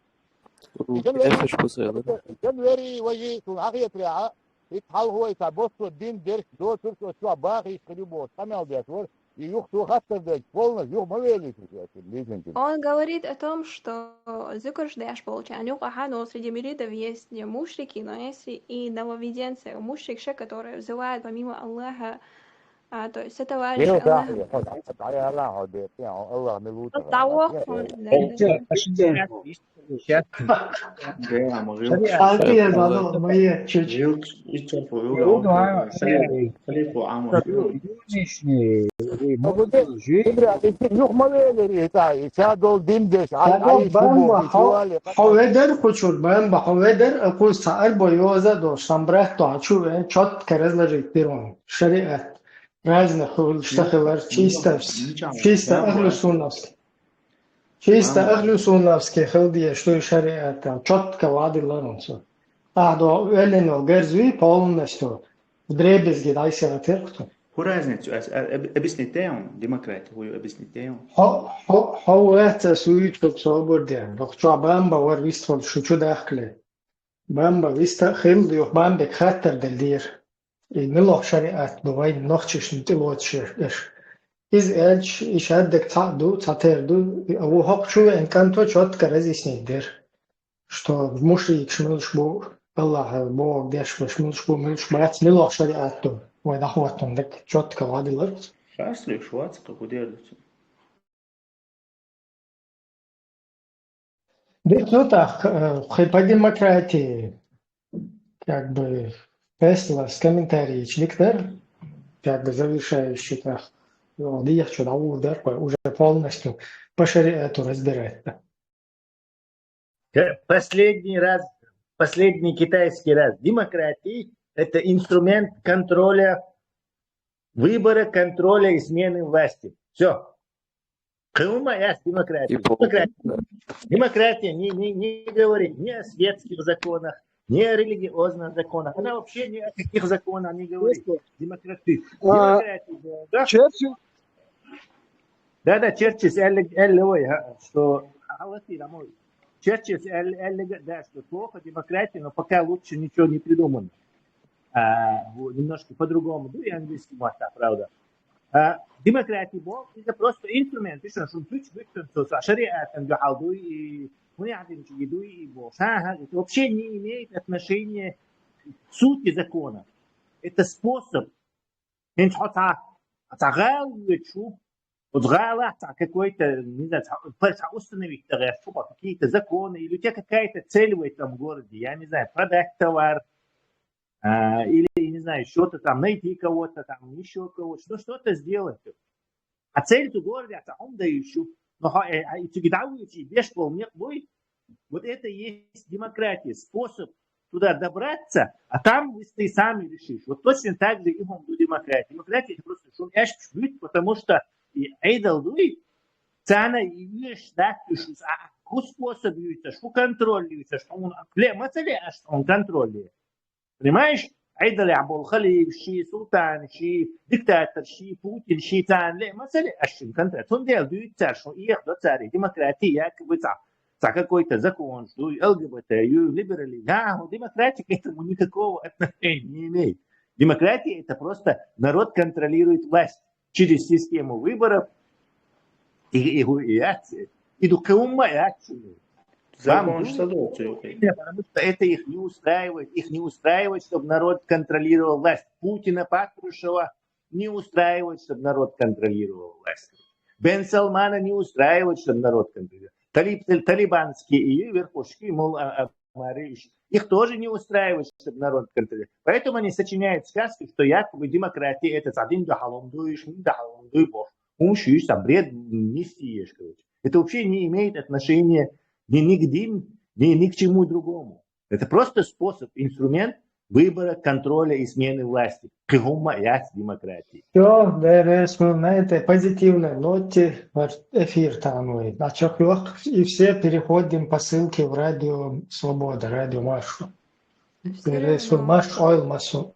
дан вери, дан вери, вай, цунна хьахетарехьа, итт хьалхо и цхьа боссо дин дерш доцурш оцу чохь бахийша хир ю бохуш, къамел деш вара. И юха цо хаттар дерг полностью юха ма велийта, лизинчун. Он говорит о том, что зуькаш деш болчарна юкъахь, но среди мюридов есть мушрики, но есть и нововведенцы, мушрикаш, которые взывают помимо Аллаха, а, то есть сотоварища Аллаха. Аллах милута. Аллах милута. Аллах милута. Сейчас. Сейчас. Аллах, Аллах, моя чуть. Юх ма веллера, и ца, и ца долу дин деш, а, а, бамба, хьо, хьо ведар кхучур, бамба, хьо ведар, а, кхуз цхьа арбо йоза а долуш, сан брат, то, а, чу вен, чётко разложить дира вайн, шариат. Разных хуьлуш ца хилар, чисто, чисто ахлу суннатский. Чисто ахлу суннатский хила дезаш ду шариатан, чётко вадиллар цо. Ахьа до веллина гарзуй полностью, вдребезги дӀайсаьртира цо. ХӀун разница ю, ас, а, об-, объяснить дей хьуна, демократия хӀун ю, объяснить дей хьуна? Хьо, хьо, хьо вац ас вуьйцург собар ден, боху чохь бамба вара вист волуш шу чу дахкале. Бамба вист а хилла, юха бамбега хаттар деллера. И милох шариат ду вайн нохчашна тӀелоцуш еш? Иза аьлча, и шаддаг цхьаъ ду, цхьатера ду, а ву хӀокху чу веана кӀанто чётко разъяснить дира, что мушрикаш милаш бу, Аллахьа боху дешнаш милаш бу, милаш бац, милох шариат ду, вай дӀахӀоттун дерг чётко вадиллар. Харц луьйш вац, кху хӀун дер ду цуьнан? Дика ду тӀаккха, э, кхин по демократии, как бы, Тесла с комментариечкой дика дара, как бы, завершающий тӀаккха, ну, дехча дӀавур дара, уже полностью по шариату разбирать. Последний раз, последний китайский раз. Демократия — это инструмент контроля, выбора, контроля и смены власти. Всё. Кхин ма яц демократия. И пол-, демократия. Да. Демократия не, не, не говорит ни о светских законах, ни о религиозных законах. Она вообще ни о каких законах не говорит. Просто, демократия. А, демократия, да? Черчилль? Да, да, Черчилль, Элли, Элли, ой, а, что, а, Алатир, а мой. Черчилль, Элли, Элли, да, что плохо демократия, но пока лучше ничего не придумано. А, вот, немножко по-другому. Ну, и английский мат, да, правда. А, демократия боху, иза просто инструмент, ишан шун пуч, пуч, шун со, со, шариатан дуьхьал дуй, и хунехдинчу и дуй, и бо. Ша, ха, это вообще не имеет отношения к сути закона. Это способ. ХӀинца хьо цхьа, цхьа гӀала воьдуш ву, оцу гӀалахь цхьа какой-то, не знаю, цхьа, цхьа установить дан гӀерташ ву, какие-то законы, или у тебя какая-то цель в этом городе, я не знаю, продать товар, А, или, я не знаю, что-то там, найти кого-то там, еще кого-то, что, что-то сделать. А цель-то гордя, а он дающий. Но хо-, э, а, и цигидауи, и беш полмек бой. Вот это и есть демократия, способ туда добраться, а там вы ты сами решишь. Вот точно так же и он до демократии. Демократия — это просто шум эшпшбит, потому что и айдал дуй, цана и веш датюшус, а ку способ юйцаш, ку контроль юйцаш, он ле мацале, аш он контроль. Понимаешь? Айдал я бол халиф, ши султан, ши диктатор, ши Путин, ши цан ле мацале, аш шин контроль. Тун дел дуй цар, шо иех до цари, демократия, якобы ца. Ца какой-то закон, что ЛГБТ, либерализм. Да, ну, демократия к этому никакого отношения не имеет. Демократия — это просто народ контролирует власть через систему выборов и, и, и акции. И дукаумма и акции. Закон что именно, потому что это их не устраивает. Их не устраивает, чтобы народ контролировал власть. Путина, Патрушева не устраивает, чтобы народ контролировал власть. Бен Салмана не устраивает, чтобы народ контролировал. Талиб, талибанские и верхушки, мол, а, а, Мариш. Их тоже не устраивает, чтобы народ контролировал. Поэтому они сочиняют сказки, что якобы демократия — это один да халом дуй, шин да халом дуй бох. Ум шиш, там бред нести ешь, короче. Это вообще не имеет отношения ни, ни к дин, ни, ни к чему другому. Это просто способ, инструмент выбора, контроля и смены власти. Кыгумма яц демократии. Всё, да, мы на этой позитивной ноте ваш эфир там и начал, и все переходим по ссылке в Радио Свобода, Радио Маршу. Пересу Маш Ойл Масу.